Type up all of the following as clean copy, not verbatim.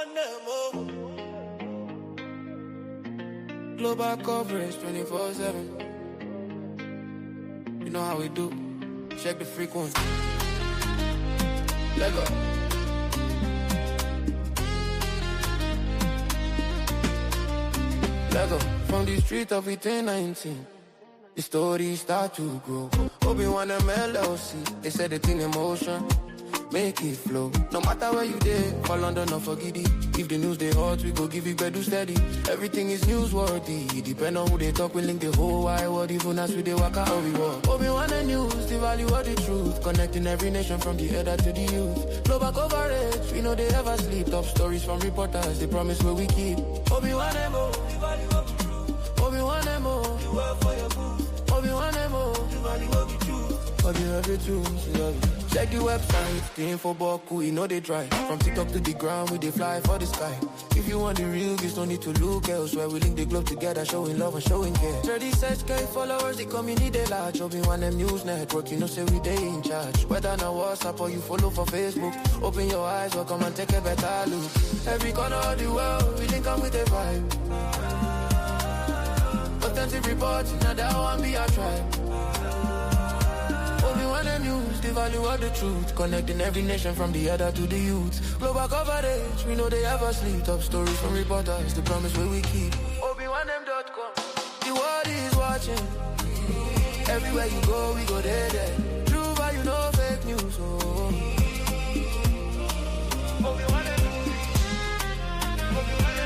Nwanne m o. Global coverage 24/7. You know how we do. Check the frequency. Let go. Let go. From the street of 1819, the story start to grow. Obi-Wan and LLC, they set the thing in motion. Make it flow. No matter where you dey, for London or for Giddy. If the news dey hot, we go give you better steady. Everything is newsworthy. Depend on who they talk, we link the whole wide world. Even as we dey walk out, we walk. Obi-Wan and news, the value of the truth. Connecting every nation from the elder to the youth. Global coverage, we know they ever sleep. Top stories from reporters, they promise where we keep. Obi-Wan M.O. The value of the truth. Obi-Wan M.O. The world for your booth. Obi-Wan M.O. The value of the truth. Obi of the truth, love you. Check the website, the info boku, you know they dry. From TikTok to the ground, we they fly for the sky. If you want the real, you don't need to look elsewhere. We link the globe together, showing love and showing care. 36K followers, the community they large. Obi-Wan them news network, you know say we they in charge. Whether na WhatsApp or you follow for Facebook, open your eyes, welcome and take a better look. Every corner of the world, we link up with the vibe. Authentic reporting, now that one be our tribe. Obi-Wan and news, the value of the truth. Connecting every nation from the elder to the youth. Global coverage, we know they ever sleep. Top stories from reporters, the promise where we keep. ObiWanem.com, the world is watching. Everywhere you go, we go there, there. True value, no fake news. Oh. Obi-Wan M. Obi-Wan M.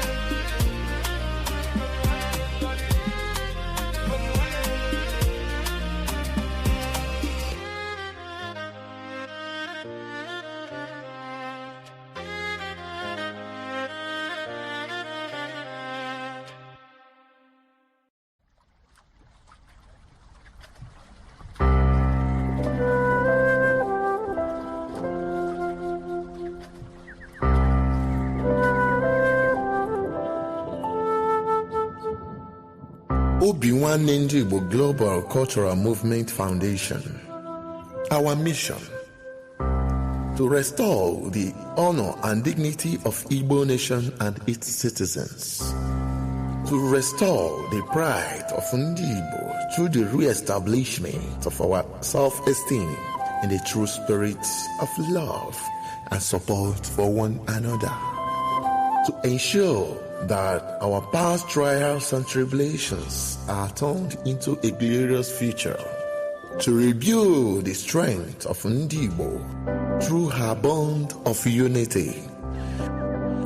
Obi-Wan M. Obi Nwanne Ndị Igbo Global Cultural Movement Foundation. Our mission: to restore the honor and dignity of Igbo nation and its citizens. To restore the pride of Ndị Igbo through the re-establishment of our self-esteem in the true spirit of love and support for one another. To ensure that our past trials and tribulations are turned into a glorious future. To rebuild the strength of Ndị Igbo through her bond of unity.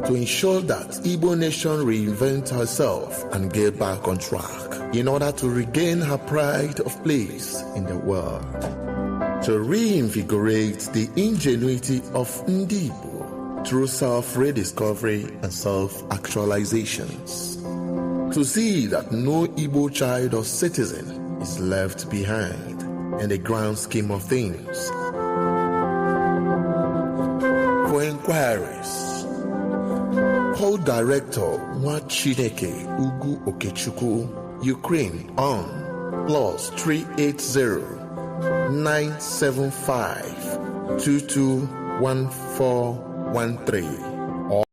To ensure that Igbo nation reinvent herself and get back on track in order to regain her pride of place in the world. To reinvigorate the ingenuity of Ndị Igbo through self-rediscovery and self-actualizations. To see that no Igbo child or citizen is left behind in the grand scheme of things. For inquiries, call Director Nwachineke Ugu Okechukwu, Ukraine on +380 975 221413 or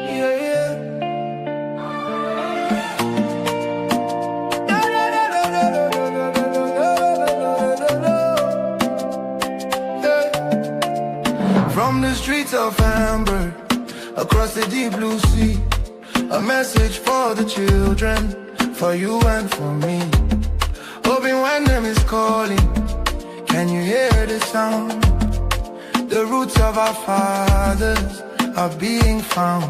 Yeah. From the streets of Hamburg, across the deep blue sea, a message for the children, for you and for me. Obi Nwanne is calling, can you hear the sound? The roots of our fathers are being found.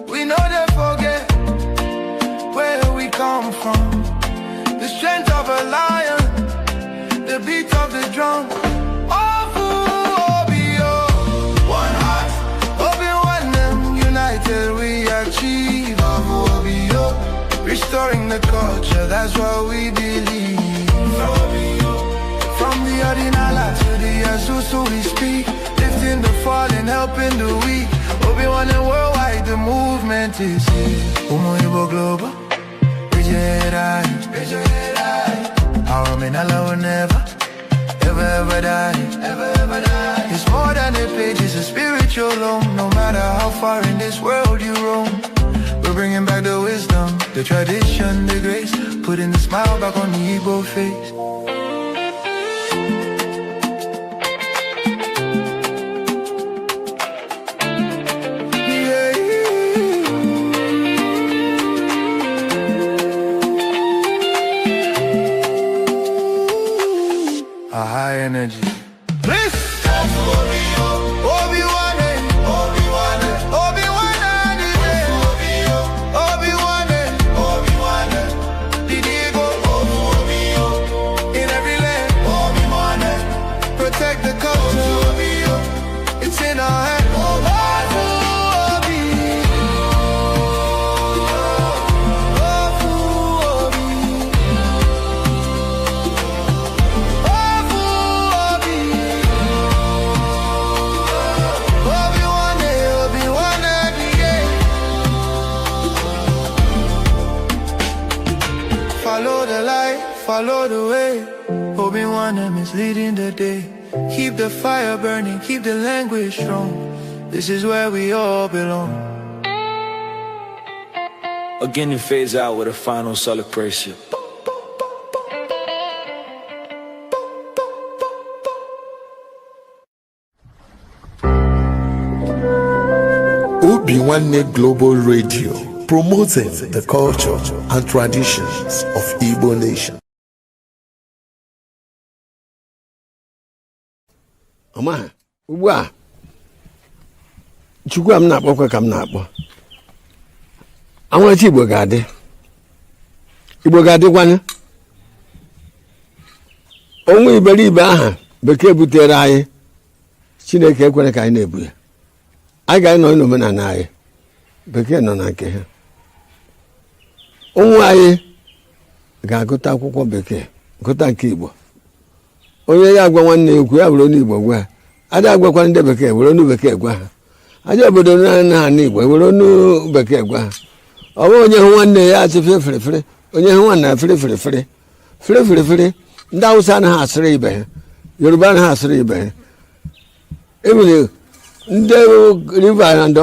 We know they forget where we come from. The strength of a lion, the beat of the drum. Ofu Obi-O, one heart, Obi Nwanne, united we achieve. Ofu Obi-O, restoring the culture, that's what we believe. From the Odinala to the Azusu we speak, lifting the fallen, helping the weak. Obi Obi-Wan and worldwide, the movement is here. Umu Igbo Global, Bridge Our Omenala will never, ever, ever die. Ever, ever die. It's more than a page, it's a spiritual home. No matter how far in this world you roam, we're bringing back the wisdom, the tradition, the grace, putting the smile back on the Igbo face. Yeah. A high energy. Please. Obi-Wan, Obi-Wan, Obi-Wan, Obi-Wan, Obi-Wan, Didigo, in every land, Obi-Wan, protect the culture, it's in our hand. Obi, Obi, Obi, Obi-Wan, Obi-Wan, yeah. Follow the light, follow the way. Obi-Wan is leading the day. Keep the fire burning, keep the language strong. This is where we all belong. Again, it fades out with a final celebration. Obi Nwanne Global Radio, promoting the culture and traditions of Igbo nation. Ọma ugbu a, Chukwu a m na-akpọkwa ka m na-akpọ anwụrachi. Igbo ga-adị, Igbo ga-adịkwanye. Onwe iberibe aha bekee butere anyị, Chineke ekwere ka anyị na-ebu ya. Anyị ga-anọ n'omenala anyị, bekee nọ na nke ha. Ụmụ anyị ga-agụta akwụkwọ bekee, gụta nke Igbo. Onye ya agwa nwanne ya okwu, ya were onu Igbo gwa ha. Ada agwakwa ndị bekee, were onu bekee gwa ha. Aja obodo na ha Igbo, were onu bekee gwa ha. Ọ bụghị onye hụ nwanne ya asị fere fere fere, onye hụ nwanne ya fere fere fere fere fere fere. Ndị Awụsa anaghị asịrị ibe ha, Yoruba anaghị asịrị ibe ha, ebere ndị riva na ndị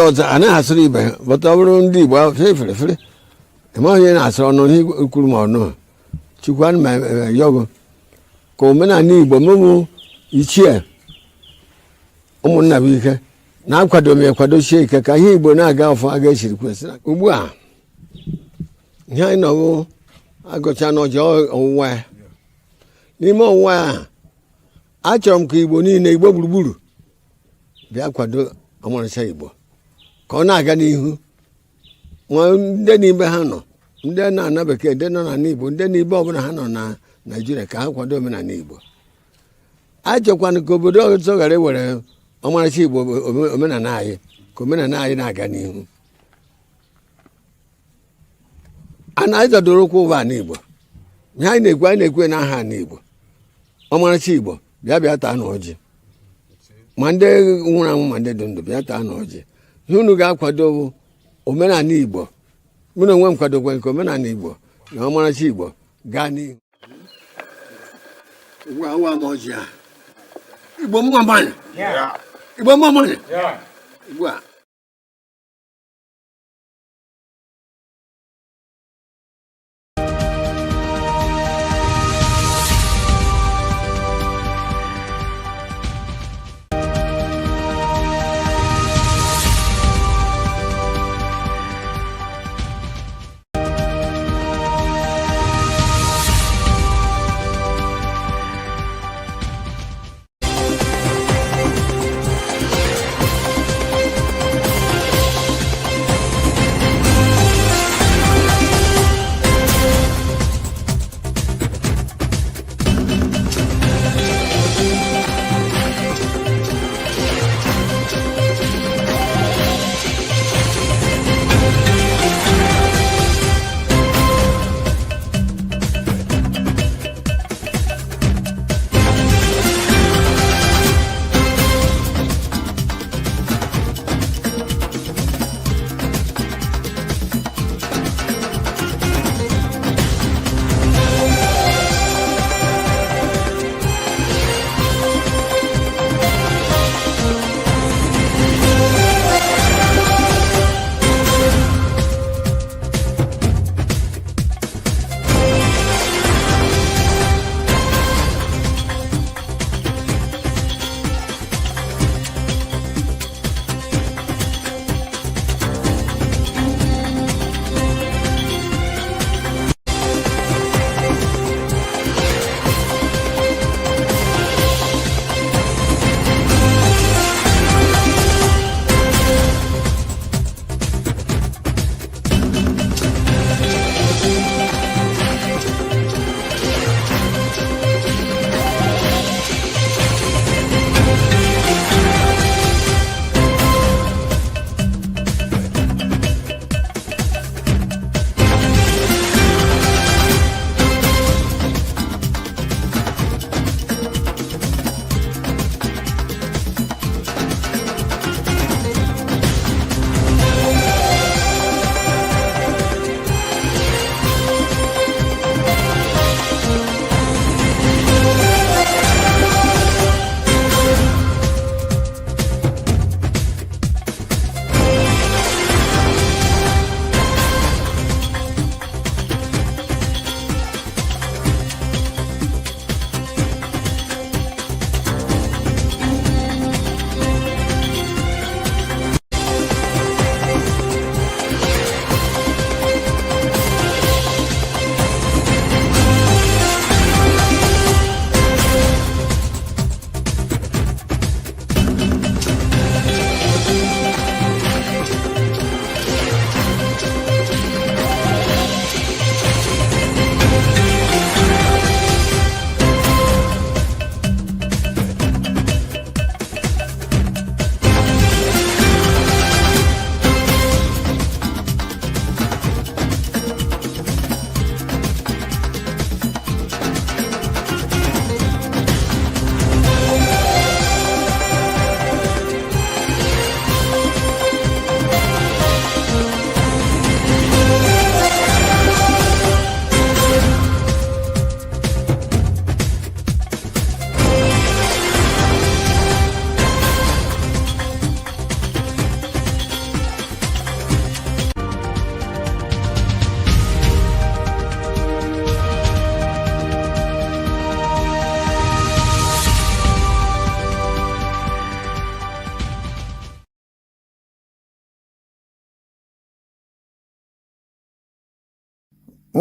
ọzọ anaghị asịrị ibe ha. Bọta ọ bụrụ ndị Igbo, fere fere fere, eme onye na-asịrị ọnụ ihe kwuru ma ọnụ. Chukwu, ana m yọgụ ka omenala Igbo mụmụ ichie ụmụnna bụ ike na-akwado m, ekwadochie ike ka ihe Igbo na-aga ọfụ aga esiri kwesị. Ugbu a ihe anyị nọwụ agụcha n'ọjọ ọwụwa ya. N'ime ọwụwa ya, achọrọ m ka Igbo niile, Igbo gburugburu, bịa kwado ọmarịcha Igbo ka ọ na-aga n'ihu. Nwa ndị n'ibe ha nọ, ndị na-ana bekee, ndị nọ n'ala Igbo, ndị n'ibe ọbụla ha nọ na Naijiria, ka ha kwado omenala Igbo. Achọkwana ka obodo ọzọ ghara iwere ọmarịcha Igbo, omenala anyị, ka omenala anyị na-aga n'ihu. A na anyị zọdoro ụkwụ ụwa ala Igbo. Ihe anyị na-ekwu, anyị na-ekwu n'aha ala Igbo, ọmarịcha Igbo. Bịa, bịa taa na ọjị, ma ndị nwụrụ anwụ ma ndị dị ndụ, bịa taa na ọjị. Ihe unu ga-akwado bụ omenala Igbo. Mụ na onwe m kwadokwa nke omenala Igbo na ọmarịcha Igbo gaa n'ihu. Ugbu a, awa m ọjị a. Igbo mma mmanụ, Igbo mma mmanụ. Ugbu a.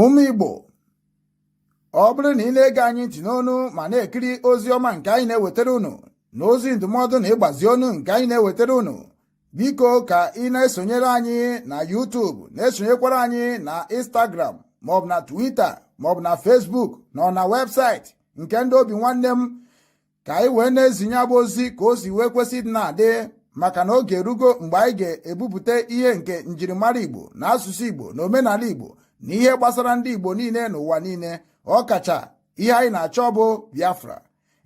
Ụmụ Igbo, ọ bụrụ na ị na-ege anyị ntị n'onu ma na-ekiri ozi ọma nke anyị na-ewetara unu na ozi ndụmọdụ na ịgbazi onu nke anyị na-ewetara unu, biko ka ị na-esonyere anyị na YouTube, na-esonyekwara anyị na Instagram maọbụ na Twitter maọbụ na Facebook na ọ na webụsaịtị nke ndị Obi Nwanne M, ka anyị wee na-ezinye abụ ozi ka o si wee kwesị ịdị na-adị, maka na oge erugo mgbe anyị ga-ebupụta ihe nke njirimara Igbo na asụsụ Igbo na omenala Igbo na ihe gbasara ndị Igbo niile n'ụwa niile, ọkacha ihe anyị na-achọ bụ Biafra.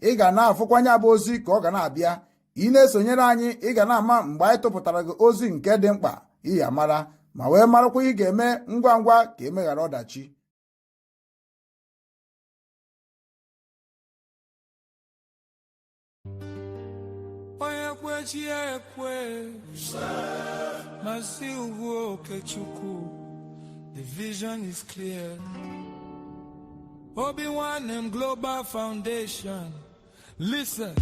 Ị ga na-afụkwanye abụ ozi ka ọ ga na-abịa. Ị na-esonyere anyị, ị ga na-ama mgbe anyị tụpụtara gị ozi nke dị mkpa ị ya mara ma wee marakwa ị ga-eme ngwa ngwa ka emeghara ọdachi. Onye kwe, chi ya ekwe. Mazi Ugwu Okechukwu, the vision is clear. Obi Nwanne Global Foundation. Listen.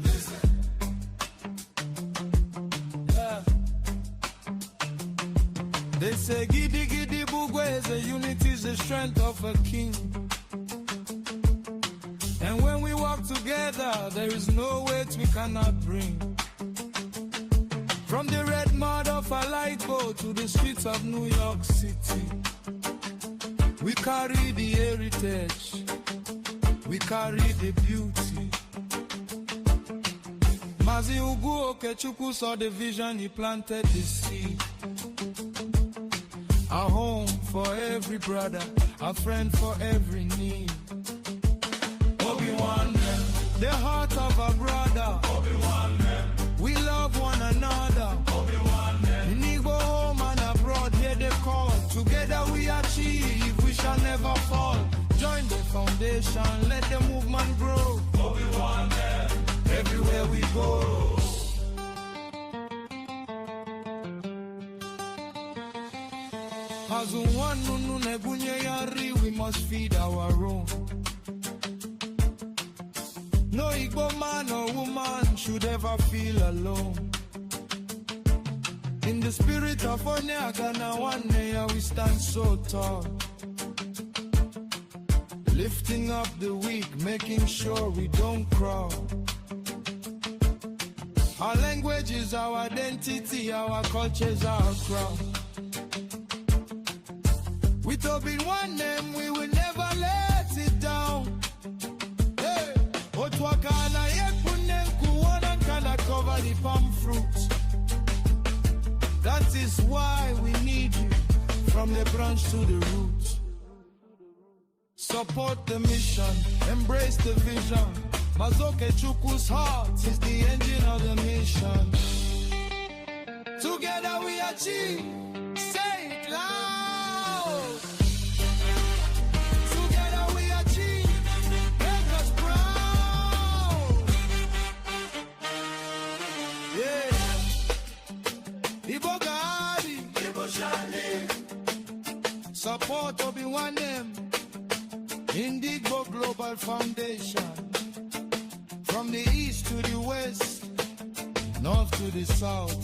Listen. Yeah. They say gidi gidi bụ ugwu eze, unity is the strength of a king. And when we work together, there is no weight we cannot bring. From the red mud of Alaigbo to the streets of New York City, we carry the heritage, we carry the beauty. Mazi Ugu Okechukwu saw the vision, he planted the seed. A home for every brother, a friend for every need. Obi Nwanne, the heart of a brother. We love one another. In Igbo home and abroad, hear the call. Together we achieve, we shall never fall. Join the foundation, let the movement grow. Everywhere we go. Azụ nwanne na-ebunye ya nri, we must feed our own. No Igbo man or woman should ever feel alone. In the spirit of Onye aghana nwanne ya, we stand so tall. Lifting up the weak, making sure we don't crawl. Our language is our identity, our culture is our crown. With Obi Nwanne, we will never let it down. Hey! Otu aka na-ekpu nku, one hand cannot cover the palm fruit. That is why we need you, from the branch to the root. Support the mission, embrace the vision. Mazi Okechukwu's heart is the engine of the mission. Together we achieve. Say it loud. Together we achieve. Make us proud. Yeah. Igbo ga-adị. Igbo shall live. Support Obi Nwanne. Ndigbo Global Foundation. From the east to the west, north to the south.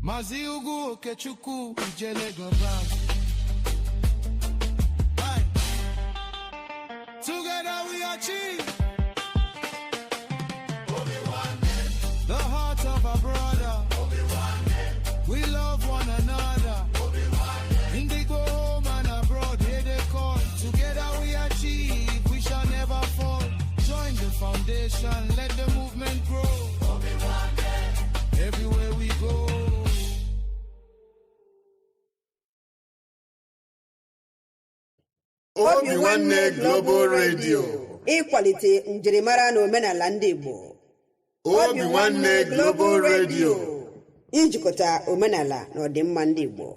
Mazi Ugu Okechukwu Ijele Global. Aye. Together we achieve. The heart of a brother. We love one another. Ndigbo home and abroad, hear the call. Together we achieve, we shall never fall. Join the foundation, let the movement grow. Everywhere we go. Obi Nwanne Global Radio. Ịkwalite njirimara na omenala ndị Igbo. Obi Nwanne Global Radio. Ijikọta omenala na ọdịmma ndị Igbo.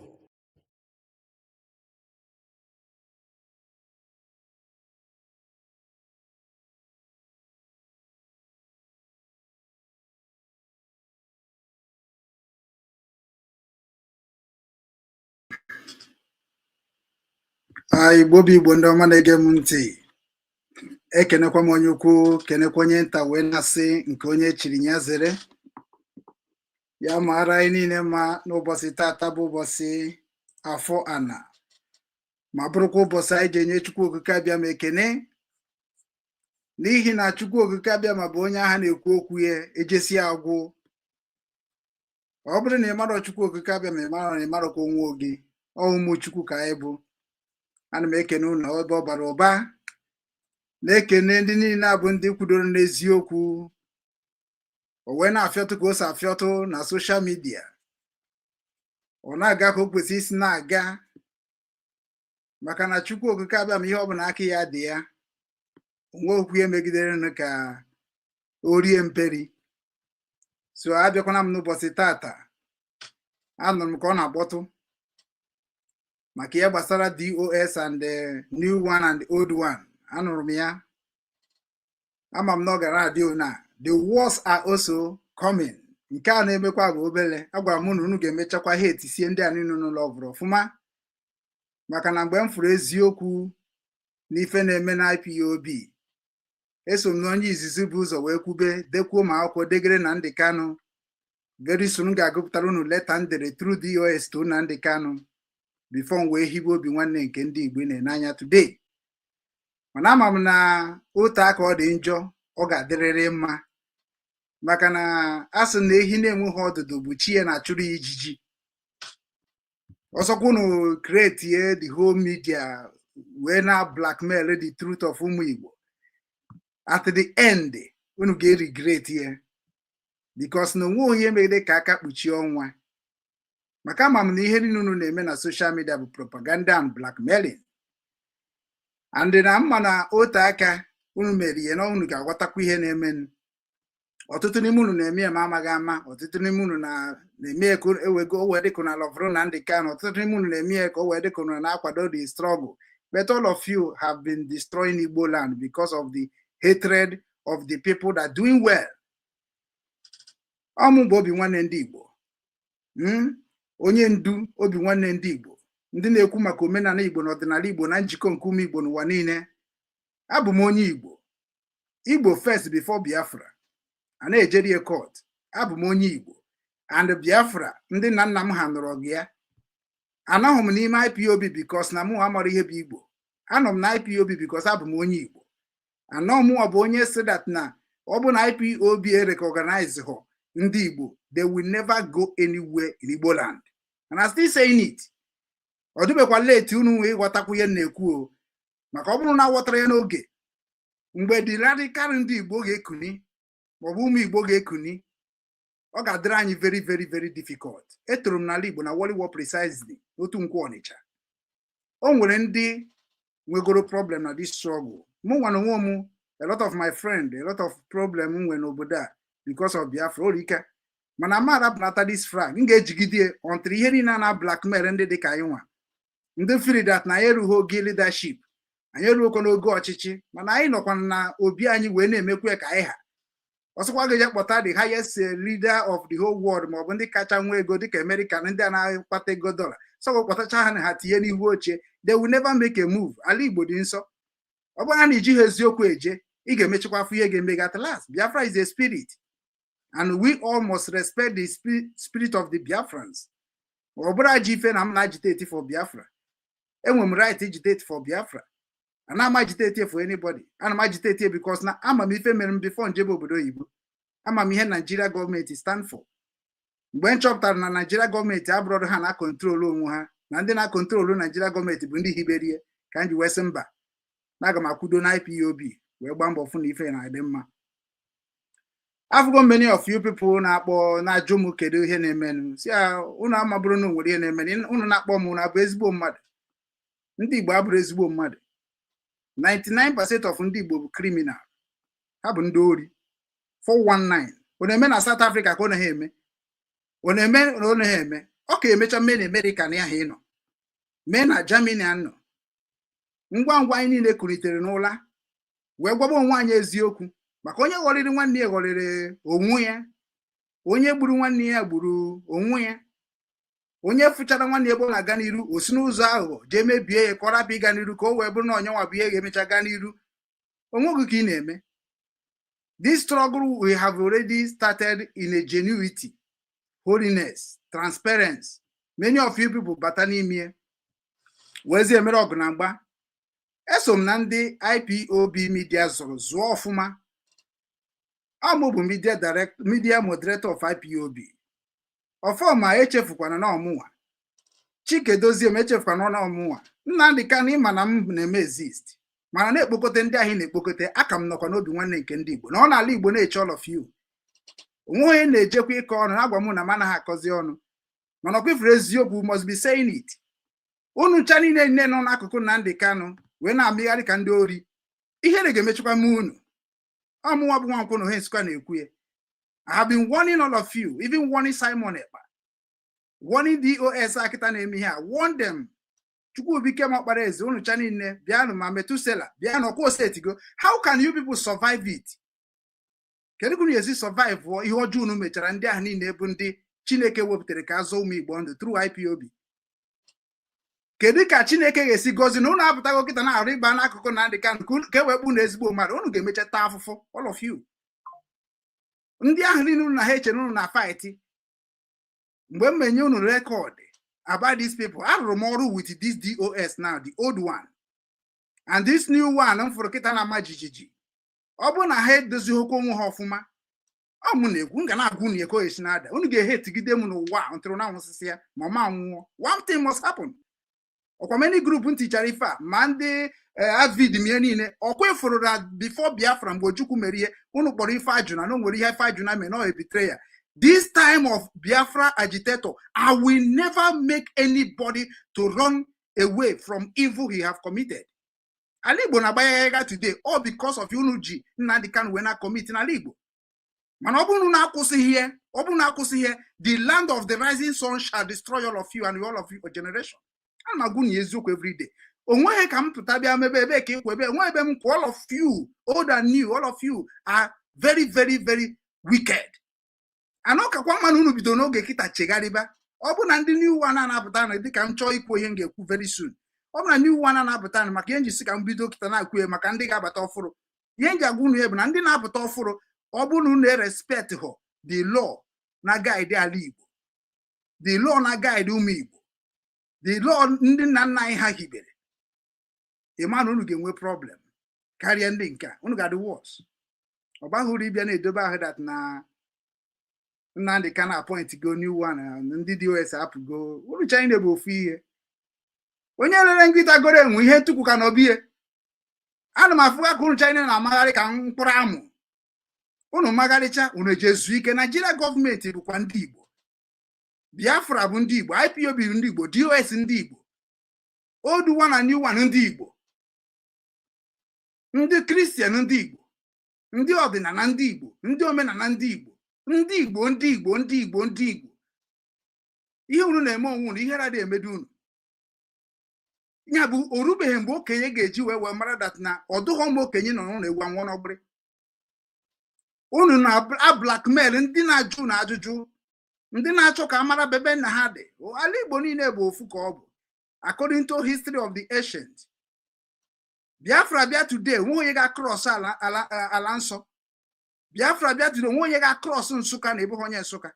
A Igbo bụ Igbo, ndị ọma na-ege m ntị, ekenekwa m onye ukwu, kenekwa onye nta, wee na-asị nke onye chiri ya zere. Ya mara anyị niile mma n'ụbọchị tata bụ ụbọchị Afọ Ana, ma bụrụkwa ụbọchị anyị ji enye Chukwu Okike Abịa ma ekene, n'ihi na Chukwu Okike Abịa ma bụ onye agha na-ekwu okwu ya ejesi agwụ. Ọ bụrụ na ị marọ Chukwu Okike Abịa ma ị marọ na ị marọkwa onwe gị, ọ ụmụ Chukwu ka anyị bụ. Ana m ekene unu ebe ọ bara ụba, na-ekene ndị niile abụ ndị kwudoro n'eziokwu. O wee na-afịọtụ ka o si afịọtụ na social media, ọ na-aga ka o kwesịrị isi na-aga, maka na Chukwu Okike Abịa ma ihe ọbụla aka ya dị ya, onwe okwu ya megidere ka o rie mperi. So abịakwana m n'ụbọchị tata, anụrụ m ka ọ na-akpọtụ maka ihe gbasara DOS and the new one and the old one. Anụrụ m ya, ama m na ọ gara adị ona. The wars are also coming. Nke a na-emekwa bụ obere. Agwara m na unu ga-emechakwa ha etisie ndị a niile n'ụlọ ọbụrụ ọfụma, maka na mgbe m fụrụ eziokwu n'ife na-eme na IPOB, eso m na onye izizi bụ ụzọ wee kwube, dekwuo ma akwụkwọ degere Nnamdi Kanu. Very soon m ga-agụpụtara unu leta m dere through DOS to Nnamdi Kanu before m wee hibe Obi Nwanne nke ndị Igbo na-ene anya today. Mana ama m na otu aka ọ dị njọ, ọ ga-adịrịrị mma, maka na a sị na ehi na-enweghị ọdụdụ bụ chi ya na-achụrụ ya ijiji. Ọsọkwa unu create the whole media wee na blackmail the truth of ụmụ Igbo, at the end unu ga-regret ya, because na onwe onye megide ka aka kpuchie ọnwa, maka ama m na ihe niile unu na-eme na social media bụ propaganda and blackmailing, and na mma na otu aka unu mere ihe na unu ga-aghọtakwa ihe na-emenụ. Ọtụtụ n'ime unu na-eme ya ma amaghị ama. Ọtụtụ n'ime unu na-eme ya ka ewego o wee dịka na lọvụrụ Nnamdi Kanu. Ọtụtụ n'ime unu na-eme ya ka o wee dịka unu na-akwado the struggle, but all of you have been destroying Igbo land because of the hatred of the people that doing well. Ọmụ bụ Obi Nwanne ndị Igbo, onye ndu Obi Nwanne ndị Igbo, ndị na-ekwu maka omenala Igbo na ọdịnala Igbo na njikọ nke ụmụ Igbo n'ụwa niile. Abụ m onye Igbo, Igbo first before Biafra. A na-ejeri court. Abụ m onye Igbo and Biafra ndị nna nna m ha nụrụ ọgụ ya. Anọghị m n'ime IPOB because na mụ amara ihe bụ Igbo. Anọ m na IPOB because abụ m onye Igbo. Anọ m bụ onye si that na ọ bụ na IPOB recognize họ ndị Igbo, they will never go anywhere in Igbo land, and I still saying it. Ọ dịbekwa late unu wee ghọtakwu ihe m na-ekwu o, maka ọ bụrụ na aghọtara ya n'oge, mgbe the radical ndị Igbo ga-ekuni maọbụ ụmụ Igbo ga-ekuni, ọ ga-adịrị anyị very, very, very difficult. Etoro m n'ala Igbo na Woliwo, precisely n'otu Nkwọ Ọnịcha. O nwere ndị nwegoro problem na this struggle. Mụ nwa na onwe m, a lot of my friend, a lot of problem m nwere n'obodo a because of Biafra orike, mana ma arapụnata this flag, m ga-ejigide until ihe niile a na blackmail ndị dị ka anyị nwa, ndị feel that na anyị erughị oge leadership, anyị erughịkwa n'oge ọchịchị, mana anyị nọkwa na obi anyị wee na-emekwa ka anyị ha. Ọsọkwa ga-eje kpọta the highest leader of the whole world maọbụ ndị kacha nwee ego dịka America na ndị a na-akpata ego dọla, sọkwa kpọtacha ha na ha tinye n'ihu oche, they will never make a move. Ala Igbo dị nsọ. Ọ bụrụ na ijighị eziokwu eje, ị ga-emechakwa afọ ihe ga-eme gị. At last, Biafra is a spirit and we all must respect the spirit of the Biafrans. Ọ bụrụ ajọ ife na m na-agitate for Biafra, enwere m right agitate for Biafra. Ana m agitate for anybody. Ana m agitate because na ama m ife mere m before njebe obodo oyibo. Ama m ihe Nigeria gọọmenti stand for. Mgbe m chọpụtara na Nigeria gọọmenti abụrọdụ ha na control onwe ha, na ndị na-a control Nigeria gọọmenti bụ ndị hiberie, ka m ji wee sị mba, na aga m akwudo na IPOB wee gbaa mbọ fụ na ife na-adị mma. Afụgo many of you people na-akpọ na-ajụ m kedu ihe na-emenụ. Si ya unu amabụrụ na nwere ihe na-emenụ. Unu na-akpọ m, unu abụ ezigbo mmadụ? Ndị Igbo abụrụ ezigbo mmadụ. 99% of ndị Igbo bụ criminal, ha bụ ndị ori 419. Ọ na-eme na South Africa ka ọ naghị eme, ọ na-eme na ọ naghị eme. Ọ ka emecha mee na America na ya ha ịnọ mee na Germany anọ. Ngwa ngwa anyị niile kulitere n'ụla wee gwaba onwe anyị eziokwu, maka onye ghọrịrị nwanne ya ghọrịrị onwe ya, onye gburu nwanne ya gburu onwe ya, onye fụchara nwanne ebe ọ na-aga n'iru, o si n'ụzọ aghụghọ jee mebie ya ka ọ rapụ ịga n'iru, ka o wee bụrụ na onye nwa bụ ihe ga-emecha gaa n'iru. Onwe gị ka ị na-eme. This struggle we have already started in a genuity. Holiness, transparency. Many of you people bata n'ime wezie emere ọgụ na mgba. Eso m na ndị IPOB media zụrụ zụọ ọfụma. Ọ mụ bụ media direct, media moderator of IPOB. Ọfọma echefukwana na ọmụnwa Chike Dozie m, echefukwana na ọmụnwa Nnamdị Kanụ. Ịma na m na-eme exist, mana na-ekpokote ndị ahụ na-ekpokote aka m nọkwa n'obi nwanne nke ndị Igbo na ọ n'ala Igbo na-eche all of you. Onwe onye na-ejekwa ịkọ ọnụ na-agwa m na m anaghị akọzi ọnụ, mana ọkwa ifuru eziokwu must be saying it. Unu ncha niile nne nọ n'akụkụ Nnamdị Kanụ wee na-amịgharị ka ndị ori, ihere ga-emechikwa m unu. Ọmụnwa bụ Nwankwọ na Ohe Nsụka na-ekwu ya. I have been warning all of you, even warning Simon Ekpa, warning DOS akịta na-eme ihe a, warn them. Chukwubuike Ọkpara Eze, unu cha niile bịanụ, ma Metusela bịanụ, ọkwa osetigo. How can you people survive it? Kedu ka unu esi survive ihe ọjọọ unu mechara ndị ahụ niile bụ ndị Chineke wepụtara ka azọ ụmụ Igbo ndụ through IPOB? Kedu ka Chineke ga-esi gozi na unu apụtago kịta na-arụ ịba n'akụkụ Nnamdị Kanụ ka e wee kpụ na ezigbo mmadụ? Unu ga-emecha taa afụfụ, all of you. Ndị ahụ niile unu na ha echere unu na fight, mgbe m menye unu record about these people, arụrụ m ọrụ with this DOS now, the old one and this new one m fụrụ kịta na-ama jijiji. Ọ bụrụ na ha edozighịkwa onwe ha ọfụma, ọ mụ na-ekwu, m ga na-agwa unu eko esi na-ada. Unu ga-ehe etigide m n'ụwa ntụrụ na anwụsịsị ya ma ọ ma nwụọ. One thing must happen. Ọkwa many group ntichara ife a, ma ndị avid mie niile, ọkwa ịfụrụ na before Biafra, mgbe Ojukwu mere ihe unu kpọrọ ife ajụna na o nwere ihe ife ajụna mere na ọ ebitere ya. This time of Biafra agitator, I will never make anybody to run away from evil he have committed. Ala Igbo na-agbagagha today all because of unu ji Nnamdi Kanu wee na commit n'ala Igbo. Mana ọ bụrụ na akwụsịghị ihe, ọ bụrụ na akwụsịghị ihe, the land of the rising sun shall destroy all of you and all of your generation. A na-agwụ na eziokwu everyday. O nweghị ka m pụta bịa mebe ebe ka ịkwa ebe enwe ebe m kwụ. All of you, old and new, all of you are very, very, very wicked. Anọ kakwa mma na unu bido n'oge kịta chegharịba. Ọ bụ na ndị new one a na-apụta na dịka m chọọ ikwu ihe m ga-ekwu very soon. Ọ bụ na new one a na-apụta na maka ihe njisi ka m bido kịta na-ekwu ya maka ndị ga-abata ọfụrụ. Ihe nji agwa unu ya bụ na ndị na-apụta ọfụrụ, ọ bụrụ na unu e-respect họ the law na guide ala Igbo, the law na guide ụmụ Igbo, the law ndị nna nna anyị ha hibere, ịma na unu ga-enwe problem karịa ndị nke a. Unu ga-adị worse. Ọ baghị uru ịbịa na-edobe ahụ that na Nnamdị Kanu appoint go new one, ndị DOS apụgo. Unu China bụ ofu ihe. Onye rere nkịta goro enwe ihe ntukwu ka nọbie. Ana m afụga ka unu China na-amagharị ka mkpụrụ amụ. Unu magharịcha, unu eji ezu ike. Naijiria gọọmenti bụkwa ndị Igbo, Biafra bụ ndị Igbo, IPOB bụ ndị Igbo, DOS ndị Igbo, old one and new one ndị Igbo, ndị Kristian ndị Igbo, ndị ọdịnala ndị Igbo, ndị omenala ndị Igbo, ndị Igbo, ndị Igbo, ndị Igbo, ndị Igbo. Ihe unu na-eme onwe unu, ihere adịghị emedo unu. Ya bụ o rubeghị mgbe okenye ga-eji wee mara that na ọ dụghọ ụmụ okenye nọ n'ụlọ ewu anwụọ n'ọgbịrị. Unu na blackmail ndị na-ajụ na ajụjụ, ndị na-achọ ka a mara bebe nna ha dị. Ala Igbo niile bụ ofu ka ọ bụ according to history of the ancient. Biafra bịa today, nwe onye ga-across ala ala ala nsọ. Biafra bịa today, nwe onye ga-across Nsụka na ebughị onye Nsụka.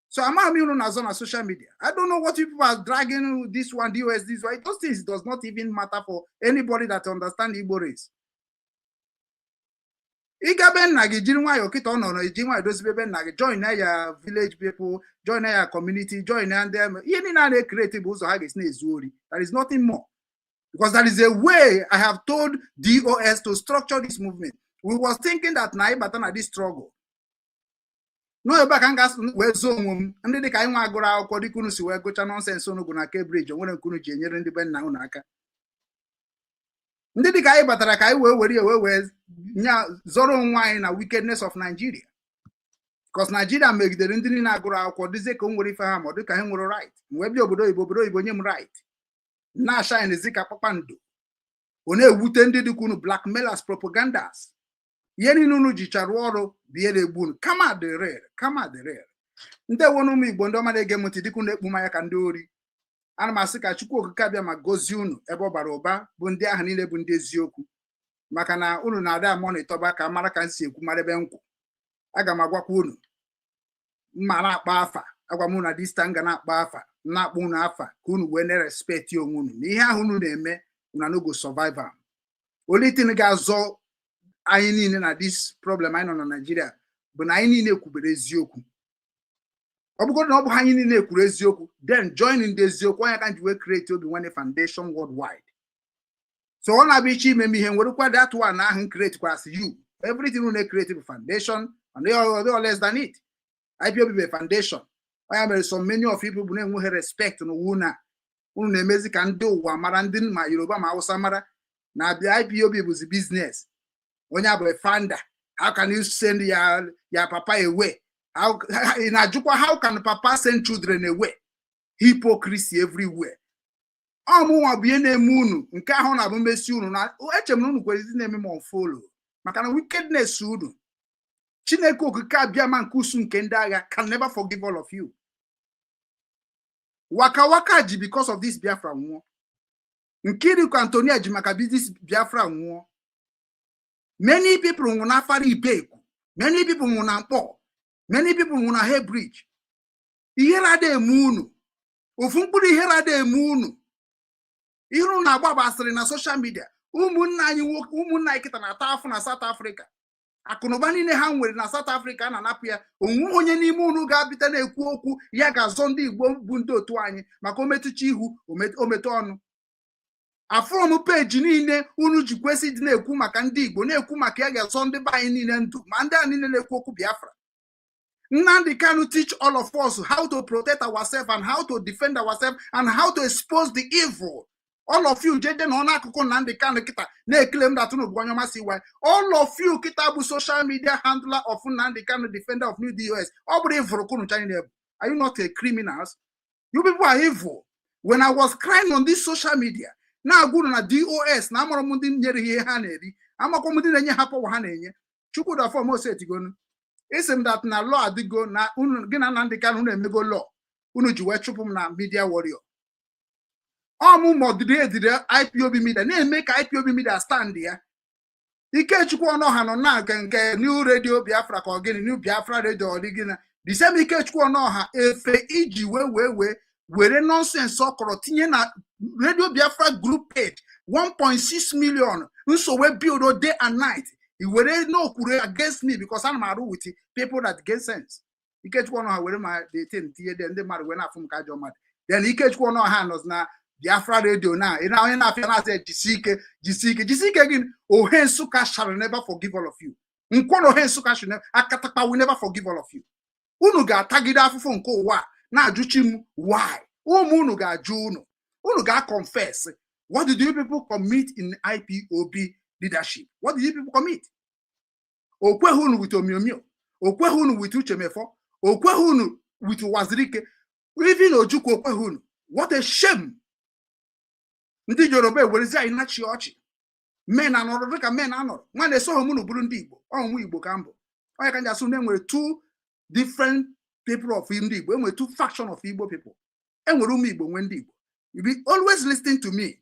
So amaghị m unu na-azọ na social media. I don't know what you people are dragging this one, DOS, this one. Those things does not even matter for anybody that understand Igbo race. Ịga be nna gị jiri nwayọọ kịta ọ nọrọ eji nwayọọ dozibe ebe nna gị, join ya village people, join ya community, join ya ndị ihe niile a na-ecreate bụ ụzọ ha ga-esi na-ezu ori. There is nothing more, because there is a way I have told DOS to structure this movement. We was thinking that na ịbata na this struggle nọ ebe a ka m ga wee zoo onwe m. Ndị dịka anyị nwa agụrụ akwụkwọ dịka unu si wee gụcha nonsense unu gụ na Cambridge, o nwere nke unu ji enyere ndị be nna unu aka. Ndị dịka anyị batara ka anyị wee were ya wee nya zọrọ onwe anyị na wickedness of Nigeria, because Nigeria megidere ndị niile agụrụ akwụkwọ, dịzie ka o nwere ife ha ma ọ dịka ha nwere right. Wee bịa obodo oyibo, obodo oyibo nye m right na-ashine zi ka kpakpando. Ọ na-ewute ndị dịka unu, blackmailers, propagandas. Ihe niile unu jicha rụọ ọrụ bụ ihe na-egbu unu. Kama dị real, kama dị real. Ndị ewo ụmụ Igbo, ndị ọma na-ege m ntị, dịka unu ekpu mmanya ka ndị ori, ana m asị ka Chukwu Okike abịa ma gọzie unu ebe ọ bara ụba, bụ ndị ahụ niile bụ ndị eziokwu, maka na unu na-ada amụ na ịtọba ka mara ka m si ekwu, mara ebe nkwụ. Aga m agwakwa unu mma na-akpọ afa. Agwa m na this time ga na-akpọ afa, na-akpọ unu afa, ka unu wee na-respect onwe unu na ihe ahụ unu na-eme. Una no go survive am. Only thing ga-azọ anyị niile na this problem anyị nọ na Nigeria bụ na anyị niile kwubere eziokwu. Ọ bụgodị na ọ bụ anyị niile kwuru eziokwu, then join ndị eziokwu. Onye ka ji wee create Obi Nwanne Foundation Worldwide. So ọ na-abịa iche ime m ihe werekwa that one ahụ create kwara you everything unu create bụ foundation and they are less than it. IPOB bụ foundation. Onye mere so many of people bụ na-enweghị respect n'ụwa na unu na-emezi ka ndị ụwa mara, ndị ma Yoruba ma Hausa mara na abịa IPOB bụzi business. Onye abụ founder, how can you send your papa away? How ị na-ajụkwa, how can papa send children away? Hypocrisy everywhere. Ọmụnwa bụ ihe na-eme unu nke ahụ na-abụ mmesi unu na eche m na unu kwere ezi na-eme m unfollow maka na wickedness unu. Chineke Okike Abịama nke usu nke ndị agha can never forgive all of you. Waka waka ji because of this Biafra nwụọ. Nkiriku Antonia ji maka this Biafra nwụọ. Many people nwụ na Afara Ibeku, many people nwụ na Mkpọ, many people nwụ na Hay Bridge. Ihere ada eme unu, ofu mkpụrụ ihere ada eme unu. Ihe unu na-agba gbasịrị na social media. Ụmụnne anyị nwoke, ụmụnne anyị kịta na-ata afụ na South Africa. Akụnụba niile ha nwere na South Africa a na-anapụ ya. Onwe onye n'ime unu ga-abịta na-ekwu okwu ya ga-azọ ndị Igbo bụ ndị otu anyị maka ometụcha ihu ometụ ọnụ. Afụrụ m peji niile unu ji kwesị ịdị na-ekwu maka ndị Igbo, na-ekwu maka ya ga-azọ ndị be anyị niile ndụ, ma ndị a niile na-ekwu okwu Biafra. Nnamdi Kanu teach all of us how to protect ourselves and how to defend ourselves and how to expose the evil. All of you jeje na n'akụkụ Nnamdi Kanu kịta na-ekele m datụ n'ogbu onye ọmasị iwe. All of you kịta bụ social media handler of Nnamdi Kanu, defender of new DOS. Ọ bụrụ ịvụrụ kunu China, are you not a criminals? You people are evil. When I was crying on this social media na-agwa unu na DOS na amụrụ m ndị nyere ihe ha na-eri, amakwa m ndị na-enye ha power ha na-enye. Chukwudafọ etigonu isi m that na law adịgo na unu gị na Nnamdi Kanu unu emego law unu ji wee chụpụ m na media warrior. Ọmụ moderate IPOB media na-eme ka IPOB media stand ya. Ikechukwu Ọnụọha nọ na nke New Radio Biafra, ka ọ gịnị, New Biafra Radio, ọ dị gịnị, the same Ikechukwu Ọnụọha efe iji wee were nonsense ọ kọrọ tinye na Radio Biafra group page, 1.6 million nsogbe build day and night. I were n'okwuru against me because ana m arụ with people that get sense. Ikechukwu Ọnụọha were ma the thing tinye de ndị mmadụ wee na-afụ m ka ajọ mmadụ. Then Ikechukwu Ọnụọha nọzi na Biafra Radio na ị na onye na-afịa na-asị jisi ike, jisi ike, jisi ike. Gịnị? Ohe Nsụka shall never forgive all of you. Nkwọrọ ohe Nsụka shall never, akatakpa will never forgive all of you. Unu ga-atagide afụfụ nke ụwa a na-ajụ chi m why. Ụmụ unu ga-ajụ unu, unu ga-confess. What did you people commit in IPOB leadership? What did you people commit? O kweghị unu with Omiomio, o kweghị unu with Uchemefo, o kweghị unu with Wazirike, even Ojukwu o kweghị unu. What a shame! Ndị Yoruba ewerezi anyị nachi ọchị men anọrọ dịka men anọrọ nwa na-esoghị m unu bụrụ ndị Igbo. Ọmụmụ Igbo ka mbụ onye ka nji asụ na enwere two different people of ndị Igbo, enwere two faction of Igbo people. Enwere ụmụ Igbo, nwee ndị Igbo. You be always listening to me,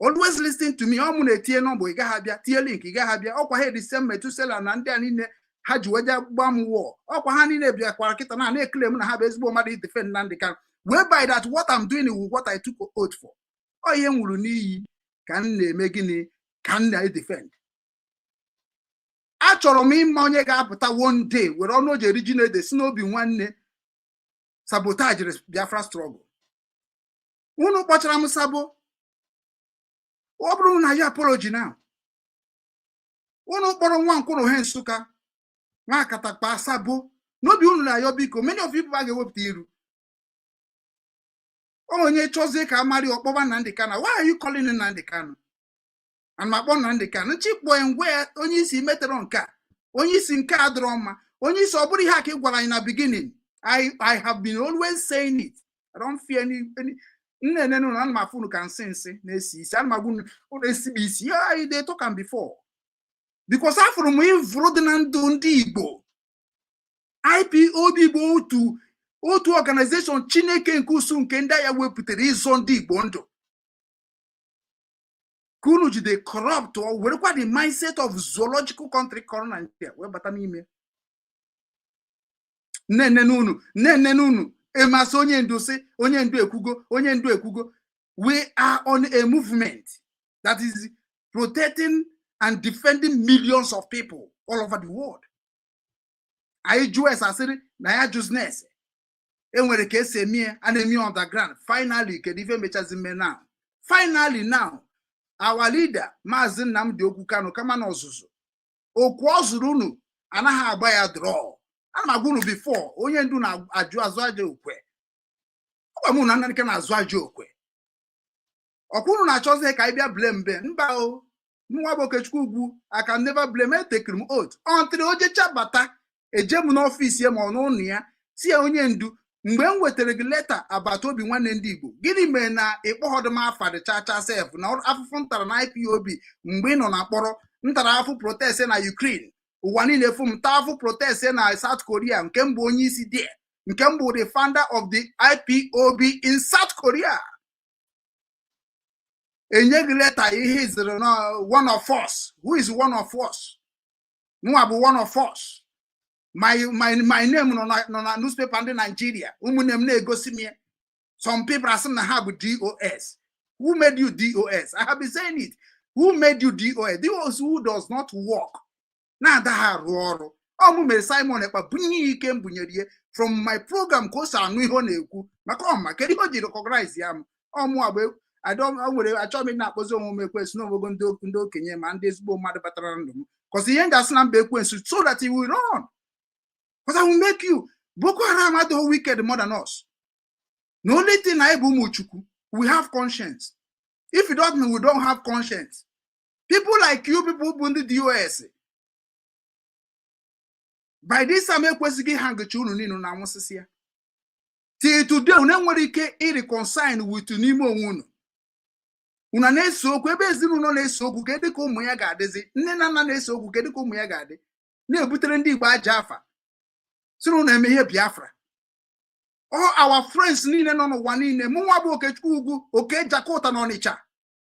always listening to me. Ọ mụ na-etinye nọmba, ị gaghị abịa tinye link, ị gaghị abịa. Ọkwa ha edise Metusela na ndị a niile ha ji weje gba m wụọ. Ọkwa ha niile bịakwara kịta na na-ekele m na ha bụ ezigbo mmadụ defend Nnamdi Kanu, whereby that what I'm doing with what I took oath for. Ọ ihe m nwụrụ n'iyi ka m na-eme. Gịnị ka m na-edefend? Achọrọ m ịma onye ga-apụta one day were ọnụ o ji eri ji na-ede si n'obi nwanne sabotage Biafra struggle. Unu kpọchara m sabo. Ọ bụrụ na ya apology now, unu kpọrọ nwa nkwụrụ he Nsụka nwa akatakpa sabo n'obi unu na-ayọ biko. Many of you people a ga-ewepụta iru onye chọzie ka amari ọkpọba Nnamdi Kanu. Why are you calling Nnamdi Kanu? Ana m akpọ Nnamdi Kanu nchịkpọ ya ngwa ya. Onye isi metere nke a, onye isi nke a dịrọ mma. Onye isi, ọ bụrụ ihe a ka ị gwara anyị na beginning. I have been always saying it. I don't fear any nne nne unu. Ana m afụ unu ka nsị nsị na-esi isi. Ana m agwa unu, unu esibe isi ya. I dey talk am before because afụrụ m ivụrụ dị na ndụ ndị Igbo. IPOB bụ otu organization Chineke nke usu nke ndị agha wepụtara ịzọ ndị Igbo ndụ ka unu jide corrupt or werekwa the mindset of zoological country kọrọ Nigeria wee bata n'ime. Nne n'unu, nne n'unu, emasị onye ndu si onye ndu ekwugo, onye ndu ekwugo. We are on a movement that is protecting and defending millions of people all over the world. Anyị jụọ ese, asịrị na ya jụzines enwere ka esi eme ya, a na-eme ya underground. Finally, kedu ife mechazi mme now? Finally now, our leader, Maazị Nnamdi Okwu Kanu, kama na ọzụzụ okwu ọ zụrụ unu anaghị agba ya draw. Ana m agwa unu before, onye ndu na-ajụ azụ aja okwe. Ọgwa m na Nnamdi na-azụ aja okwe. Ọkwa unu na-achọzi ka anyị bịa blame be mba o. Nwa bụ Okechukwu Ugwu, I can never blame. Etekiri m oath until o jecha bata, eje m n'ọfịs ya ma ọ n'ụlọ ya, si ya, "Onye ndu, mgbe m wetara gị leta agbata obi nwanne ndị Igbo, gịnị mere na ịkpọghọdụ m afa dị chacha sef na afụfụ ntara na IPOB mgbe ị nọ na mkpọrọ, ntara afụ protest na Ukraine, ụwa niile fụ m taa afụ protest na South Korea, nke mbụ onye isi there, nke mbụ the founder of the IPOB in South Korea, enye gị leta ihe izere na one of us? Who is one of us? Nwa bụ one of us. My name nọ na newspaper ndị Nigeria. Ụmụnne m na-egosi m ya. Some people asị m na ha bụ DOS. Who made you DOS? I have been saying it. Who made you DOS? DOS who does not work, na-ada ha arụ ọrụ. Ọ mụ mere Simon Ekpa bunye ya ike m bunyere ya from my program ka o si anụ ihe ọ na-ekwu maka ọma. Kedu ihe o ji recognize ya? M ọmụ agba nwere achọghị m na-akpọzi onwe m ekwensu n'ogogo ndị okenye ma ndị ezigbo mmadụ batara na ndụ m kọsi ihe m ga-asị na mba ekwensu so that he will run, because I will make you. Boko Haram adịghị wicked more than us. The only thing anyị bụ ụmụ Chukwu. We have conscience. If you don't know, we don't have conscience. People like you people bụ ndị DOS by this time ekwesịghị ịha unu niile na anwụsịsị ya. Till today, unu enwere ike ireconcile with n'ime onwe unu. Unu na-ese okwu ebe ezinụlọ na-ese okwu, kedu ka ụmụ ya ga-adịzi? Nne na nna na-ese okwu, kedu ka ụmụ ya ga-adị? Na-ebutere ndị Igbo aja afa si na unu eme ihe Biafra. All our friends niile nọ n'ụwa niile, mụ nwa bụ Okechukwu Ugwu, Oke Jakota na Ọnịcha,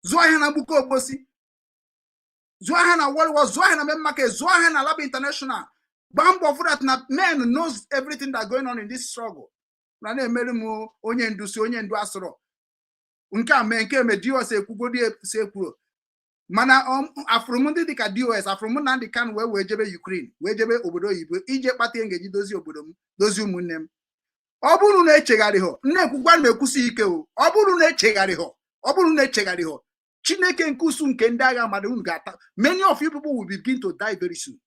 zụọ ahịa na Mgbuko Ogbosi, zụọ ahịa na Wọlịwọ, zụọ ahịa na Main Market, zụọ ahịa na Alaba International, gbaa mbọ for that na men knows everything that going on in this struggle. Na na-emere m onye ndu si onye ndu asụrọ nke a mee nke eme DOS ekwugodi si ekwuro, mana afụrụ m ndị dịka DOS, afụrụ m Nnamdi Kanu wee jebe Ukraine, wee jebe obodo oyibo ije kpata ihe ngeji dozie obodo m, dozie ụmụnne m. Ọ bụrụ na echegharịghọ, nne ekwukwa m ekwusi ike o, ọ bụrụ na echegharịghọ, ọ bụrụ na echegharịghọ, Chineke nke usu nke ndị agha mmadụ unu ga-ata. Many of you people will begin to die very soon.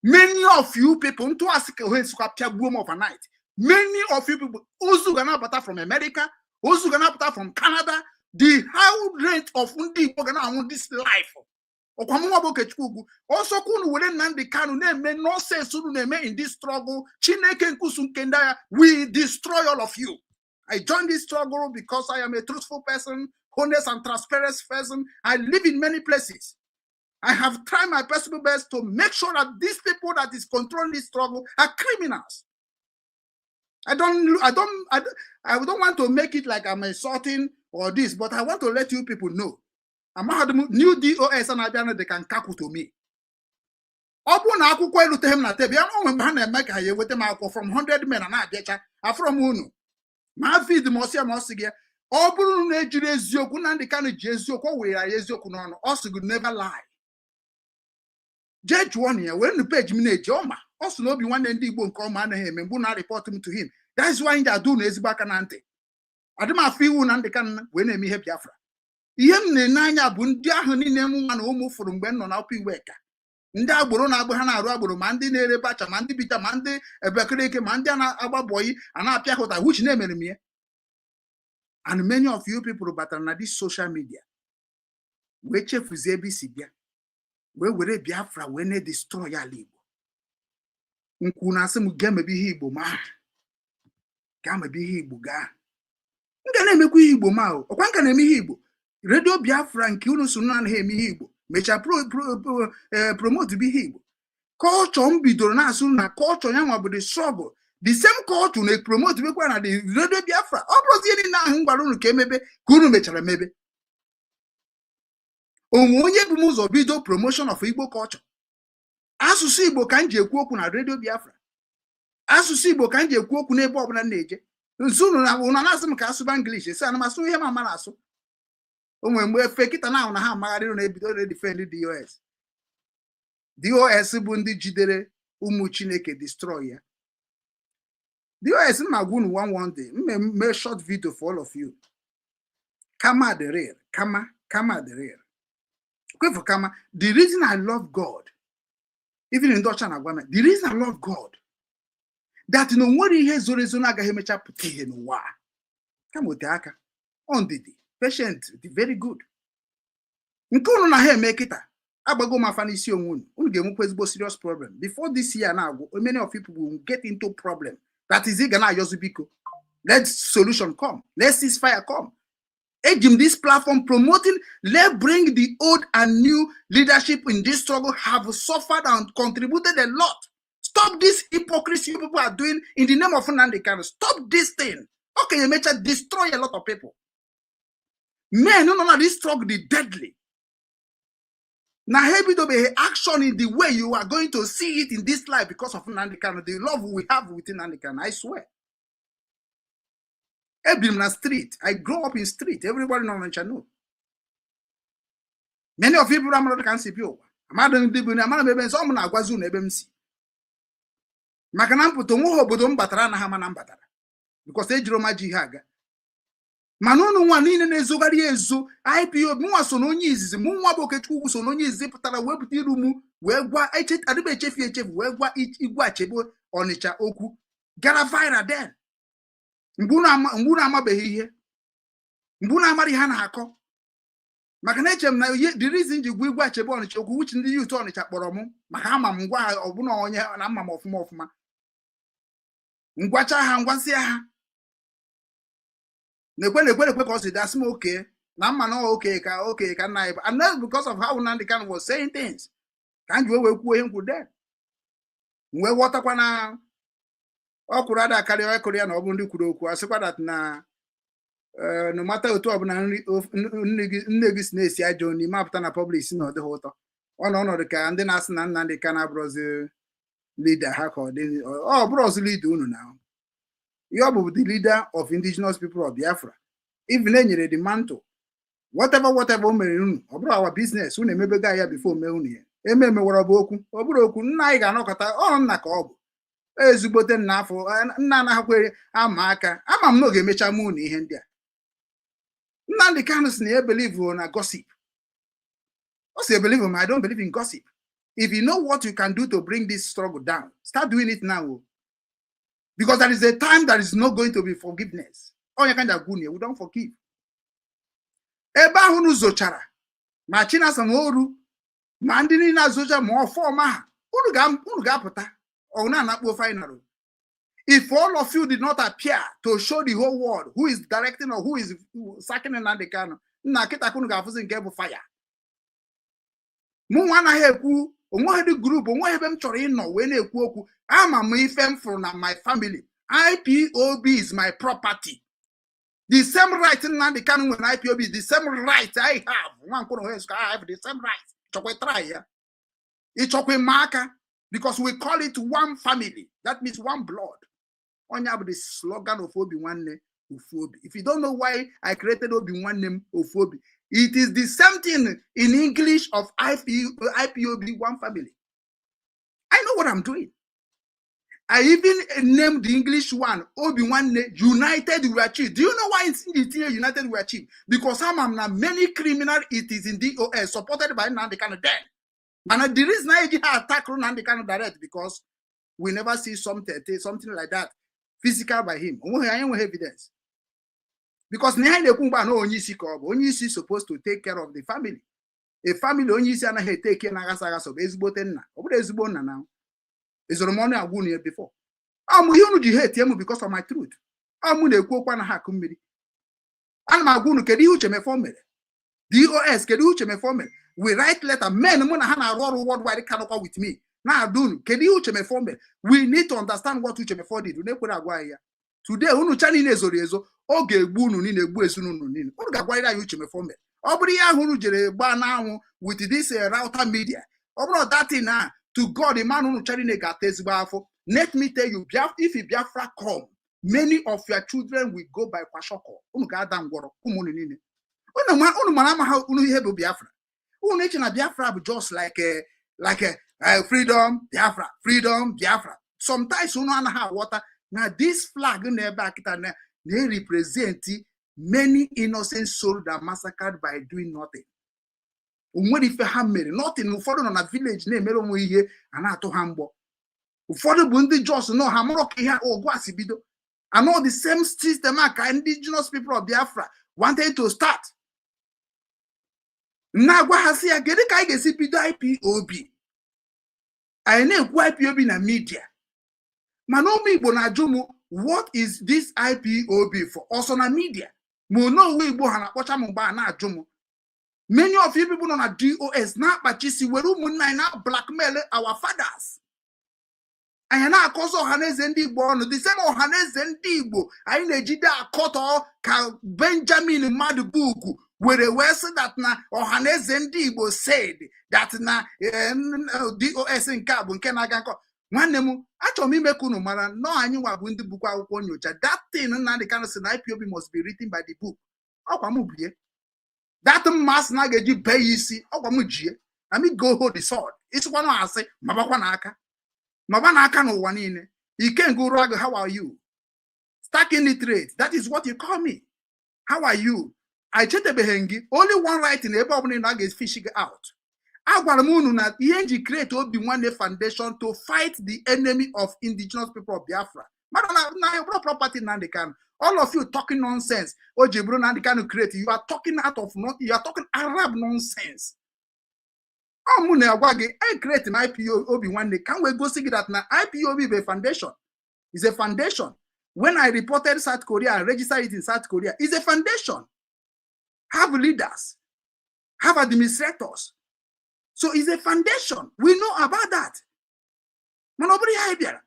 Many of you people, ntụasị ka ohe nsịkwa pịagbuo m overnight. Many of you people, ozu ga na-abata from America, ozu ga na-apụta from Canada. The high rate of ndị Igbo ga na-anwụ this life. Ọkwa mụnwa bụ Okechukwu Ugwu, ọsọkwa unu were Nnamdi Kanu na-eme nonsense unu na-eme in this struggle, Chineke nkusu nke ndị agha will destroy all of you. I joined this struggle because I am a truthful person, honest and transparent person. I live in many places. I have tried my possible best to make sure that these people that is controlling this struggle are criminals. I don't want to make it like I'm insulting or this, but I want to let you people know. Amaghadum new DOS na-abịa dị ka nkakwu to me. Ọ bụrụ na akwụkwọ eruteghị m na tebụl ya onwe mgbe ha na-eme ka ha ya eweta m akwụkwọ from 100 men na na-abịacha afọrọ m unu ma vid ma ọsị ya ma ọ sị gị ya. Ọ bụrụ na ejiri eziokwu, Nnamdi Kanu ji eziokwu, o were ya eziokwu n'ọnụ, ọ sị gị never lie. Jee jụọ na ya were nu peji m na-eji ọma. Ọ sị na obi nwanne ndị Igbo nke ọma anaghị eme mgbe na report m to him. That is why m ji adụ unu ezigbo aka na ntị. Adị m afọ iwu na ndị Kanu wee na-eme ihe Biafra. Ihe m na-ene anya bụ ndị ahụ niile m nwa na ụmụ fụrụ mgbe m nọ na ọkụ Iweka, ndị agboro na-agba ha na-arụ agboro, ma ndị na-ere bacha, ma ndị bita, ma ndị Abakaliki, ma ndị a na-agba bọyị a na-apịa ha ụta, which na-emere m ya. And many of you people batara na this social media wee chefuzie ebe isi bịa, wee were Biafra wee na-destroy ala Igbo. Nkwu na-asị m gaa mebe ihe Igbo, ma gaa mebe ihe Igbo, gaa m ga na-emekwa ihe Igbo, ma o ọkwa m ka na-eme ihe Igbo. Redio Biafra nke unu so na anaghị eme ihe Igbo, mechaa promote bụ ihe Igbo culture m bidoro na-asụ na culture ya nwa bụ the struggle. The same culture na-promote bekwa na the Radio Biafra. Ọ bụrụzi ihe niile ahụ m gwara unu ka emebe ka unu mechara mebe onwe onye bụ m ụzọ bido promotion of Igbo culture, asụsụ Igbo ka m ji ekwu okwu na Radio Biafra. Asụsụ Igbo ka m ji ekwu okwu n'ebe ọbụla m na-eje. Nzu unu na unu na-asị m ka asụba English, esi ana m asụ ihe m ama na-asụ. O nwere mgbe efe kịta na ahụ na ha amagharị na-ebido na-edefend DOS. DOS bụ ndị jidere ụmụ Chineke, destroy ya. DOS m agwa unu, one one day m mee short video for all of you. Kama the real kama, kama the real kwefu kama. The reason I love God, even ndị ọcha na-agwa m the reason I love God, that na o nwere ihe zoro ezo na-agaghị emecha pụta ihe n'ụwa a. Kama ote aka ọ ndidi, patient dị very good. Nke unu na ha eme kịta agbago m afa n'isi onwe unu. Unu ga-enwekwa ezigbo serious problem before this year na-agwụ. Many of people will get into problem that is ị ga na-ayọzi, biko, let solution come, let ceasefire come. Eji m this platform promoting, let bring the old and new leadership in this struggle have suffered and contributed a lot. Stop this hypocrisy you people are doing in the name of Nnamdi Kanu. Stop this thing. Okay, emecha destroy a lot of people. Men no no this struggle the deadly. Na ha ebidobeghị action in the way you are going to see it in this life because of Nnamdi Kanu, the love we have with Nnamdi Kanu. I swear. Ebiri m na street. I grow up in street. Everybody nọ n'Ọnịcha know. Many of you amara ka m si bịa ụwa. Amadụ ndị bụ amara m ebe nsọ m na-agwazi unu ebe m si. Maka na mpụta onwe ha obodo m batara anaghị ama na m batara. Because ejiro m ji ihe aga. Mana unu nwa niile na-ezogharị ezo IPOB, mụnwa so na onye izizi, mụ nwa bụ Okechukwu so na onye izizi pụtara wee pụta iru m wee gwa adịba echefu echefu wee gwa Igwe Achebe Ọnịcha okwu gara viral then. Mgbe unu amabeghị ihe, mgbe unu amara ihe a na-akọ, maka na eche m na the reason ji gwa Igwe Achebe Ọnịcha okwu, which ndị youth Ọnịcha kpọrọ m maka ama m ngwa ha ọbụna onye na mma m ọfụma ọfụma, ngwacha ha ngwasịa ha na-ekwe na-ekwe na-ekwe ka ọ si dasị m oke na mma na oke ka oke ka nna anyị bụ, and that's because of how Nnamdi Kanu was saying things ka m ji wee kwuo ihe m kwuru then. M wee ghọtakwa na ọ kwuru ada karịa ịkụrụ ya na ọ bụ ndị kwuru okwu asịkwa that na no matter otu ọbụla nne gị si na-esi ajọ nri mapụta na public si na ọ dịghị ụtọ, ọ nọ ọnọdụ ka ndị na-asị na Nnamdi Kanu abụrụzi leader ha, ka ọ dị ọ bụrụzi leader unu na ihe ọ bụ the leader of Indigenous People of Biafra. Even e nyere the mantle, whatever whatever o mere unu, ọ bụrụ our business. Unu emebego ya before mee unu ya eme emewara bụ okwu, ọ bụrụ okwu nna anyị ga-anọkọta ọ nna ka ọ bụ ezigbote nna afọ nna anaghịkwa ama aka. Ama m na ọ ga-emecha mụ unu ihe ndị a. Nnamdi Kanu si na ya believe na gossip. Ọ si believe m, I don't believe in gossip. If you know what you can do to bring this struggle down, start doing it now, because there is a time there is not going to be forgiveness. Onye ka nja gwu, we don't forgive. Ebe ahụ unu zochara ma Chinasa ma oru ma ndị niile azocha ma ọfọm ha, unu ga-apụta ọ na-anakpo final. If all of you did not appear to show the whole world who is directing or who is sacking Nnamdi Kanu, nna kịta unu ga-afụzi nke bụ fire. Mụ nwa anaghị ekwu onweghị dị group, onweghị ebe m chọrọ ịnọ wee na-ekwu okwu. Ama m ife m fụrụ na my family. IPOB is my property. The same right Nnamdi Kanu nwere na IPOB is the same right I have. Nwa mkpụrụ onwe I have the same right. Chọkwa try ya, ịchọkwa ịma aka, because we call it one family. That means one blood. Onye bụ the slogan of Obi Nwanne Ofu Obi. If you don't know why I created Obi Nwanne m Ofu Obi, it is the same thing in English of IPOB, one family. I know what I'm doing. I even named the English one Obi Nwanne United We Achieve. Do you know why it's in the United We Achieve? Because some am na many criminal it is in DOS supported by Nnamdi Kanu then. And the reason I attack Nnamdi Kanu direct, because we never see something like that physical by him. Onweghị anyị enweghị evidence. Because na ihe anyị na-ekwu mgbe a na onye isi ka ọ bụ onye isi supposed to take care of the family. A family onye isi anaghị ete eke na-aghasa aghasa bụ ezigbote nna. Ọ bụrụ ezigbo nna na ezoro m ọnụ agwa unu ya before. Ọ mụ ihe unu ji hate m because of my truth. Ọ mụ na-ekwu okwu anaghị akụ mmiri. Ana m agwa unu kedu ihe Uche Mefo mere. DOS, kedu ihe Uche Mefo mere? We write letter, men mụ na ha na-arụ ọrụ worldwide kanụkwa with me. Na-adụ unu kedu ihe Uche Mefo mere? We need to understand what Uche Mefo did. Unu ekwere agwa anyị ya. Today unu cha niile ezoro ezo, ọ ga-egbu unu niile, egbu ezinụlọ niile. Unu ga-agwarịrị anyị Uche Mefo mere. Ọ bụrụ ihe ahụ unu jere gbaa n'anwụ with this router media, ọ bụrụ datin a to God man unu cha niile ga-ata ezigbo afọ. Let me tell you, if Biafra come, many of your children will go by kwashiorkor. Unu ga-ada ngwọrọ, ụmụ unu niile. Unu mara ama ha unu ihe bụ Biafra. Unu eche na Biafra bụ just like a freedom, Biafra, freedom, Biafra. Sometimes unu anaghị aghọta na this flag na ebe a kịta na na-represent many innocent souls that massacred by doing nothing. O nwere ife ha mere, nothing. Ụfọdụ nọ na village na-emere onwe ihe a na-atụ ha mgbọ. Ụfọdụ bụ ndị jos nọ ha mụrụ ka ihe ọgụ a si bido. And all the same system a ka Indigenous People of Biafra wanted to start. Na-agwa ha sị ya, kedu ka anyị ga-esi bido IPOB? Anyị na-ekwu IPOB na media, mana ụmụ Igbo na-ajụ m, "What is this IPOB for?" Ọsọ na media ma onowu Igbo ha na-akpọcha m mgbe a na-ajụ m. Many of you people nọ na DOS na-akpachisi were ụmụnne anyị na blackmail our fathers. Anyị na-akọzọ Ọhaneze ndị Igbo ọnụ, the same Ọhaneze ndị Igbo anyị na-ejide akọtọ ka Benjamin Madubugwu were wee sị that na Ọhaneze ndị Igbo said that na DOS nke a bụ nke na-aga nkọ. Nwanne m, achọrọ m ime ka unu mara nọọ anyị nwa bụ ndị bukwa akwụkwọ nyocha that thing Nnamdi Kanu sị na IPOB must be written by the book. Ọkwa m bie that mmasị na a ga-eji bee ya isi, ọkwa m jie na me go hold the sword. Ịsịkwana asị mabakwa n'aka, maba n'aka n'ụwa niile. Ikenga Uruagụ, how are you? Stark illiterate, that is what you call me. How are you? I chetebeghị gị only one writing ebe ọbụla ị na ga-fish gị out. Agwara m unu na ihe nji create Obi Nwanne Foundation to fight the enemy of Indigenous People of Biafra. Mmadụ na bụrụ property Nnamdi Kanu. All of you talking nonsense. O ji bụrụ Nnamdi Kanu create, you are talking out of not, you are talking Arab nonsense. Ọ mụ na-agwa gị, I create m IPO Obi Nwanne ka m wee gosi gị that na IPOB bụ a foundation, is a foundation. When I reported South Korea and registered it in South Korea, is a foundation, have leaders, have administrators, so it's a foundation. We know about that. Mana ọ bụrụ ihe anyị bịara,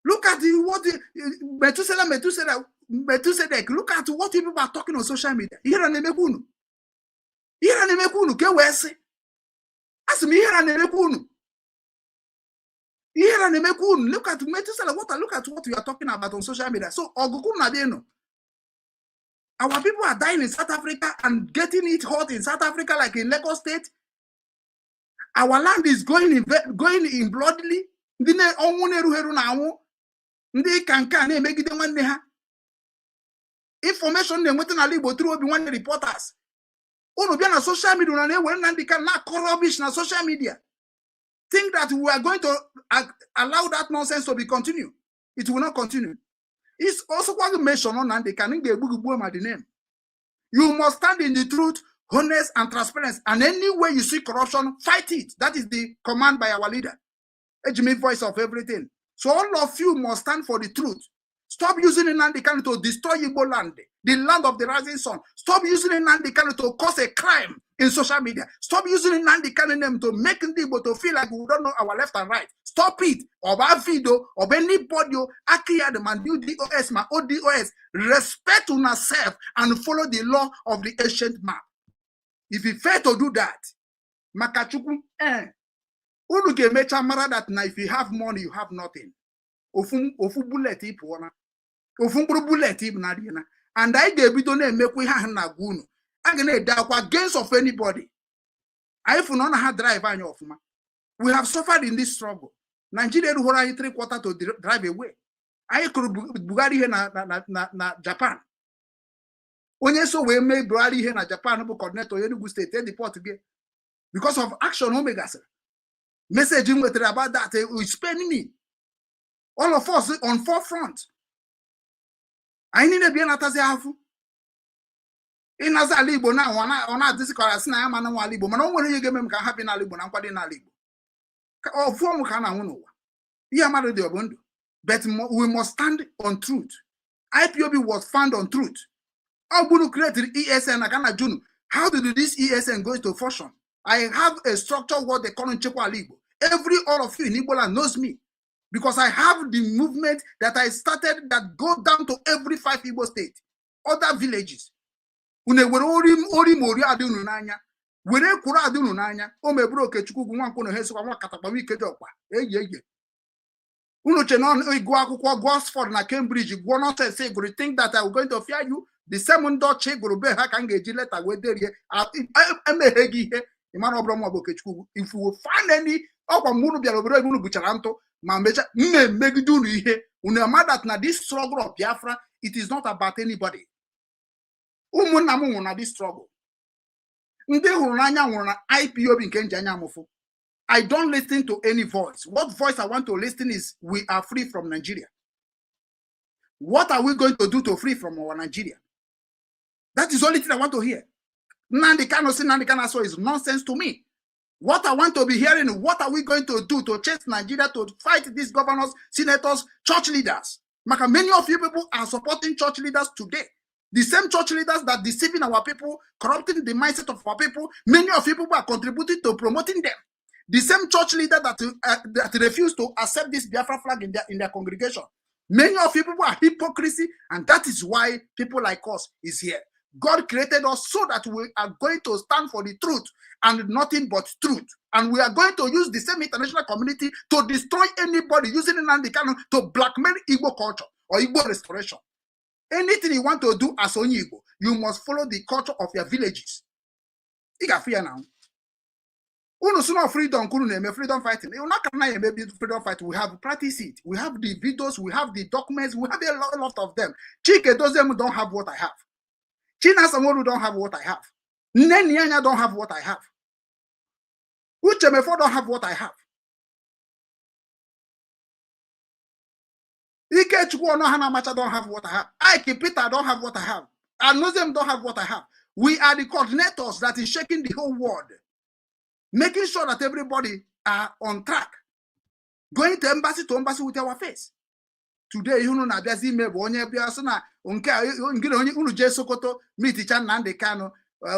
look at what Methuselah, Methuselah, Methuselah, look at what you people are talking on social media. Ihere na-emekwa unu, ihere na-emekwa unu ka e wee sị asị m, ihere na-emekwa unu, ihere na-emekwa unu. Look at Methuselah, what, look at what you are talking about on social media. So ọgụgụ na-abịa ịnụ. Our people are dying in South Africa and getting it hot in South Africa, like in Lagos State. Our land is going in bloodily. Ndị ọnwụ na-erughị eru na-anwụ, ndị ka nke a na-emegide nwanne ha. Information na-enweta n'ala Igbo through Obi Nwanne reporters. Unu bịa na social media na na-ewere Nnamdi Kanu na-akọ rubbish na social media. Think that we are going to allow that nonsense to be continue? It will not continue. It's also kwa mention on Nnamdi Kanu ga-egbu gị gbuo ma the name. You must stand in the truth, honest and transparency, and anywhere you see corruption, fight it. That is the command by our leader, Ejimi, voice of everything. So all of you must stand for the truth. Stop using Nnamdi Kanu to destroy Igbo land, the land of the rising sun. Stop using Nnamdi Kanu to cause a crime in social media. Stop using Nnamdi Kanu name to make Ndị Igbo to feel like we don't know our left and right. Stop it. Of our video, of anybody, Akia, the man, DOS, my ODOS, respect on yourself and follow the law of the ancient map. If you fail to do that, Makachukwu, unu ga-emecha mara that na if you have money, you have nothing. Ofu ofu bullet ị pụọ na ofu mkpụrụ bullet ị na na and anyị ga-ebido na-emekwa ihe ahụ na-agwa unu. A ga na-ede akwa against of anybody. Anyị fụ na ọ na ha drive anyị ọfụma. We have suffered in this struggle. Nigeria erughoro anyị three quarter to drive away. Anyị kụrụ Buhari ihe na Japan. Onye so wee mee Buhari ihe na Japan bụ coordinator Enugu State, e deport gị because of action o megasịrị. Message m nwetara about that is pain me. All of us on forefront, anyị niile bịa natazi afụ ịnazi ala Igbo na ọ na-adịsị ka ọ sị na ya mana nwa ala Igbo, mana o nwere ihe ga-eme m ka ha bi n'ala Igbo na nkwado n'ala Igbo. Ofu ọnwụ ka a na-anwụ n'ụwa, ihe mmadụ dị ọ bụ ndụ, but we must stand on truth. IPOB was found on truth. Ọ bụrụ created ESN na Ghana Junu. How did this ESN go into function? I have a structure, what they call nchekwa ala Igbo. Every all of you in Igbo land knows me because I have the movement that I started that go down to every five Igbo state, other villages. Unu ewere ori ori ma ori adị unu n'anya, were ekworo adị unu n'anya. O meburu Okechukwu ugwu Nwankwọ na ha esokwa nwa katakpa ike dị ọkpa eyi eyi. Unu che na ịgụ akwụkwọ, gụọ Oxford na Cambridge, gụọ nonsense gụrụ, think that I'm going to fear you. The same ndị ọcha gụrụ be ha ka m ga-eji leta wee derie emeghe gị ihe. Ị mara, ọ bụrụ m ọ bụ Okechukwu, if you find any ọkwa mgbe unu bịara obodo ebe unu buchara ntụ ma mechaa m na-emegide unu ihe, unu ama that na this struggle of Biafra, it is not about anybody. Ụmụnna m nwụrụ na this struggle, ndị hụrụ n'anya nwụrụ na IPOB nke nji anya mụfụ. I don't listen to any voice. What voice I want to listen is we are free from Nigeria. What are we going to do to free from our Nigeria? That is the only thing I want to hear. Nnamdi Kanu say Nnamdi Kanu so is nonsense to me. What I want to be hearing, what are we going to do to chase Nigeria, to fight these governors, senators, church leaders? Maka many of you people are supporting church leaders today. The same church leaders that deceiving our people, corrupting the mindset of our people, many of you people are contributing to promoting them. The same church leader that refuse to accept this Biafra flag in their congregation. Many of you people are hypocrisy, and that is why people like us is here. God created us so that we are going to stand for the truth and nothing but truth. And we are going to use the same international community to destroy anybody using Nnamdi Kanu to blackmail Igbo culture or Igbo restoration. Anything you want to do as onye Igbo, you must follow the culture of your villages. Ị ga-afụ ya now. Unu sị na freedom kwuru na-eme freedom fighting. Unu aka na eme freedom fight. We have practiced it. We have the videos, we have the documents, we have a lot of them. Chike Doziem don't have what I have. Chinasa Nworu don't have what I have. Nnenni Anya don't have what I have. Uche Mefo don't have what I have. Ikechukwu Onoha na Amacha don't have what I have. Ike Peter don't have what I have. Anozem don't have what I have. We are the coordinators that is shaking the whole world, making sure that everybody are on track, going to embassy with our face. Today, ihe unu na-abịazi ime bụ onye bịa sị na nke a nke na onye unu jee Sokoto miticha Nnamdi Kanu,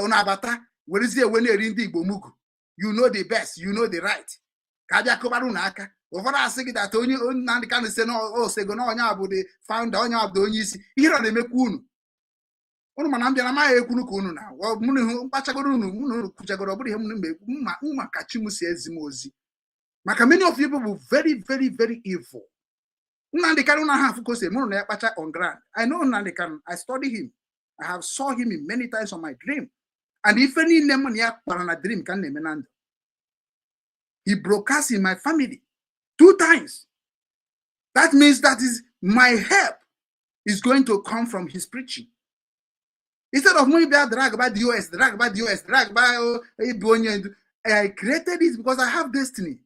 unu abata werezie ewe na-eri ndị Igbo mugu. You know the best, you know the right. Ka abịa kụbara unu aka. Ụfọdụ asị gị that onye Nnamdi Kanu si na osego na onye a bụ the founder, onye a bụ onye isi. Ihere na-emekwa unu. Unu mana m bịara amaghị ekwuru ka unu na mụ hụ mkpachagoro unu unu kwuchagoro, ọ bụrụ ihe m na-ekwu mma mma ka chi m si ezi m ozi. Maka many of you people bụ very, very, very evil. Nnamdi Kanu na ha afụ ka o si eme, unu na ya kpacha on ground. I know Nnamdi Kanu. I study him. I have saw him in many times on my dream. And ife niile m na ya kpara na dream ka m na-eme na ndụ. He broadcast in my family two times. That means that is my help is going to come from his preaching. Instead of me bịa drag by DOS, drag by DOS, drag by ịbụ onye ndu, I created it because I have destiny.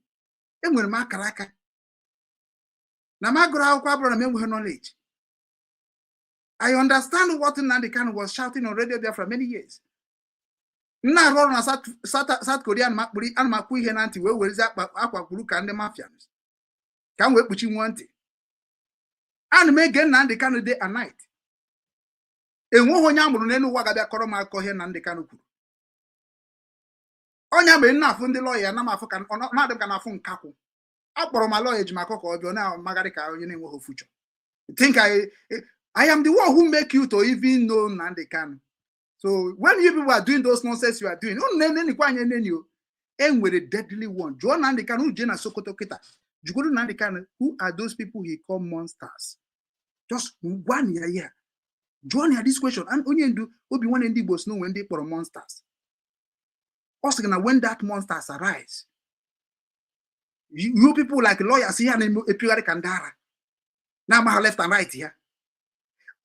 Enwere m akara aka. Na m agụrụ akwụkwọ abụrụ na m enweghị knowledge. I understand what Nnamdi Kanu was shouting on Radio Biafra many years. M na-arụ ọrụ na South Korea, ana m akpụ ihe na ntị wee werezi akwa kwuru ka ndị mafians ka m wee kpuchi nwa ntị. Ana m ege Nnamdi Kanu day and night. Enweghị onye a mụrụ n'elu ụwa ga-abịa kọrọ m akụkọ ihe Nnamdi Kanu kwuru. Ọnya mgbe m na-afụ ndị lọya na m afụ ka na-adị m ka na-afụ nkakwụ. Akpọrọ m lọya Ejimakọ ka ọ bịa, ọ na-amagharị ka onye na-enweghị future. Think I am the one who make you to even know Nnamdi Kanu. So when you people are doing those nonsense you are doing, unu na-enenikwa anya eneni o. E nwere deadly one. Jụọ Nnamdi Kanu, unu jee na Sokoto kịta. Jụgodu Nnamdi Kanu, who are those people he call monsters? Just gwa ya ya. Jụọ ya this question. And onye ndu obi nwanne ndị Igbo si na onwe ndị kpọrọ monsters. Ọ sị na when that monsters arise, you people like lawyers ihe a na-epigharị ka ndị ara na-amaghị left and right ya,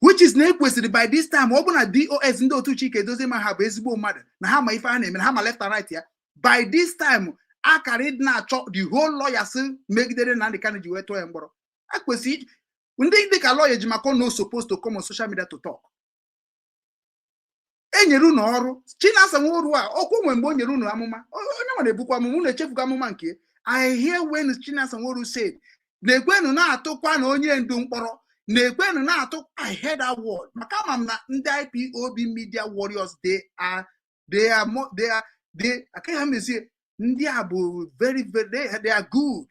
which is na ekwesịrị by this time, ọ bụ na DOS ndị otu Chike Dozie ma ha bụ ezigbo mmadụ na ha ma ife ha na-eme na ha ma left and right ya, by this time akara ịdị na-achọ the whole lawyers megidere Nnamdi Kanu ji wee tụọ ya mkpọrọ. A kwesịrị ndị dịka lawyer Ejimakor no supposed to come on social media to talk. E nyere unu ọrụ. Chinasa Nworu a okwu nwe mgbe o nyere unu amụma, onye nwere ebukwa amụma, unu echefugo amụma nke I hear when Chinasa Nworu said na-ekwenu na-atụkwa na onye ndu mkpọrọ na-ekwenu na-atụ. I heard that word maka ama m na ndị IPOB media warriors, they are they akaghị ha mezie. Ndị a bụ very, very, they are good.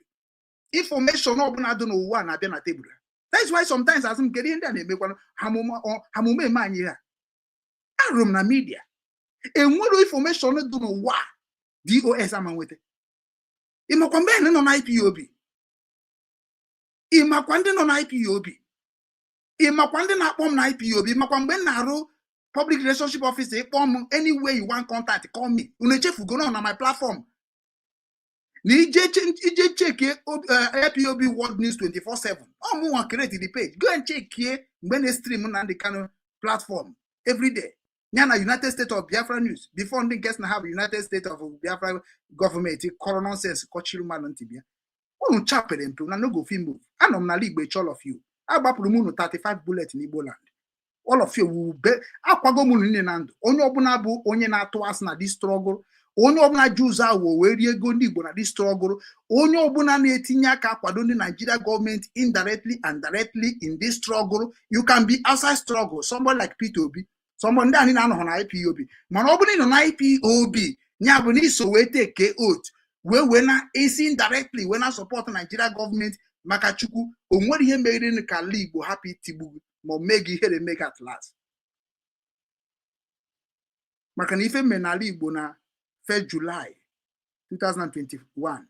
Information ọbụla dị n'ụwa na-abịa na tebụl ha. That's why sometimes asị m, kedu ihe ndị a na-emekwanụ ha mume eme anyị ha arụrụ m na media enwere information dị n'ụwa DOS ama nweta. Ịmakwa mgbe anyị nọ na IPOB Ịmakwa ndị nọ na IPOB, ịmakwa ndị na-akpọ m na IPOB, ịmakwa mgbe m na-arụ public relationship officer, ịkpọ m anywhere you want contact, call me. Unu echefugo nọ na my platform na ije checkie IPOB World News 24/7. Ọ mụnwa create the page. Go and checkie mgbe na-stream Nnamdi Kanu platform every day ya na United States of Biafra News before ndị nke sị na ha bụ United States of Biafra gọọmenti kọrọ nonsense kọchiri mmadụ ntị. Bịa unu chapere mpe na no go fit move. Anọ m n'ala Igbo eche all of you. Agbapụrụ m unu 35 bullet n'Igbo land. All of you will be akwago m unu niile na ndụ. Onye ọbụla bụ onye na-atụ asị na this struggle, onye ọbụla ji ụzọ awụ wee rie ego ndị Igbo na this struggle, onye ọbụla na-etinye aka akwado ndị Nigeria gọọmenti indirectly and directly in this struggle, you can be outside struggle, somebody like Peter Obi, somebody ndị anyị na-anọghọ na IPOB, mana ọ bụrụ na ị nọ na IPOB, ya bụ na iso wee take oath wee na esi indirectly wee na support Nigeria gọọmenti, maka Chukwu, o nwere ihe meghere ka ala Igbo hapụ itigbu gị ma ọ mee gị ihere mee gị at last. Maka na ife mere n'ala Igbo na 1st July 2021,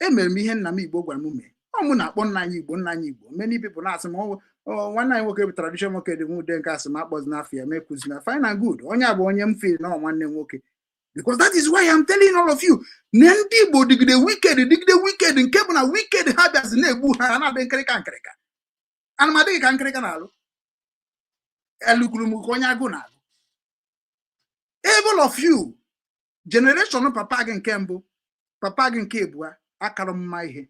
emere m ihe nna m Igbo gwara m mee. Ọ mụ na-akpọ nna anyị Igbo, nna anyị Igbo. Many people na-asị m, "Nwanne anyị nwoke bụ tradition nwoke dị nwude nke asị m akpọzi n'afọ ya." Mekwuzi na fine and good, onye a bụ onye m feel na ọ nwanne m nwoke, because that is why I'm telling all of you na ndị Igbo dịgide wicked, dịgide wicked, nke bụ na wicked ha bịazi na-egbu ha na-adị nkịrịka nkịrịka. Ana m adịghị ka nkịrịka na-alụ elukwuru m ka onye agụ na-alụ. All of you, generation papa gị nke mbụ, papa gị nke abụọ, akara mma ihe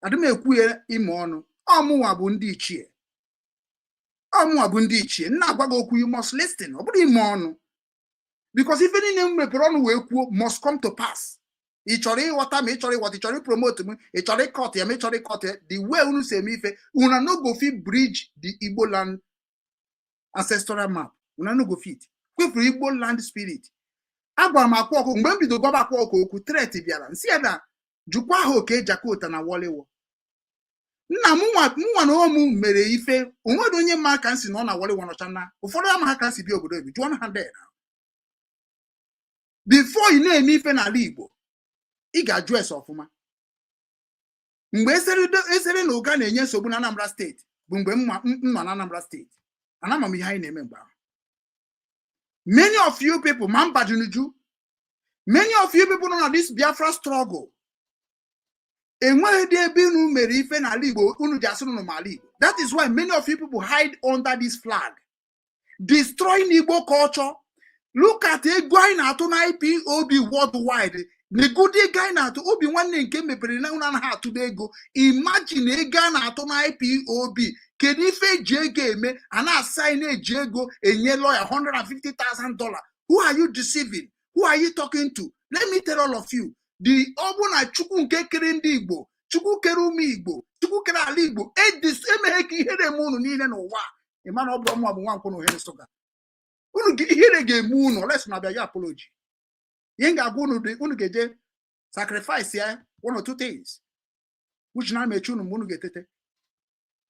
adị m ekwu ya ime ọnụ. Ọmụnwa bụ ndị ichie, ọmụnwa bụ ndị ichie. Nna agwa gị okwu, you must listen. Ọ bụrụ ime ọnụ, because ife niile m mepere ọnụ wee kwuo must come to pass. Ị chọrọ ịghọta ma ị chọrọ ịghọta, ị chọrọ ipromote m, ị chọrọ ịkọt ya ma ị chọrọ ịkọt ya, the way unu si eme ife, una no go fit bridge the Igbo land ancestral map. Una no go fit kwefuru Igbo land spirit. Agwara m Akwa Ọkụ mgbe m bido gwaba Akwa Ọkụ okwu, threat bịara nsị ya na jụkwa ha oke Jakota na Wọlịwọ. Nna m nwa na ụmụ mere ife onwere onye ma ka m si nọ na Wọlịwọ nọcha na ụfọdụ ama ha ka m si bịa obodo ebi. Jụọ ha there na before ị na-eme ife n'ala Igbo, ị ga-ajụ ese ọfụma. Mgbe esere na ụga na-enye nsogbu na Anambra Steeti bụ mgbe m nọ na Anambra Steeti, ana m ihe anyị na-eme mgbe ahụ. Many of you people ma mbajunuju, many of you people nọ na this Biafra struggle, enweghị dị ebe unu mere ife n'ala Igbo unu ji asị unu n'ala Igbo. That is why many of you people hide under this flag, destroying Igbo culture. Look at ego anyị na-atụ na IPOB worldwide. Negodi ego anyị na-atụ. Obi nwanne nke mepere na unu anaghị atụdo ego. Imagine ego a na-atụ na IPOB. Kedu ife eji ego eme? A na-asa anyị na-eji ego enye lawyer $150,000. Who are you deceiving? Who are you talking to? Let me tell all of you, the ọ bụ na Chukwu nke kere ndị Igbo, Chukwu kere ụmụ Igbo, Chukwu kere ala Igbo, emeghe ka ihere eme unu niile n'ụwa. Ịma na ọ bụrụ ọmụwa bụ Nwankwọ na Ohere Nsụka unu, ihere ga-eme unu oles na abịa ya apology. Ihe m ga-agwa unu dị, unu ga-eje sacrifice ya one or two things which na mechi unu mgbe unu ga-etete.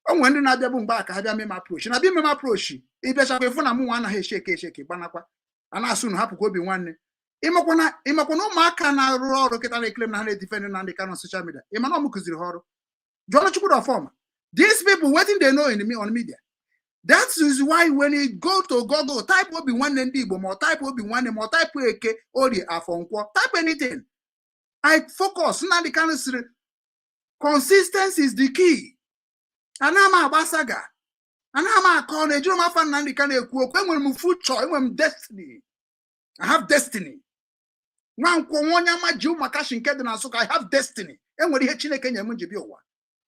O nwere ndị na-abịa bụ mgbe a ka ha bịa mee m approach na bịa ime m approach. Ịbịachakwa ịfụ na mụ nwa anaghị esheke esheke gbanakwa a na-asụ unu hapụkwa obi nwanne. Ịmakwana ụmụaka na-arụ ọrụ kịta na-ekele m na ha na-edefend Nnamdi Kanu on social media. Ịma na ọ m kụziri ha ọrụ? Jụọnụ Chukwudi ọfọma. These people, wetin they know in me on media. That is why when you go to Google, type Obi Nwanne ndị Igbo, ma ọ type Obi Nwanne, ma ọ type Eke Orie Afọ Nkwọ, type anything, I focus. Nnamdi Kanu sịrị consistency is the key. Anaghị m agba saga, anaghị m akọ na ejiro m afa Nnamdi Kanu ekwu okwu. Enwere m future, enwere m destiny. I have destiny. Nwankwọ nwa onye ama ji ụmụakashi nke dị na Nsụka. I have destiny. Enwere ihe Chineke nyere m ji bịa ụwa.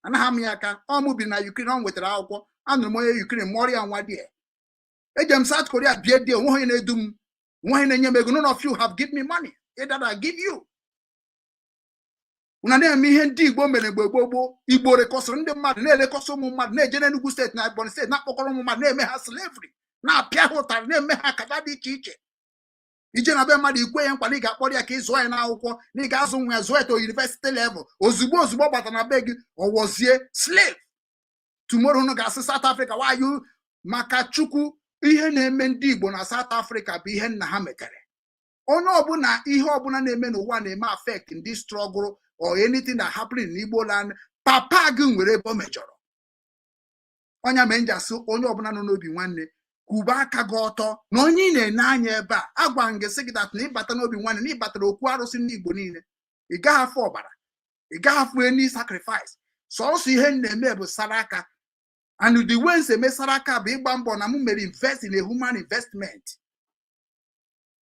Anaghị m ya aka. Ọ mụ biri na Ukraine, ọ nwetara akwụkwọ. Anụrụ m onye Ukraine mụọrọ ya nwa die. Eje m South Korea bie die. Onwe onye na-edu m, onwe onye na-enye m ego. None of you have give me money either that I give you. Una na-eme ihe ndị Igbo mere mgbe gboo gboo. Igbo rekọsịrị ndị mmadụ, na-elekọsị ụmụ mmadụ, na-eje n'Enugu Steeti na Ebonyi Steeti, na-akpọkọrọ ụmụ mmadụ, na-eme ha slavery, na-apịa ha ụtarị, na-eme ha akata dị iche iche. Ije na be mmadụ, ikwe ya nkwa na ị ga-akpọrọ ya ka ị zụọ ya n'akwụkwọ, na ị ga-azụ nwa ya, zụọ ya to university level. Ozugbo ozugbo ọ batara na be gị, ọwọzie slave. Tomorrow unu ga-asị South Africa, why you? Maka Chukwu, ihe na-eme ndị Igbo na South Africa bụ ihe nna ha metere. Onye ọbụla, ihe ọbụla na-eme n'ụwa na-eme affect ndị struggle or anything that happening in Igbo land. Papa gị nwere ebe o mejọrọ. Ọnya mee nji asị onye ọbụla nọ n'obi nwanne, kwụba aka gị ọtọ na onye ị na-ene anya ebe a. Agwa m gị sị gị that na ịbata n'obi nwanne, na ịbatara okwu arụsị ndị Igbo niile, ị gaghị afụ ọbara, ị gaghị afụ any sacrifice. Sọọsọ ihe m na-eme bụ sara aka, and the way nsi eme sara aka bụ ịgba mbọ na m mere invest in a human investment.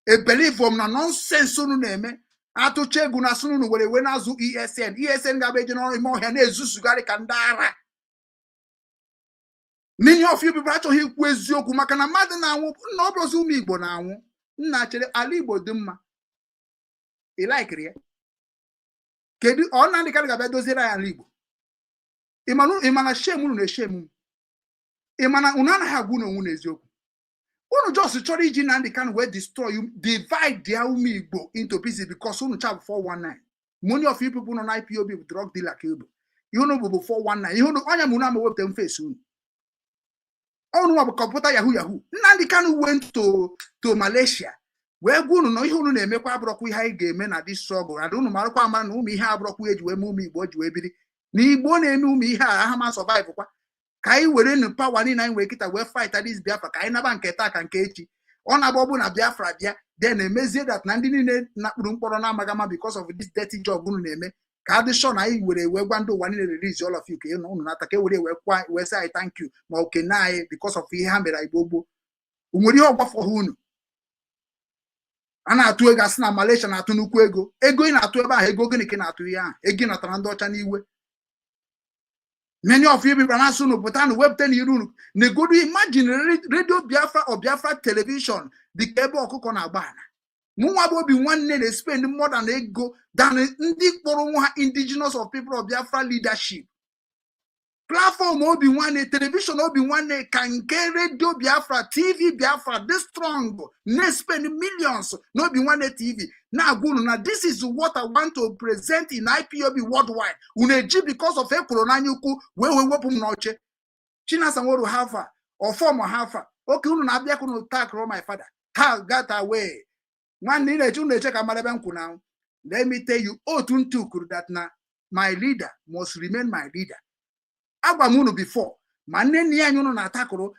Ebelieve m na nonsense unu na-eme. Atụcha egwu na asụ unu were wee na-azụ ESN. ESN ga-abụ eje n'ọrụ ime ọhịa na-ezuzugharị ka ndị ara. Many of you people achọghị ikwu eziokwu maka na mmadụ na-anwụ nna. Ọ bụrụzi ụmụ Igbo na-anwụ nna. Chere, ala Igbo dị mma, ị laikiri ya. Kedu ọ Nnamdị Kanụ ga-abịa doziere anyị ala Igbo? Ị ma na shame unu na-eshem m. Ị ma na unu anaghị agwa unu onwe unu eziokwu. Unu just chọrọ iji Nnamdị Kanụ wee destroy you, divide their ụmụ Igbo into pieces, because unu cha bụ 419. Many of you people nọ na IPOB bụ drug dealer ka bụ ihe unu bụ 419. Ihe unu ọnya ma unu ama wepụta mfesi unu ọnụ nwa bụ kọmputa yahoo yahoo. Nnamdị Kanụ went to Malaysia wee gwa unu na ihe unu na-emekwa abụrọkwa ihe anyị ga-eme na this struggle, and unu marakwa amara na ụmụ ihe abụrọkwa eji wee mee ụmụ Igbo ji wee biri na Igbo na-eme ụmụ ihe a aha ma survive kwa. Ka anyị were nu power niile anyị nwere kịta wee fight this Biafra, ka anyị naba nke taa ka nke echi. Ọ na-agba ọ bụ na Biafra bịa, then emezie that na ndị niile nakpuru mkpọrọ na-amaghị ama because of this dirty job unu na-eme, ka adị sure na anyị were wee gwa ndị ụwa niile, release all of you, ka unu nata, ka e were wee kwa wee sị anyị thank you ma okene anyị because of ihe ha mere anyị gboo gboo. O nwere ihe ọgbafọ ha unu a na-atụ ego, asị na Malaysia na-atụ nnukwu ego. Ego ị na-atụ ebe ahụ, ego gịnị ka ị na-atụ ihe ahụ? Ego ị natara ndị ọcha n'iwe. Many of you people na-asụ unu pụta na wepụta na iru unu negodu. Imagine Radio Biafra or Biafra Television dịka ebe ọkụkọ na-agba ana. Mụnwa bụ obi nwanne na-spend more than ego than ndị kpọrọ nwa ha Indigenous of People of Biafra leadership platform. Obi nwanne television, obi nwanne ka nke Radio Biafra, TV Biafra dị strong, na-spend millions na Obi Nwanne TV, na-agwa unu na this is what I want to present in IPOB worldwide. Unu eji because of ekworo n'anya ukwu wee wepụ m n'oche. Chinasa Nworu, hafa ọfọm hafa oke unu na-abịa ka unu takụrụ my father ha got away. Nwanne, ị na-eche, unu eche ka mara ebe m kwụ na. Let me tell you, otu ntu kwuru that na my leader must remain my leader. Agwa m unu before, ma nne nne ya anya unu na-atakụrụ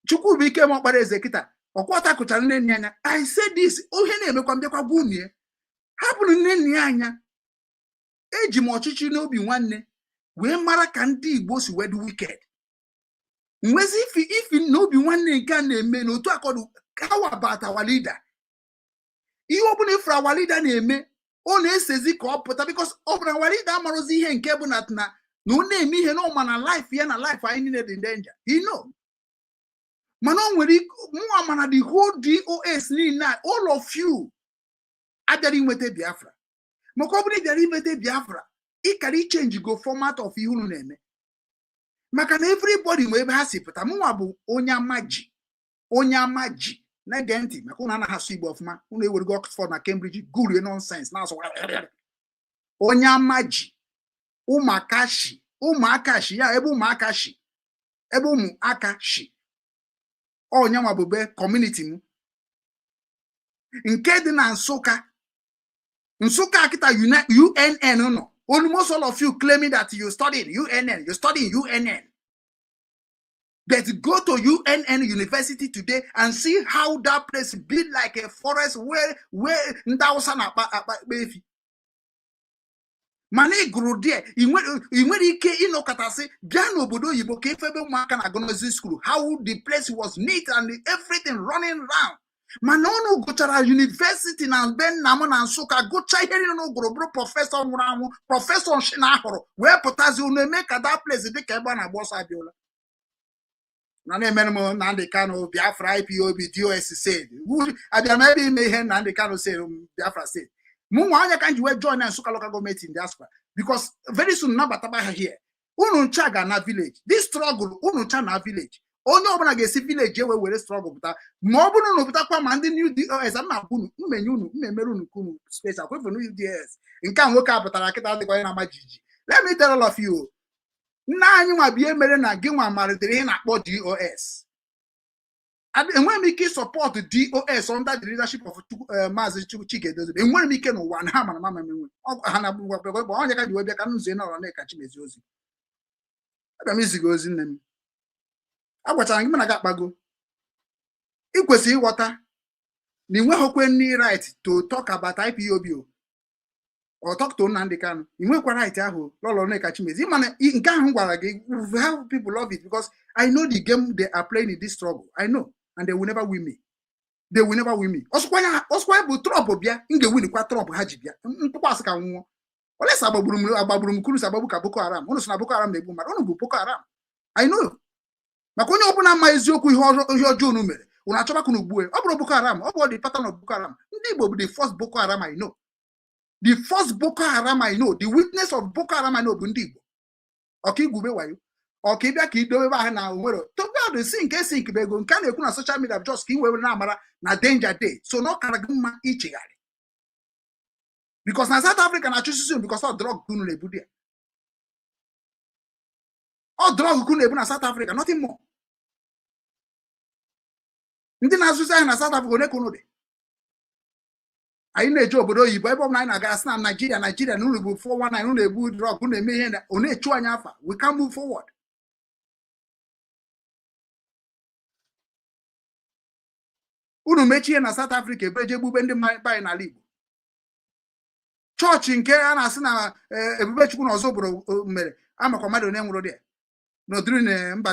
chukwu bụ ike m ọkpara eze kịta ọkwa takụchara nne nne anya. I say this, ohe na-emekwa mbịakwa gwa unu ya, hapụrụ nne nne ya anya. Eji m ọchịchị n'obi nwanne wee mara ka ndị Igbo si wee dị wicked. Nwezi ifi na obi nwanne nke a na-eme n'otu akọdụ. How about our leader? Ihe ọbụla ifuru our leader na-eme, ọ na-esezi ka ọ pụta, because ọ bụrụ our leader amarozi ihe nke bụ na ọ na-eme ihe na ọma na life ya na life anyị niile dị in danger. He know, mana o nwere mụnwa, mana the whole DOS niile, all of you abịara inweta Biafra, maka ọ bụrụ ị bịara inweta Biafra, ịkara ichange go format of ihe unu na-eme, maka na everybody nwe ebe ha si pụta. Mụnwa bụ onye amaji, onye amaji na-ege ntị, maka unu anaghị asụ Igbo ọfụma. Unu ewerego Oxford na Cambridge gurie nonsense na-asụ. Onye amaji, ụmụaka shi, ụmụaka shi ya ebe ụmụaka shi, ebe ụmụaka shi, onye nwa bụbe community m nke dị na Nsụka. Nsụka kịta UNN nọ. Almost all of you claiming that you study in UNN, you study in UNN, but go to UNN University today and see how that place be like a forest where ndị Hausa na-akpa akpa efi. Mana ị gụrụ die, ị nwere ike ịnọkọtasị bịa n'obodo oyibo ka ife ebe ụmụaka na-agụ nursery school, how the place was neat and everything running round. Mana unu gụchara university na be nna m na Nsụka, gụchaa ihe niile unu gụrụ, bụrụ professor nwụrụ anwụ, professor nshi na ahụrụ wee pụtazi, unu eme ka that place dị ka ebe a na-agba ọsọ. Abịala na na-emere m Nnamdị Kanụ Biafra IPOB DOS said. Abịara m ebe ime ihe Nnamdị Kanụ said, Biafra said. Mụ nwa anya ka m ji wee join na Nsụka local government in diaspora, because very soon nabataba ha here. Unu ncha ga na village this struggle, unu ncha na village, onye ọbụla ga-esi village ewe were struggle pụta. Ma ọ bụrụ na pụtakwa ma ndị new DOS a na-agwa unu mmenye unu mmemere unu kunu special kwefu new DOS nke a nwoke a pụtara kịta dịkwa onye na-ama jijiji. Let me tell all of you, nna anyị nwa bụ ihe mere na gị nwa malitere ihe na-akpọ DOS. Enweghị m ike ịsupport DOS under the leadership of Maazị Chike Edoziem. Enwere m ike n'ụwa na ha mara mama m enwe ha na gbugwa onye ka ji wee bịa ka m zie n'ọrụ na ka Chimezie ozi. Abịa m iziga ozi, nne m. Agwachara gị, m na gị akpago. Ị kwesịrị ịghọta na ị nweghịkwe any right to talk about IPOB o or talk to Nnamdi Kanu. Ị nwekwa right ahụ, Lọlọ Nneka Chimezie. Mana nke ahụ m gwara gị, how people love it, because I know the game they are playing in this struggle. I know, and they will never win me. They will never win me. Ọsụkwa bụ Trump bịa, m ga-ewinikwa Trump. Ha ji bịa ntụkwasị ka nwụọ olesa agbagburu m, agbagburu m kurusi agbagbu ka Boko Haram. Unu sị na Boko Haram na-egbu mmadụ, unu bụ Boko Haram. I know. Maka onye ọbụla ma eziokwu, ihe ọjọọ unu mere, unu achọba ka unu gbue. Ọ bụrụ Boko Haram, ọ bụ the pattern of Boko Haram. Ndị Igbo bụ the first Boko Haram I know. The first Boko Haram I know, the witness of Boko Haram I know bụ ndị Igbo. Ọka igwube wayo, ọka ịbịa ka idobe ebe ahụ na onwere togad si nke si nke bụ ego nke a na-ekwu na social media, just ka ị wee na-amara na danger day. So na ọ kara gị mma ichegharị, because na South Africa na-achụsisi unu, because ọ drug unu na-ebu ya, ọ drug unu na-ebu na South Africa, nothing more. Ndị na-azụzi ahịa na South Africa, one ka unu dị? Anyị na-eje obodo oyibo, ebe ọbụla anyị na-aga, sị na Naijiria, Naijiria, na unu bụ 419, unu na-ebu drug, unu na-eme ihe na ọ na-echu anyị afa. We can move forward. Unu mechie na South Africa, ebe eje gbube ndị be anyị n'ala Igbo. Chọọchị nke a na-asị na Ebubechukwu na ọzọ obodo mere amakwa mmadụ onye nwụrụ dị n'ọdịrị na mba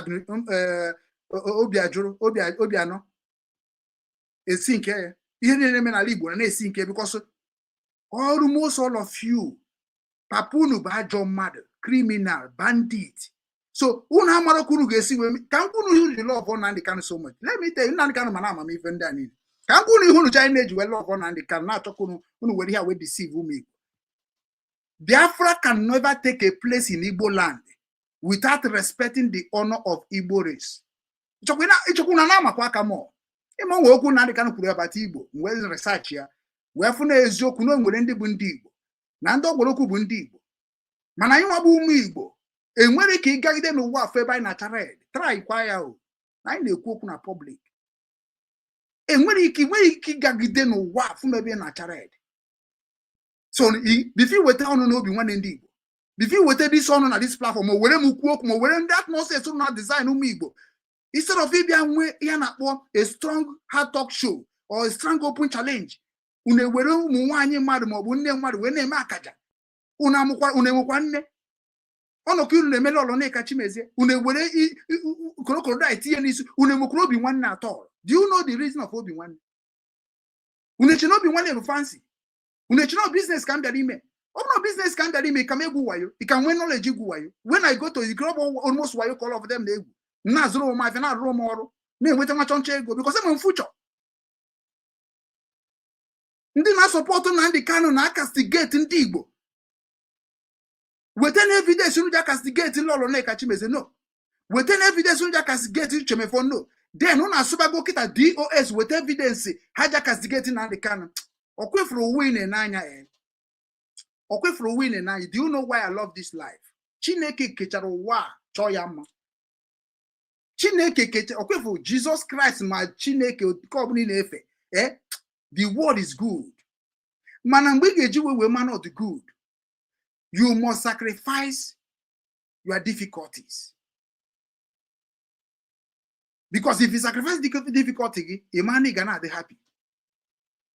obi ajụrụ obi anọ esi nke ya. Ihe niile na-eme n'ala Igbo na-esi nke, because almost all of you, papa unu bụ ajọ mmadụ, criminal, bandit. So unu amara ka unu ga-esi wee ka m kwunu ihe unu ji love Nnamdi Kanu so much. Let me tell you, Nnamdi Kanu mana amamife ndị a niile. Ka m kwunu ihe unu ji na-eji wee love Nnamdi Kanu, na-achọ ka unu were ihe a wee deceive ụmụ Igbo. Biafra can never take a place in Igbo land without respecting the honor of Igbo race. Ịchọkwa na na-amakwa aka mọ ịma nwe okwu Nnamdi Kanu kwuru abata Igbo, wee research ya wee fụ na eziokwu na o nwere ndị bụ ndị Igbo na ndị ọgbara okwu bụ ndị Igbo. Mana anyị nwa bụ ụmụ Igbo enwere ike ịgagide n'ụwa afọ ebe anyị na-acha red try kwa ya o na anyị na-ekwu okwu na public. Enwere ike, enweghị ike ịgagide n'ụwa afọ ebe ị na-acha red. So before iweta ọnụ n'obi nwanne ndị Igbo, before iweta this ọnụ na this platform, o were m kwuo okwu, ma o were ndị atmosphere na design ụmụ Igbo, instead of ịbịa nwee ihe na-akpọ a strong hard talk show or a strong open challenge, unu ewere ụmụ nwaanyị mmadụ maọbụ nne mmadụ wee na-eme akaja. Unu amụkwa, unu enwekwa nne ọnọkọ unu na-emele ọlọ Nneka Chimezie. Unu ewere korokoro tinye n'isi. Unu enwekwara obi nwanne atọ? Do you know the reason of obi nwanne? Unu eche na obi nwanne bụ fancy? Unu eche na business ka m bịara ime? Ọ bụrụ na business ka m bịara ime, ka m egwu wayo, ị ka nwee knowledge igwu wayo. When I go to Europe, almost wayo ka all of them na-egwu. M na-azụrụ m afịa, na-arụrụ m ọrụ, na-enweta nwa chọnchọ ego, because enwere m future. Ndị na-asupport Nnamdi Kanu na-acastigate ndị Igbo, weta na evidence unu ji acastigate Lọlọ Nneka Chimezie. No, weta na evidence unu ji acastigate Uchemefo. No, then unu asụbago kịta DOS, weta evidence ha ji acastigate Nnamdi Kanu. Ọ kwefuru ụwa ị na-ene anya, ọ kwefuru ụwa ị na-ene anya. Do you know why I love this life? Chineke kechara ụwa a chọọ ya mma. Chineke kecha ọ kwefuru Jizọs Kraịst, ma Chineke nke ọbụla ị na-efe, the world is good. Mana mgbe ị ga-eji wee man of the good, you must sacrifice your difficulties, because if you sacrifice the difficulty gị, ị ma na ị ga na-adị happy.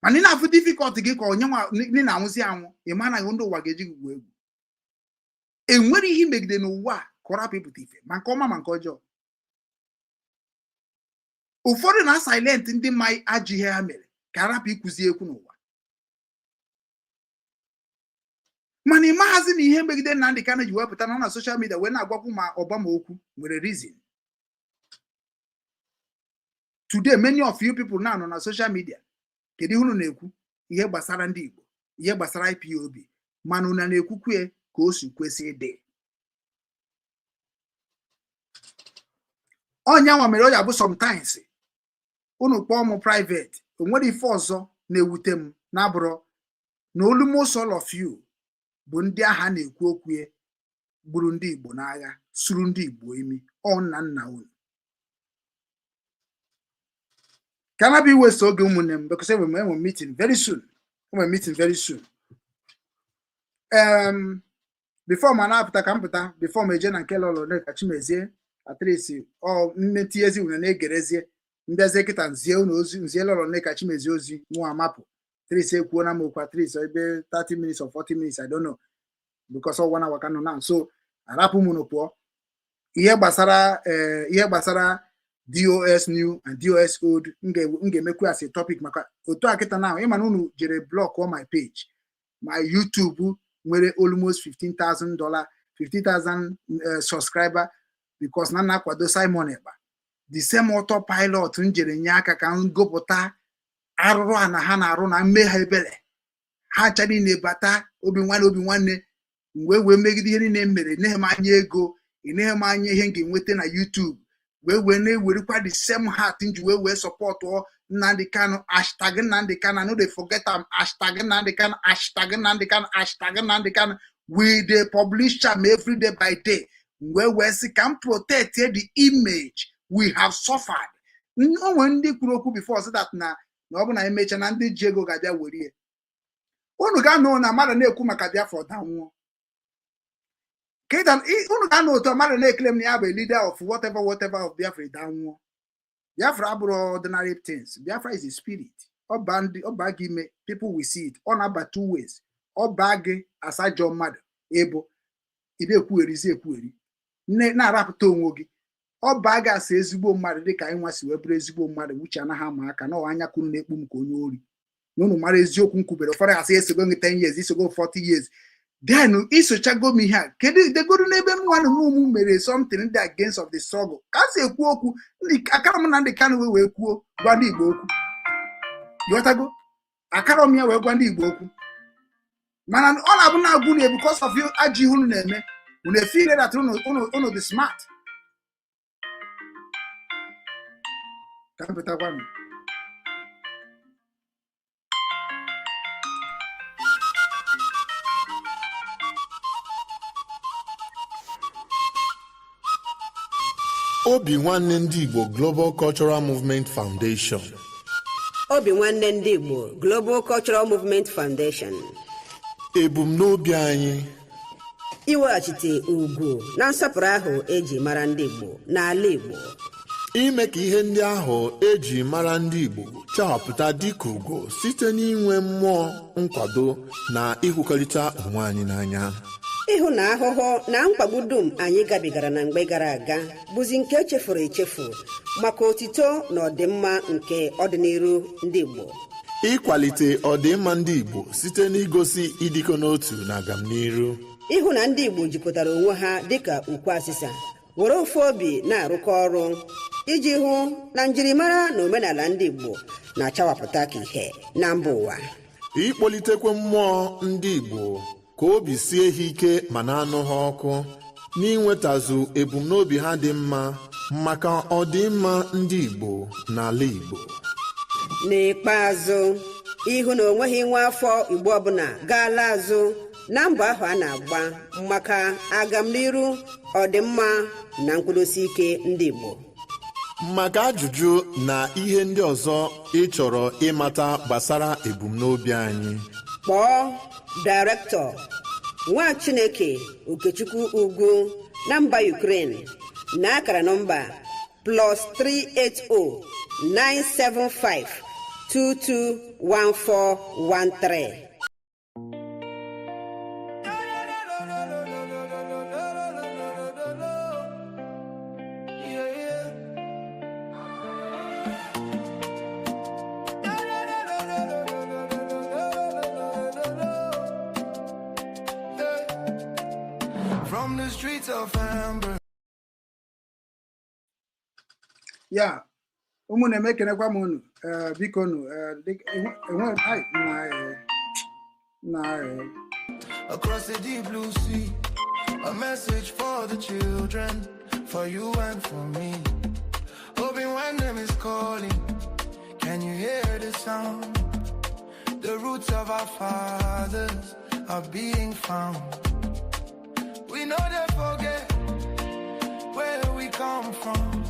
Mana ị na-afụ difficulty gị ka onye nwa ị na-anwụzi anwụ, ị ma na ndị ụwa ga-eji gị gwuo egwu. Enwere ihe imegide n'ụwa a ka ọ rapụ ịpụta ife, ma nke ọma ma nke ọjọọ. Ụfọdụ na silent ndị ma ajọ ihe ha mere ka arapụ ịkụzi ekwu n'ụwa. Mana ị maghazi na ihe megide Nnamdi Kanu ji wepụta na na social media wee na-agwakwu ma Obama okwu nwere reason. Today, many of you people now nọ na social media, kedu ihe unu na-ekwu? Ihe gbasara ndị Igbo, ihe gbasara IPOB, mana unu na-ekwukwu ya ka o si kwesị ịdị. Ọnya nwa mere ọ ya bụ sometimes unu kpọọ m private, o nwere ife ọzọ na-ewute m na-abụrụ na almost all of you bụ ndị agha na-ekwu okwu ya gburu ndị Igbo n'agha, suru ndị Igbo imi. Ọ nna nna unu Ka na bụ iwesa oge, ụmụnne m, because enwe m meeting very soon, enwe m meeting very soon. Before ma na-apụta, ka m pụta before m eje na nke lọlọ ka Chimezie, at least ọ mmetinyezi unu na-egerezie mbịazie kịta nzie unu ozi, nzie lọlọ Nneka Chimezie ozi mụ amapụ. At least ekwuo na m okwu at least ebe 30 minutes or 40 minutes, I don't know, because ọ one hour ka nọ na so arapụ m unu pụọ. Ihe gbasara ihe gbasara DOS new and DOS old, m ga-emekwu as a topic, maka otu a kịta na ịma na unu jere block on my page, my YouTube nwere almost $15,000, 50,000 subscriber, because na na-akwado Simon Ekpa, the same autopilot m jere nye aka ka m gụpụta arụrụ a na ha na-arụ na mmegha ebere ha ncha niile bata. Obi nwanne, obi nwanne, wee wee megide ihe niile m mere, enyeghị m anya ego, enyeghị m anya ihe m ga-enweta na YouTube, wee wee na-ewerekwa the same heart m ji wee wee supportụọ Nnamdi Kanu, hashtag Nnamdi Kanu, I no dey forget am, hashtag Nnamdi Kanu, hashtag Nnamdi Kanu, hashtag Nnamdi Kanu. We dey publish am every day by day. Wee wee sị ka m protect the image we have suffered. O nwere ndị kwuru okwu before sị that na ọ bụ na emecha na ndị ji ego ga-abịa were ya. Unu ga-anụ na mmadụ na-ekwu maka Biafra danwụọ. Unu ga-anụ otu mmadụ na-ekele m na ya bụ a leader of whatever whatever of Biafra danwụọ. Biafra abụrụ ordinary things. Biafra is a spirit. Ọ baa gị ime, people will see it. Ọ na-aba two ways. Ọ baa gị asajọ mmadụ ịbụ ị na-ekwugherizi ekwugheri na-arapụta onwe gị. Ọ baa gị asa ezigbo mmadụ, dịka anyị nwa si wee bụrụ ezigbo mmadụ, wuche anaghị ama aka na anya kwuru na-ekpu m ka onye ori na unu mara eziokwu m kwubere. Ụfọdụ asị esego gị 10 years, isogo 40 years, then isochago m ihe a. Kedu degoro n'ebe m nwanne m ụmụ mere something dị against of the struggle ka a si ekwu okwu ndị akara m na ndị Kanu wee kwuo gwa ndị Igbo okwu? Ghọtago akara m ya wee gwa ndị Igbo okwu, mana ọ na-abụ na-agwụ na because of ajọ ihe unu na-eme, unu efeel that unu dị smart. Ka m pụtakwanụ. Obi Nwanne Ndị Igbo Global Cultural Movement Foundation. Obi Nwanne Ndị Igbo Global Cultural Movement Foundation. Ebumnobi anyị: iweghachite ugwu na nsọpụrụ ahụ eji mara ndị Igbo n'ala Igbo, ime ka ihe ndị ahụ eji mara ndị Igbo chawapụta dịka ugo site n'inwe mmụọ nkwado na ịhụkọrịta onwe anyị n'anya, ịhụ na ahụhụ na mkpagbu dum anyị gabigara na mgbe gara aga bụzi nke echefuru echefu maka otito na ọdịmma nke ọdịnihu ndị Igbo, ịkwalite ọdịmma ndị Igbo site n'igosi ịdịkọ n'otu na agamniru, ịhụ na ndị Igbo jikọtara onwe ha dịka ukwu asịsa, were ofu obi na-arụkọ ọrụ iji hụ na njirimara na omenala ndị Igbo na-achawapụta ka ihe na mba ụwa, ịkpọlitekwa mmụọ ndị Igbo ka obi sie ha ike ma na-anụ ha ọkụ n'inwetazu ebumnobi ha dị mma maka ọdịmma ndị Igbo n'ala Igbo. N'ikpeazụ, ịhụ na onweghị nwa afọ Igbo ọbụla gaala azụ na mbọ ahụ a na-agba maka agamniru, ọdịmma na nkwụdosi ike ndị Igbo. Maka ajụjụ na ihe ndị ọzọ ị chọrọ ịmata gbasara ebumnobi anyị, kpọọ Director Nwa Chineke Okechukwu Ugwu na mba Ukraine na akara nọmba +380 975 221413. From the streets of Hamburg. Ya, ụmụnne m, ekenekwa m unu. Biko nu, enwe ai na Across the deep blue sea, a message for the children, for you and for me. Obi Nwanne is calling, can you hear the sound? The roots of our fathers are being found. We know they forget where we come from.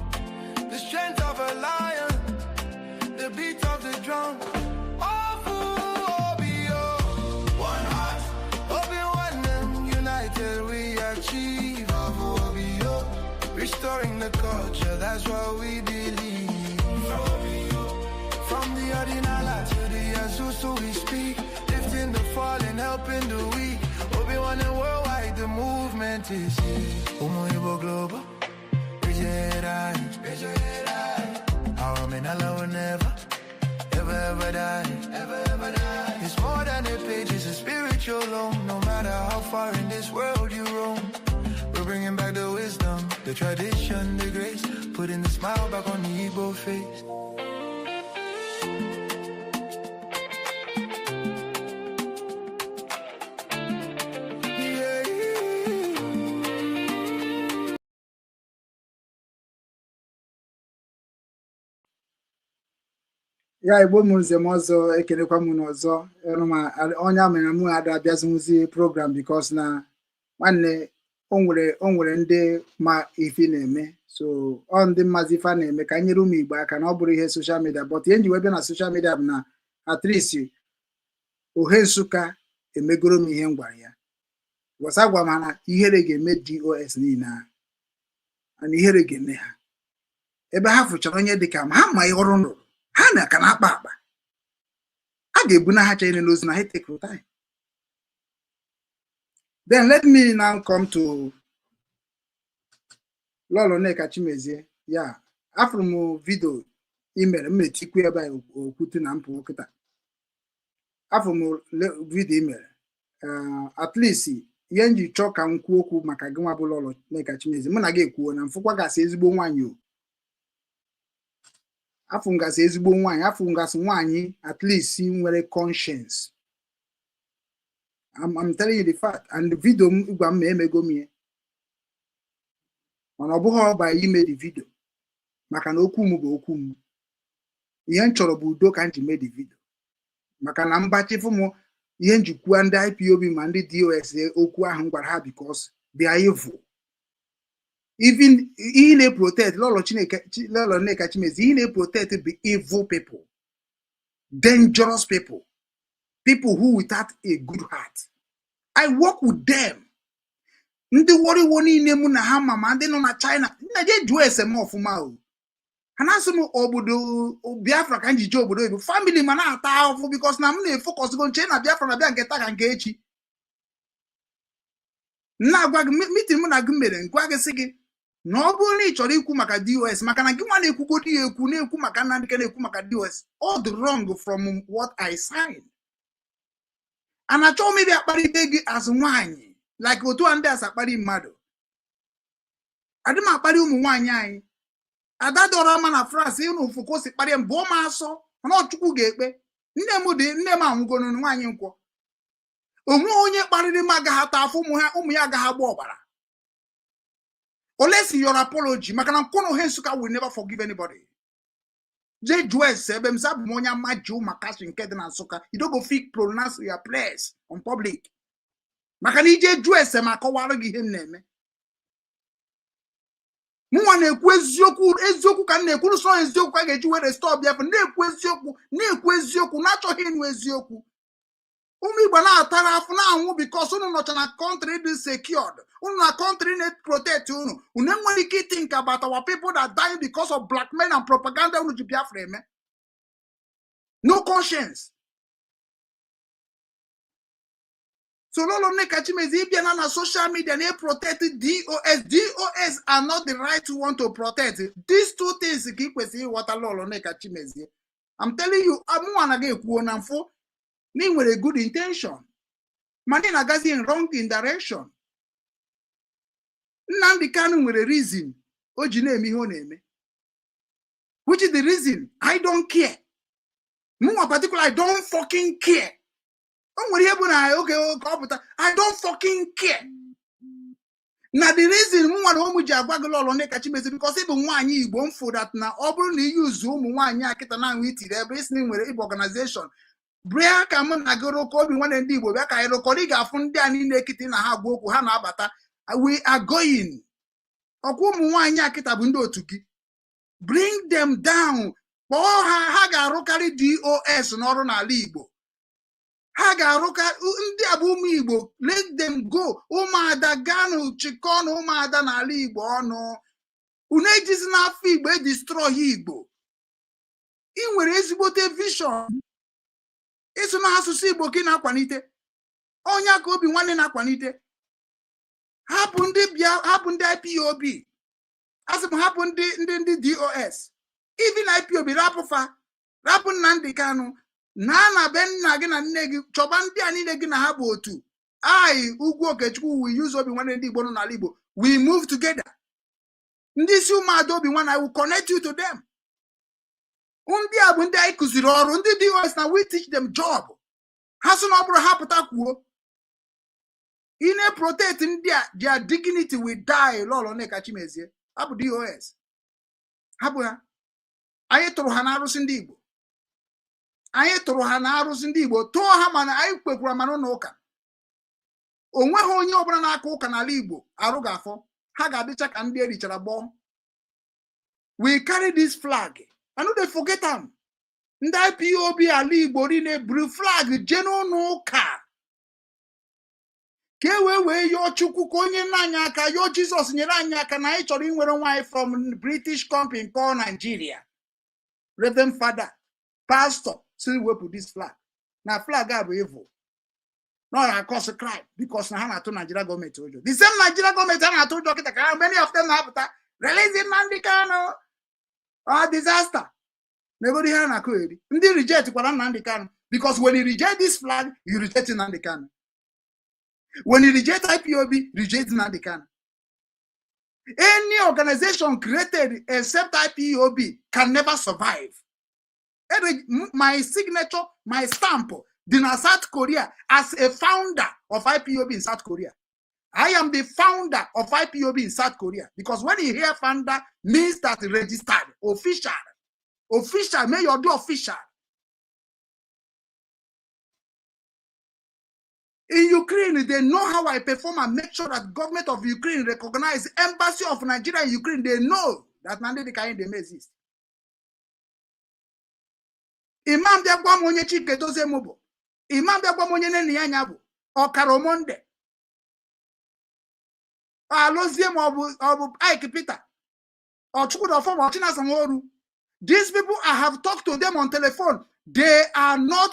The strength of a lion, the beauty. drum. Ofu obi o, one heart. Obi Nwanne, united we achieve. Ofu obi o, restoring the culture, that's what we believe. From the Odinala to the Asusu we speak, lifting the fallen, helping the weak. Obi Nwanne worldwide, the movement is here. Umu Igbo Global, raise your head high, raise your head high. Our Omenala will never, ever, ever die, ever, ever die. It's more than a page, it's a spiritual loan. No matter how far in this world you roam, we're bringing back the wisdom, the tradition, the grace, putting the smile back on the Igbo face. Yeah. Ya, Igbo m, nze m ọzọ, ekelekwa m n'ọzọ. Onye a mere mụ ada abịazinwuzi program because na nwanne, o nwere ndị ma ife na-eme, so ọ ndị mmazi ife a na-eme ka nyere ụmụ Igbo aka na ọ bụrụ ihe social media. But ihe nji wee bịa na social media bụ na at least Ohe Nsụka emegoro m ihe m gwara ya. Gwasa gwa m ha na ihere ga-eme DOS niile ahụ, na ihere ga-eme ha ebe ha fụchara onye dịka ma ha ma ihe ọrụ nrụrụ ha na ka na-akpa akpa a ga-ebu na ha chanyere n'ozu na ha take time. Then let me now come to Lọlọ Nneka Chimezie. Ya afụrụ m video ị mere, m etikwu ebe a okwutu na mpụ kịta. Afụrụ m video ị mere. At least ihe m ji chọọ ka m kwuo okwu maka gị nwa bụ Lọlọ Nneka Chimezie, mụ na gị ekwuo na mfụkwa gasị ezigbo nwaanyị o afụ ngasị ezigbo nwaanyị, afụ ngasị nwaanyị at least nwere conscience. I'm telling you the fact, and the video m gwa m ma emego m ya, mana ọ bụghị ọba ime the video, maka na okwu m bụ okwu m. Ihe m chọrọ bụ udo ka m ji mee the video, maka na mbachifu m ihe m ji kwuo ndị IPOB ma ndị DOS okwu ahụ m gwara ha, because they are evil. Even ihe na-eprotect Lọlọ Chineke, Lọlọ Nneka Chimezie, ihe na-eprotect bụ evil people, dangerous people, people who without a good heart. I work with them. Ndị wọrịwo niile mụ na ha ma ndị nọ na China nna je jụọ ese m ọfụma o. Ha na-asị m obodo Biafra ka m ji jee obodo oyibo, family ma na-ata ahụhụ because na m na-efocus go nche na Biafra na-abịa nke taa ka nke echi. Na-agwa gị, meeting mụ na gị mere, ngwa gị sị gị na ọ bụrụ na ị chọrọ ikwu maka DOS, maka na gị nwa na-ekwugodi ya ekwu, na-ekwu maka Nnamdi Kanu, na-ekwu maka DOS, all the wrong from what I signed, and achọghị m ịbịa akparị ibe gị as nwaanyị, like otu a ndị as akparị mmadụ. Adị m akparị ụmụ nwaanyị anyị. Ada dọrọ ama na France ịnụ ụfụ ka o si kparịa m, bụọ m asọ, mana ọ Chukwu ga-ekpe. Nne m dị, nne m anwụgonu. Nwaanyị nkwọ onwe onye kparịrị m agaghị ata afọ, ụmụ ha, ụmụ ya agaghị agba ọbara. Unless your apology, maka na nkwụ na Ohe Nsụka will never forgive anybody. Jee jụọ ese ebe m sị abụ m onye ama ji ụmụakashi nke dị na Nsụka. You don't go fit pronounce your place on public, maka na ije jụọ ese ma akọwara gị ihe m na-eme. Mụnwa na-ekwu eziokwu, eziokwu ka m na-ekwu, sọ eziokwu ka a ga-eji were restore Biafra. Na-ekwu eziokwu, na-ekwu eziokwu, na-achọghị ịnụ eziokwu. Ụmụ Igbo na-atara afụ, na-anwụ because unu nọcha na country dị secured, unu na country na-protect unu. Unu enwere ike think about our people that dying because of blackmail and propaganda unu ji Biafra eme. No conscience. So Lolo Nneka Chimezie, ịbịa na social media na-protect DOS. DOS are not the right one to protect. These two things ka ị kwesịrị ịghọta, Lolo Nneka Chimezie. I'm telling you, mụnwa na gị ekwuo na mfụ na ị nwere good intention, mana ị na-agazi in wrong in direction. Nnamdi Kanu nwere reason o ji na-eme ihe ọ na-eme, which is the reason I don't care. Mụnwa particular, I don't fucking care. O nwere ihe bụ na oge ka ọ pụta, I don't fucking care. Na the reason mụ nwa na ụmụ ji agwa gị, Lọlọ Nneka Chimezie, because ị bụ nwaanyị Igbo m fụ that na ọ bụrụ na iyi uzu ụmụ nwaanyị a kịta na anwụ itiri ebe isi na ị nwere ịbụ organization bịa ka mụ na gị rụkọ. Obi nwanne ndị Igbo, bịa ka anyị rụkọrọ. Ị ga-afụ ndị a niile kịta na ha agwa okwu ha na-abata. We are going ọkwa ụmụ nwaanyị a kịta bụ ndị otu gị. Bring them down. Kpọọ ha, ha ga-arụkarị DOS n'ọrụ n'ala Igbo. Ha ga-arụka ndị a bụ ụmụ Igbo. Let them go. Ụmụada, ganụ chịkọnụ ụmụada n'ala Igbo ọnụ. Unu ejizi n'afọ Igbo edestroy Igbo. Ị nwere ezigbote vision ịsụ na asụsụ Igbo ka ị na-akwalite. Onye aka obi nwanne na-akwalite. Hapụ ndị bịa, hapụ ndị IPOB. Asị m hapụ ndị DOS, even IPOB, rapụ fa, rapụ Nnamdi Kanu na na be nna gị na nne gị. Chọba ndị a niile gị na ha bụ otu. I, Ugwu Okechukwu, we use obi nwanne ndị Igbo nọ n'ala Igbo. We move together. Ndị isi ụmụada obi nwanne, I will connect you to them. Ndị a bụ ndị anyị kụziri ọrụ. Ndị DOS na we teach them job. Ha sị na ọ bụrụ ha pụta kwuo ị na-protect ndị a, their dignity will die. Lọlọ Nneka Chimezie, hapụ DOS, hapụ ha. Anyị tụrụ ha n'arụsị ndị Igbo. Anyị tụrụ ha n'arụsị ndị Igbo, tụọ ha, mana anyị kwekwara mana ụlọ ụka o nweghị onye ọbụla na-aka ụka n'ala Igbo arụ ga-afọ. Ha ga-adịcha ka ndị erichara gbọọ. We carry this flag. I no dey forget am. Ndị IPOB ala Igbo niile buru flag jee n'ụlọ ụka ka e wee yọọ Chukwu ka onye nna anyị aka, yọọ Jizọs nyere anyị aka na anyị chọrọ inwere onwe anyị from British company called Nigeria. Reverend Father, pastor si wepụ this flag, na flag a bụ evil, na ọ na-acause crime because na ha na-atụ Nigeria gọọmenti ụjọ. The same Nigeria gọọmenti ha na-atụ ụjọ kịta ka ha, many of them na-apụta releasing Nnamdi Kanu or disaster. Na-egodo ihe ha na-akụ eri. Ndị reject kwara Nnamdi Kanu, because when you reject this flag, you reject Nnamdi Kanu. When you reject IPOB, reject Nnamdi Kanu. Any organization created except IPOB can never survive. My signature, my stamp dị na South Korea as a founder of IPOB in South Korea. I am the founder of IPOB in South Korea, because when you hear founder, means that registered, official, official, may you do official. In Ukraine, they know how I perform and make sure that government of Ukraine recognize embassy of Nigeria in Ukraine. They know that Nnamdi Kanu they may exist. Imam bịa gwa m onye Chike Dozie m bụ. Imam bịa gwa m onye nne ya anya bụ ọkara Omonde. Alụzie ma ọ bụ Ike Peter Ọchukwudọfọ ma Chinasa Nworu. These people, I have talked to them on telephone. They are not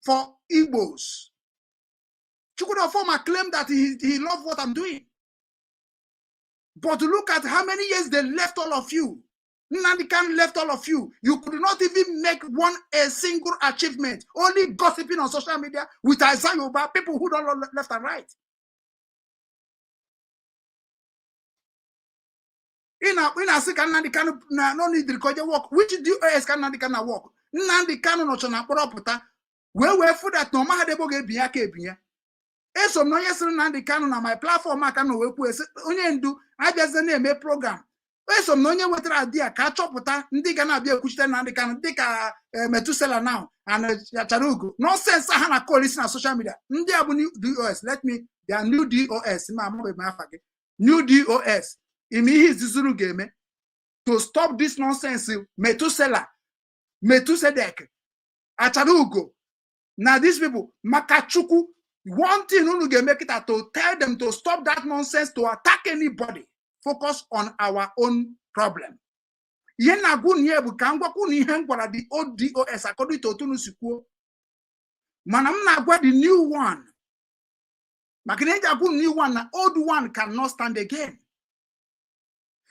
for Igbos. Chukwudofoma claimed that he loved what I'm doing. But look at how many years they left all of you. Nnamdi Kanu left all of you. You could not even make one a single achievement. Only gossiping on social media with Isaiah Oba, people who don't know left and right. Ị na-asị ka Nnamdi Kanu na no need ka oje work. Which DOS ka Nnamdi Kanu na work? Nnamdi Kanu nọcha na mkpọrọ pụta wee fụ that na ọmahadị ebe ọ ga-ebinye aka ebinye. Eso m na onye sịrị Nnamdi Kanu na my platform aka na wee kwuo sị onye ndu abịazie na-eme program. Eso m na onye wetara adị a ka a chọpụta ndị ga na-abịa ekwuchite Nnamdi Kanu dịka Metusela now and Achara Ugo nonsense ha na kolisi na social media. Ndị a bụ new DOS. Let me, they are new DOS. Ma amabeghị m afa gị, new DOS. Ime ihe izizuru ga-eme to stop this nonsense. Metusela, Metusedek, Achara Ugo na these people, maka Chukwu, one thing unu ga-eme kịta to tell them to stop that nonsense, to attack anybody. Focus on our own problem. Ihe na-agwa unu ihe bụ ka m gwakwa unu ihe m gwara the old DOS according to otu unu si kwuo, mana m na-agwa the new one, maka na eji agwa unu new one na old one cannot stand again,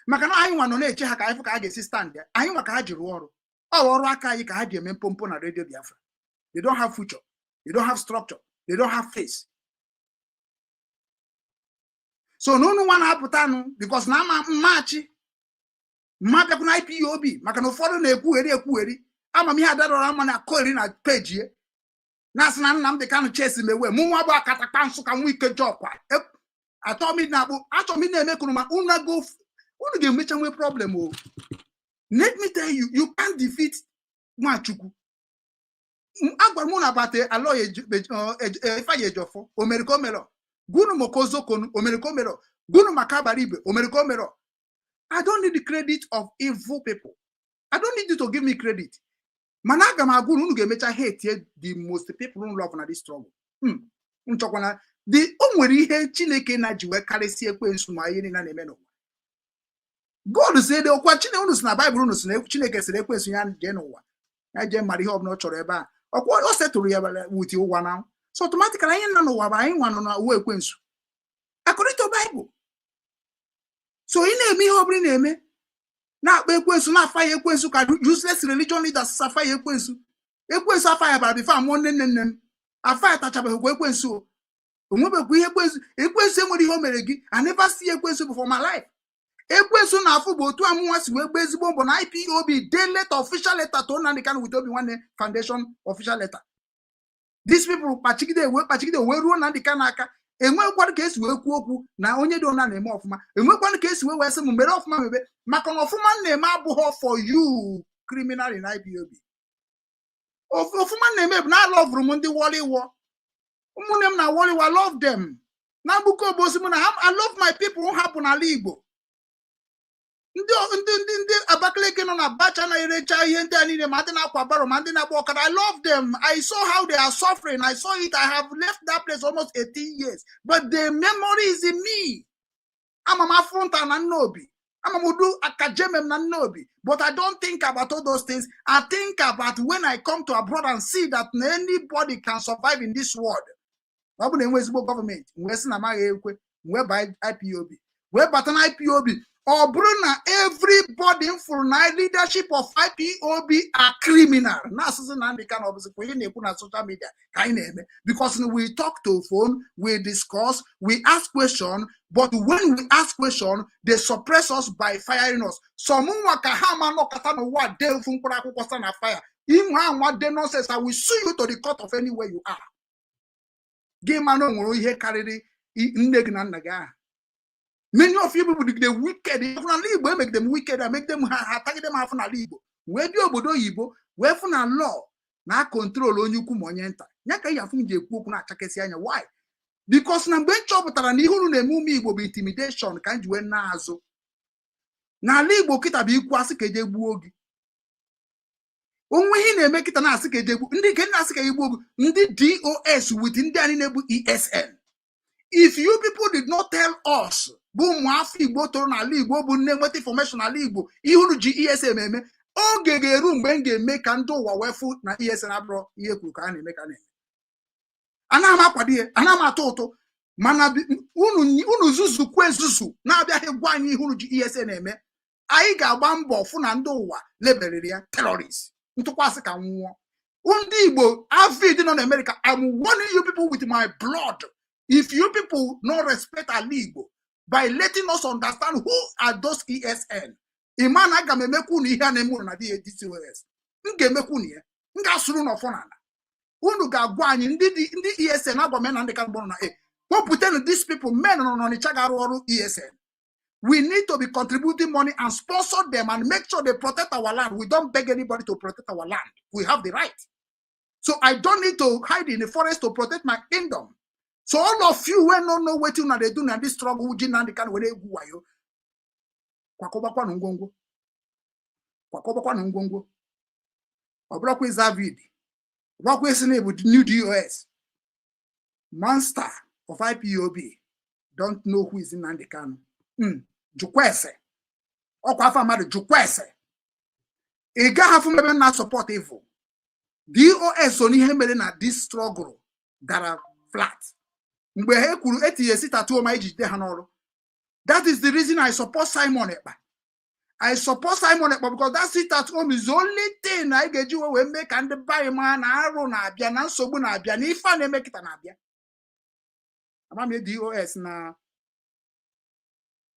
maka na anyị nwa nọ na-eche ha ka anyị fụ ka a ga-esi stand ya. Anyị nwa ka ha ji rụọ ọrụ. Ọ ọrụ aka anyị ka ha ji eme mpompo na Radio Biafra. They don't have future, they don't have structure, they don't have face. So na unu nwa na-apụtanụ because na ama mmachi mma bịakwu na IPOB, maka na ụfọdụ na-ekwugheri ekwugheri amamihe adarọrọ ama na koeri na peji ya na-asị na Nnamdi Kanu chesi mewe mụ nwa bụ akatakpa Nsụka nwa ike jọkwa atọ m na-akpụ achọ m na-eme kwuru ma unu go unu ga-emecha nwee problem o. Let me tell you, you can't defeat Nwachukwu. Agwara m unu abata Aloy Ifeanyi Ejiofor omerika omero gunu mokozokonu omerika omero gunu maka agbara ibe omerika omero. I don't need the credit of evil people. I don't need you to give me credit. Mana aga m agwa unu, unu ga-emecha hate the most people unu love na this struggle. Nchọkwana the o nwere ihe Chineke na ji wee karịsịa ekwensu ma ihe niile na-eme n'ụwa. God si ede ọkwa Chineke unu si na Baịbụl, unu si na Chineke sịrị ekwensu ya jee n'ụwa, ya jee mara ihe ọbụla ọ chọrọ ebe a. Ọkwa o setụrụ ya with ụwa na so automatically anyị nọ n'ụwa bụ anyị nwa nọ n'ụwa ekwensu according to Bible. So ị na-eme ihe ọbụla ị na-eme, na-akpa ekwensu, na-afa ya ekwensu ka useless religion leaders afa ya ekwensu. Ekwensu afa ya bara before amụọ nne nne nne m. Afa ya tachabeghịkwa ekwensu o onwebekwa ihe ekwensu. Ekwensu enwere ihe o mere gị. I never see ekwensu before my life. Ekwensu na-afụ bụ otu amụnwa si wee gbaa ezigbo mbọ na IPOB dee letter, official letter to Nnamdi Kanu with Obi Nwanne Foundation official letter. These people kpachigide wee kpachigide wee ruo Nnamdi Kanu aka. Enwekwanụ ka esi wee kwuo okwu na onye dị ọna na-eme ọfụma. Enwekwanụ ka esi wee sị m mere ọfụma mebe, maka na ọfụma m na-eme abụghọ for you criminal in IPOB. Ọfụma m na-eme bụ na alọvụrụ m ndị wọlịwọ, ụmụnne m na wọlịwọ. I love them na mgbukọ obosi m na I love my people hapụ n'ala Igbo, ndị Abakaliki nọ na Bacha na-erecha ihe ndị a niile, ma ndị na-akwa barrow, ma ndị na-agba ọkada. I love them. I saw how they are suffering. I saw it. I have left that place almost 18 years, but the memory is in me. Ama m afọ nta na Nnobi, ama m udu akajemem na Nnobi, but I don't think about all those things. I think about when I come to abroad and see that anybody can survive in this world. Ọ bụ na enwe ezigbo gọọmenti, wee sị na amaghị ekwe wee baa IPOB, wee bata na IPOB. Ọ bụrụ na everybody m fụrụ na leadership of IPOB are criminal, na-asịsị na ndị ka na ọbụzikwa ihe na-ekwu na social media ka anyị na-eme, because we talk to phone, we discuss, we ask question, but when we ask question, they suppress us by firing us. Some nwa ka ha ma nọkọta n'ụwa dee ofu mkpụrụ akwụkwọ sa na fire inwe anwa de nonsense, I will sue you to the court of anywhere you are. Gị ma na o nwere ihe karịrị nne gị na nna gị ahụ. Many of you people dị wicked. Afụ n'ala Igbo emegide m wicked, emegide m ha, ha tagide m afụ n'ala Igbo, wee bịa obodo oyibo, wee fụ na law na control onye ukwu ma onye nta ya ka afụ m ji ekwu okwu na-achakasị anya. Why? Because na mgbe m chọpụtara na ihe unu na-eme ụmụ Igbo bụ intimidation, ka m ji wee na-azụ n'ala Igbo kịta bụ ikwu asị ka eje gbuo gị. Onwe ihe ị na-eme kịta na-asị ka eje gbuo ndị nke na-asị ka egbuo gị, ndị DOS with ndị anyị na-ebu ESN. If you people did not tell us, bụ ụmụafọ Igbo toro n'ala Igbo, bụ nne nweta information n'ala Igbo, ihe unu ji ESN eme, oge ga-eru mgbe m ga-eme ka ndị ụwa wee fụ na ESN abụrụ ihe kwuru ka a na-eme ka a na-eme. Anaghị m akwado ihe, anaghị m atụ ụtụ, mana unu zuzukwa ezuzu na-abịaghị gwa anyị ihe unu ji ESN eme. Anyị ga-agba mbọ fụ na ndị ụwa leberiri ya terrorist ntụkwasị ka nwụọ ndị Igbo avid nọ na America. I'm warning you people with my blood: if you people no respect ala Igbo by letting us understand who are those ESN, ịma na aga m emekwa unu ihe a na-eme unu na DCOS. M ga-emekwa unu ya, m ga-asụrụ unu ọfọ n'ala. Unu ga-agwa anyị ndị ESN. Agwa m na ndị ka mgbọrọ na e kpọpụtanụ these people, men nọ n'Ọnịcha ga-arụ ọrụ ESN. We need to be contributing money and sponsor them and make sure they protect our land. We don't beg anybody to protect our land. We have the right. So I don't need to hide in the forest to protect my kingdom. So all of you wey no know wetin una dey do na this struggle ji Nnamdi Kanu were egwu wayo, kwakọbakwanụ ngwongwo, kwakọbakwanụ ngwongwo. Ọ bụrụkwa ịza vid, ọ bụrụkwa isi na ịbụ new DOS monster of IPOB don't know who is Nnamdi Kanu. Jụkwa ese ọkwa afọ mmadụ, jụkwa ese. Ị gaghị afụ ebe na support evil. DOS so n'ihe mere na this struggle dara flat mgbe ha kwuru etinye sit-at-home ma iji jide ha n'ọrụ. That is the reason I support Simon Ekpa. I support Simon Ekpa because that sit at home is the only thing anyị ga-eji wee mee ka ndị be anyị maa na arụ na-abịa, na nsogbu na-abịa, na ife a na-eme kịta na-abịa. Amam DOS na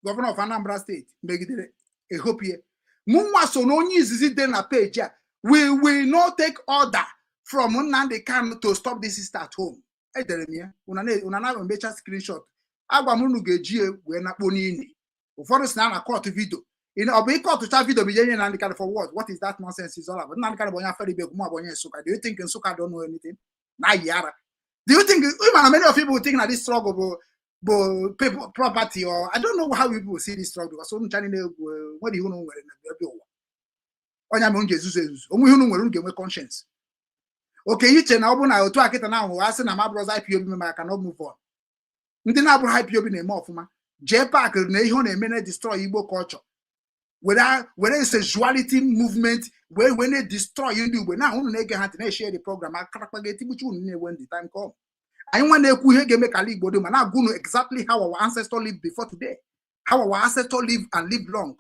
governor of Anambra State megidere ehopie mụ nwa so na onye izizi dị na peji a. We will not take order from Nnamdi Kanu to stop this sit at home. Edere m ya, una na emecha screenshot. Agwa m unu ga-eji ya wee nakpo n'ili. Ụfọdụ si na na court video, ọ bụ ike ọtụcha video bụ ihe nye Nnamdi Kanu for what? What is that nonsense is all about? Nnamdi Kanu bụ onye afọ ibe, mụ bụ onye Nsụka. Do you think Nsụka don't know anything na yi ara? Do you think ịma many of people think na this struggle bụ people property, or I don't know how people see this struggle, because unu chani na-egwu nwere ihe unu nwere na ebe ụwa. Ọnya mere unu ji ezuzu ezuzu onwe ihe unu nwere, unu ga-enwe conscience. Oke iche na ọ bụ na otu a kịta na ahụ asị na mabụrụzi IPOB meme aka na move on. Ndị na-abụrụ IPOB na-eme ọfụma. Jee pak na ihe ọ na-eme na destroy Igbo culture, were sexuality movement wee na-destroy ndị Igbo. Na unu na-ege ha ntị, na-eshare the program, akarakpa ga-etigbuchi unu na-ewe ndị time come. Anyị nwa na-ekwu ihe ga-eme ka ala Igbo dị ma na-agwa unu exactly how our ancestors live before today, how our ancestors live and live long.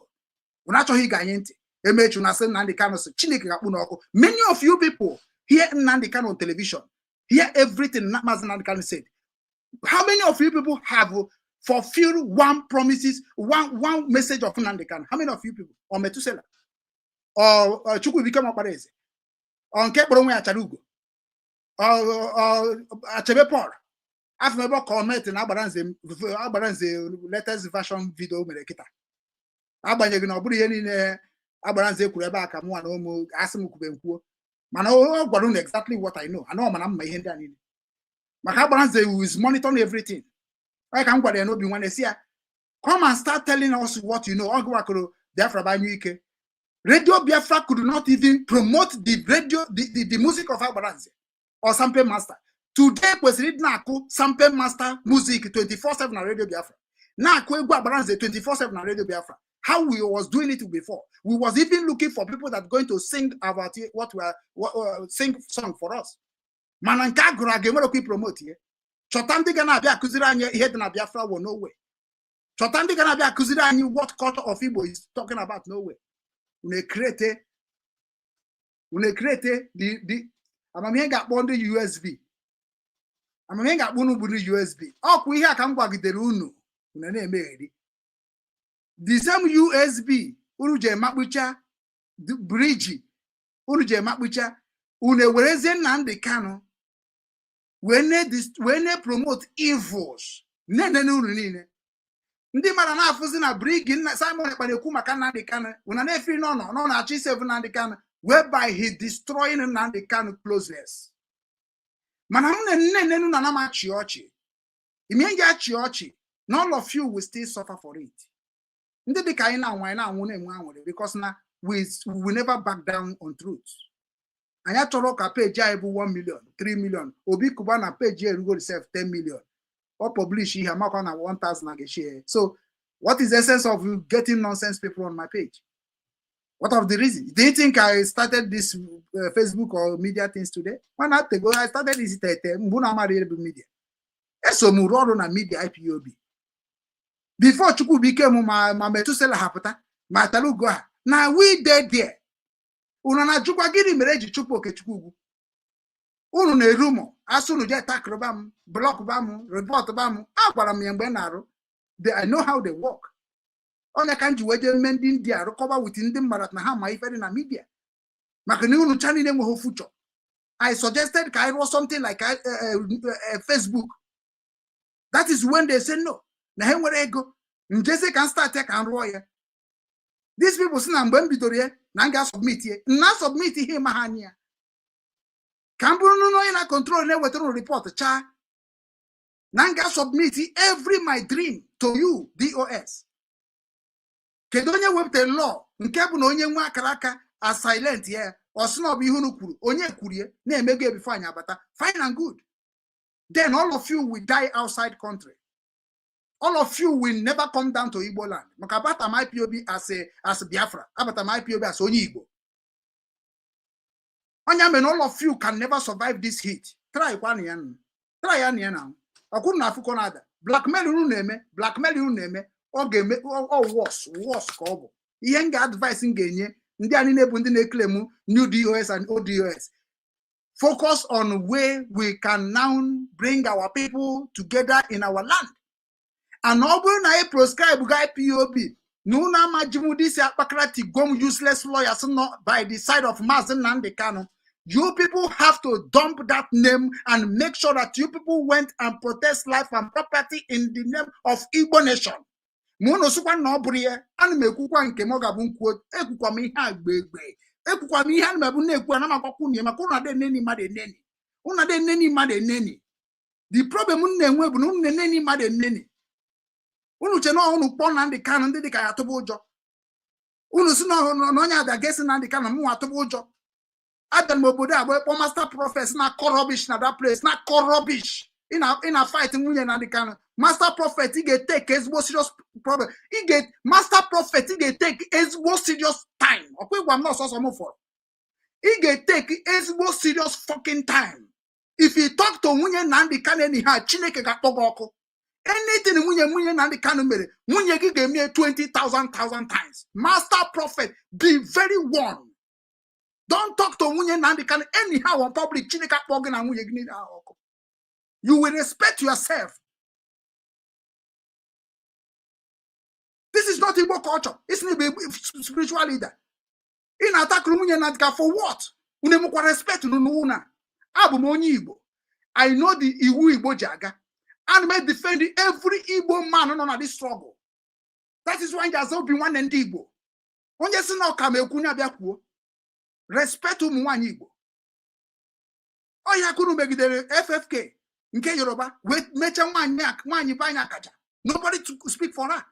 Unu achọghị ige anyị ntị. Emechu na sị Nnamdi Kanu sị Chineke ga-akpụ n'ọkụ. Many of you people hear Nnamdi Kanu on television, hear everything Mazi Nnamdi Kanu said. How many of you people have fulfilled one promises, one message of Nnamdi Kanu? How many of you people? Or Metusela or Chukwuebike Ọkparaeze, or nke kpọrọ onwe ya Achara Ugo, or Achebe Paul? Afọ ebe ọ comment na agbara nze, agbara nze latest version video mere kịta. Agbanyeghị na ọ bụrụ ihe niile agbara nze kwuru ebe a ka mụnwa na ụmụ asị m kwube nkwuo, mana ọ gwara unu exactly what I know. Anọ mana mma ihe ndị a niile maka agbara nze is monitoring everything. Onye ka m gwara ya n'obi nwanne si ya, "Come and start telling us what you know." Ọ gụwakọrọ Biafra banyụ ike. Radio Biafra could not even promote the radio, the music of Agbaranze or Sampe Master. Today kwesịrị ịdị na-akụ Sampe Master music 24/7 na Radio Biafra, na-akụ egwu Agbaranze 24/7 na Radio Biafra. How we was doing it before, we was even looking for people that going to sing about it, what we are what, sing song for us. Mana nke a gụrụ aga enwerekwa promote ihe. Chọta ndị ga na-abịa akụziri anyị ihe dị na Biafra wo, no way. Chọta ndị ga na-abịa akụziri anyị what culture of Igbo is talking about, no way. Unu ekrete the amamihe ga-akpọ ndị USB, amamihe ga-akpọ unu bụ ndị USB. Ọkwa ihe a ka m gwagidere unu, unu na-emegheri. The same USB unu ji emakpucha bridge, unu ji emakpucha, unu ewerezie Nnamdi Kanu wee na-promote evils na-enene unu niile. Ndị mmadụ na-afụzi na brigi nna Simon Ekpa na-ekwu maka Nnamdi Kanu, unu na-efiri n'ọnọ nọ na-achọ isave Nnamdi Kanu, whereby he destroying Nnamdi Kanu closeness. Mana m na nne na na m achị ọchị ime ji achị ọchị na all of you will still suffer for it. Ndị dị ka anyị na-anwụ, anyị na-anwụ na-enwe anwụrị because na we will never back down on truth. Anyị achọrọ ka page anyị bụ 1 million, 3 million. Obi Kuba na page erugo sef 10 million. Ọ publish ihe amakwa na 1000 na ga-share. So what is the essence of you getting nonsense people on my page? What of the reason? Do you think I started this Facebook or media things today? When I go, I started this tete mgbe na amara bụ media. Eso m rụọ ọrụ na media IPOB before Chukwubuike m ma Metusela ha pụta ma tara ugo ha na we dey there. Unu na-ajụkwa gịnị mere eji chụpụ Okechukwu ugwu? Unu na-eru mụ asụ, unu jee takịrịba m, blockba m, reportba m. Agwara m ya mgbe m na-arụ. I know how they work. Onye ka m ji wee jee mee ndị India rụkọba with ndị mmadụ na ha ma ife dị na media, maka na unu cha niile enweghị future. I suggested ka I rụọ something like Facebook. That is when they say no, na ha nwere ego njezi ka m start ya, ka m rụọ ya. These people si na mgbe m bidoro ya na m ga-submit ya, na submit ihe ma ha anya ya ka m bụrụ n'ụlọ onye na control na-ewetara unu report chaa na m ga-submit every my dream to you dos. Kedu onye wepụtara law nke bụ na onye nwe akara aka a silent ya? Ọ sị na ọ bụ ihe unu kwuru, onye kwurie na-emego ya before anyị abata. Fine and good. Then all of you will die outside country. All of you will never come down to Igbo land, maka abata m IPOB as Biafra, abata m IPOB as onye Igbo. Onye mere all of you can never survive this heat. Try kwanụ ya nụ. Try ya na ya na ọkwụrụ na afụkọ na-ada blackmail unu na-eme, blackmail unu na-eme. Ọ ga-eme ọ worse, worse ka ọ bụ. Ihe m ga-advice m ga-enye ndị a niile bụ ndị na-eclaim new DOS and ODOS, focus on where we can now bring our people together in our land. And ọ bụrụ na anyị proscribe ga IPOB na unu amajimụdị isi akpakara tigom useless lawyers nọ by the side of Mazi Nnamdi Kanu, you people have to dump that name and make sure that you people went and protest life and property in the name of Igbo nation. Ma unu sịkwa na ọ bụrụ ya, ana m ekwukwa nke m, ọ ga-abụ nkwuo. Ekwukwa m ihe a gbe egbe, ekwukwa m ihe ana m ebu na-ekwu, ana m akwakwu unu ya, maka unu ada eneni mmadụ eneni, unu ada eneni mmadụ eneni. The problem m na-enwe bụ na unu na-eneni mmadụ eneni. Unu che na unu kpọọ Nnamdi Kanu, ndị dịka ya atụba ụjọ. Unu si na onye abịa ga-esi Nnamdi Kanu, mụ nwa atụba ụjọ. Abịara m obodo a gbee kpọọ master prophet na-akọ rubbish na that place, na-akọ rubbish. Ị na fight nwunye Nnamdi Kanu. Master prophet, ị ga-etake ezigbo serious problem. Ị ga, master prophet, ị ga-etake ezigbo serious time. Ọkwa ịgwa m na ọsọsọ m fọrọ, ị ga-etake ezigbo serious fucking time. If you talk to nwunye Nnamdi Kanu anyhow, Chineke ga-akpọ gị ọkụ. Anything nwunye Nnamdi Kanu mere, nwunye gị ga-eme 20,000 thousand times. Master prophet, be very warned. Don't talk to nwunye Nnamdi Kanu anyhow on public. Chineke akpọ gị na nwunye gị niile ahụ ọkụ. You will respect yourself. This is not Igbo culture. It's not a spiritual leader. Ị na-atakụrụ nwunye Nnamdi Kanu for what? Unu emekwa respect n'unu na abụ m onye Igbo. I know the iwu Igbo ji aga. Ana m defend every Igbo man nọ na this struggle. That is why ji aza Obi Nwanne ndị Igbo. Onye si na ọka m ekwu, ya bịa kwuo. Respect ụmụ nwaanyị Igbo. Ọ ya kunu megidere FFK nke Yoruba wee mechaa nwaanyị nwaanyị be anyị akaja. Nobody to speak for her.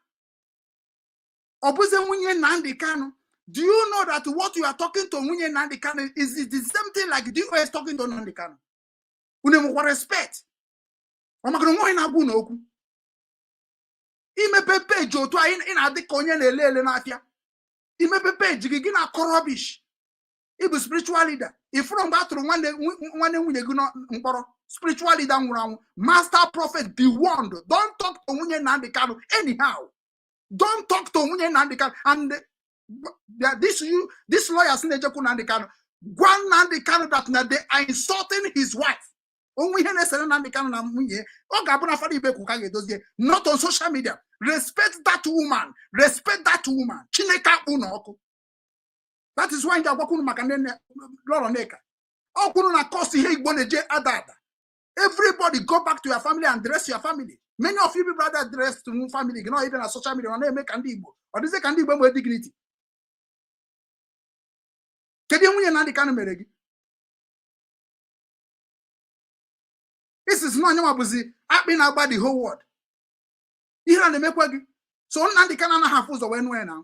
Ọ bụzi nwunye Nnamdi Kanu. Do you know that what you are talking to nwunye Nnamdi Kanu is the same thing like DOS talking to Nnamdi Kanu? Unu enwekwa respect? Ọ maka na onwe onye na-agwa unu okwu. Imepe peji otu a, ị na-adị ka onye na-ele ele n'afịa. Imepe peji gị, gị na-akọ rubbish. Ịbụ spiritual leader, ifụrụ mgbe a tụrụ nwanne nwunye gị mkpọrọ, spiritual leader nwụrụ anwụ. Master prophet, be warned. Don't talk to nwunye Nnamdi Kanu anyhow. Don't talk to nwunye Nnamdi Kanu. And this, you, this lawyers na-ejekwu Nnamdi Kanu, gwa Nnamdi Kanu that na they are insulting his wife. Onwe ihe na-esere Nnamdi Kanu na nwunye, ọ ga-abụ na Fada Ibekwu ka ga-edozie, not on social media. Respect that woman. Respect that woman. Chineke akpụ na ọkụ. That is why m ji agwakwunu maka nne Lọrọ Nneka. Ọ kwuru na cost ihe Igbo na-eje ada ada. Everybody go back to your family and dress your family. Many of you people that dress to family gị nọ ibe na social media, ọ na-eme ka ndị Igbo, ọ dịzị ka ndị Igbo nwee dignity. Kedu ihe nwunye Nnamdi Kanu mere gị? Isi si na onye nwa bụzi akpị na-agba the whole world. Ihe a na-emekwa gị so Nnamdi Kanu anaghị afụ ụzọ wee nụọ ya na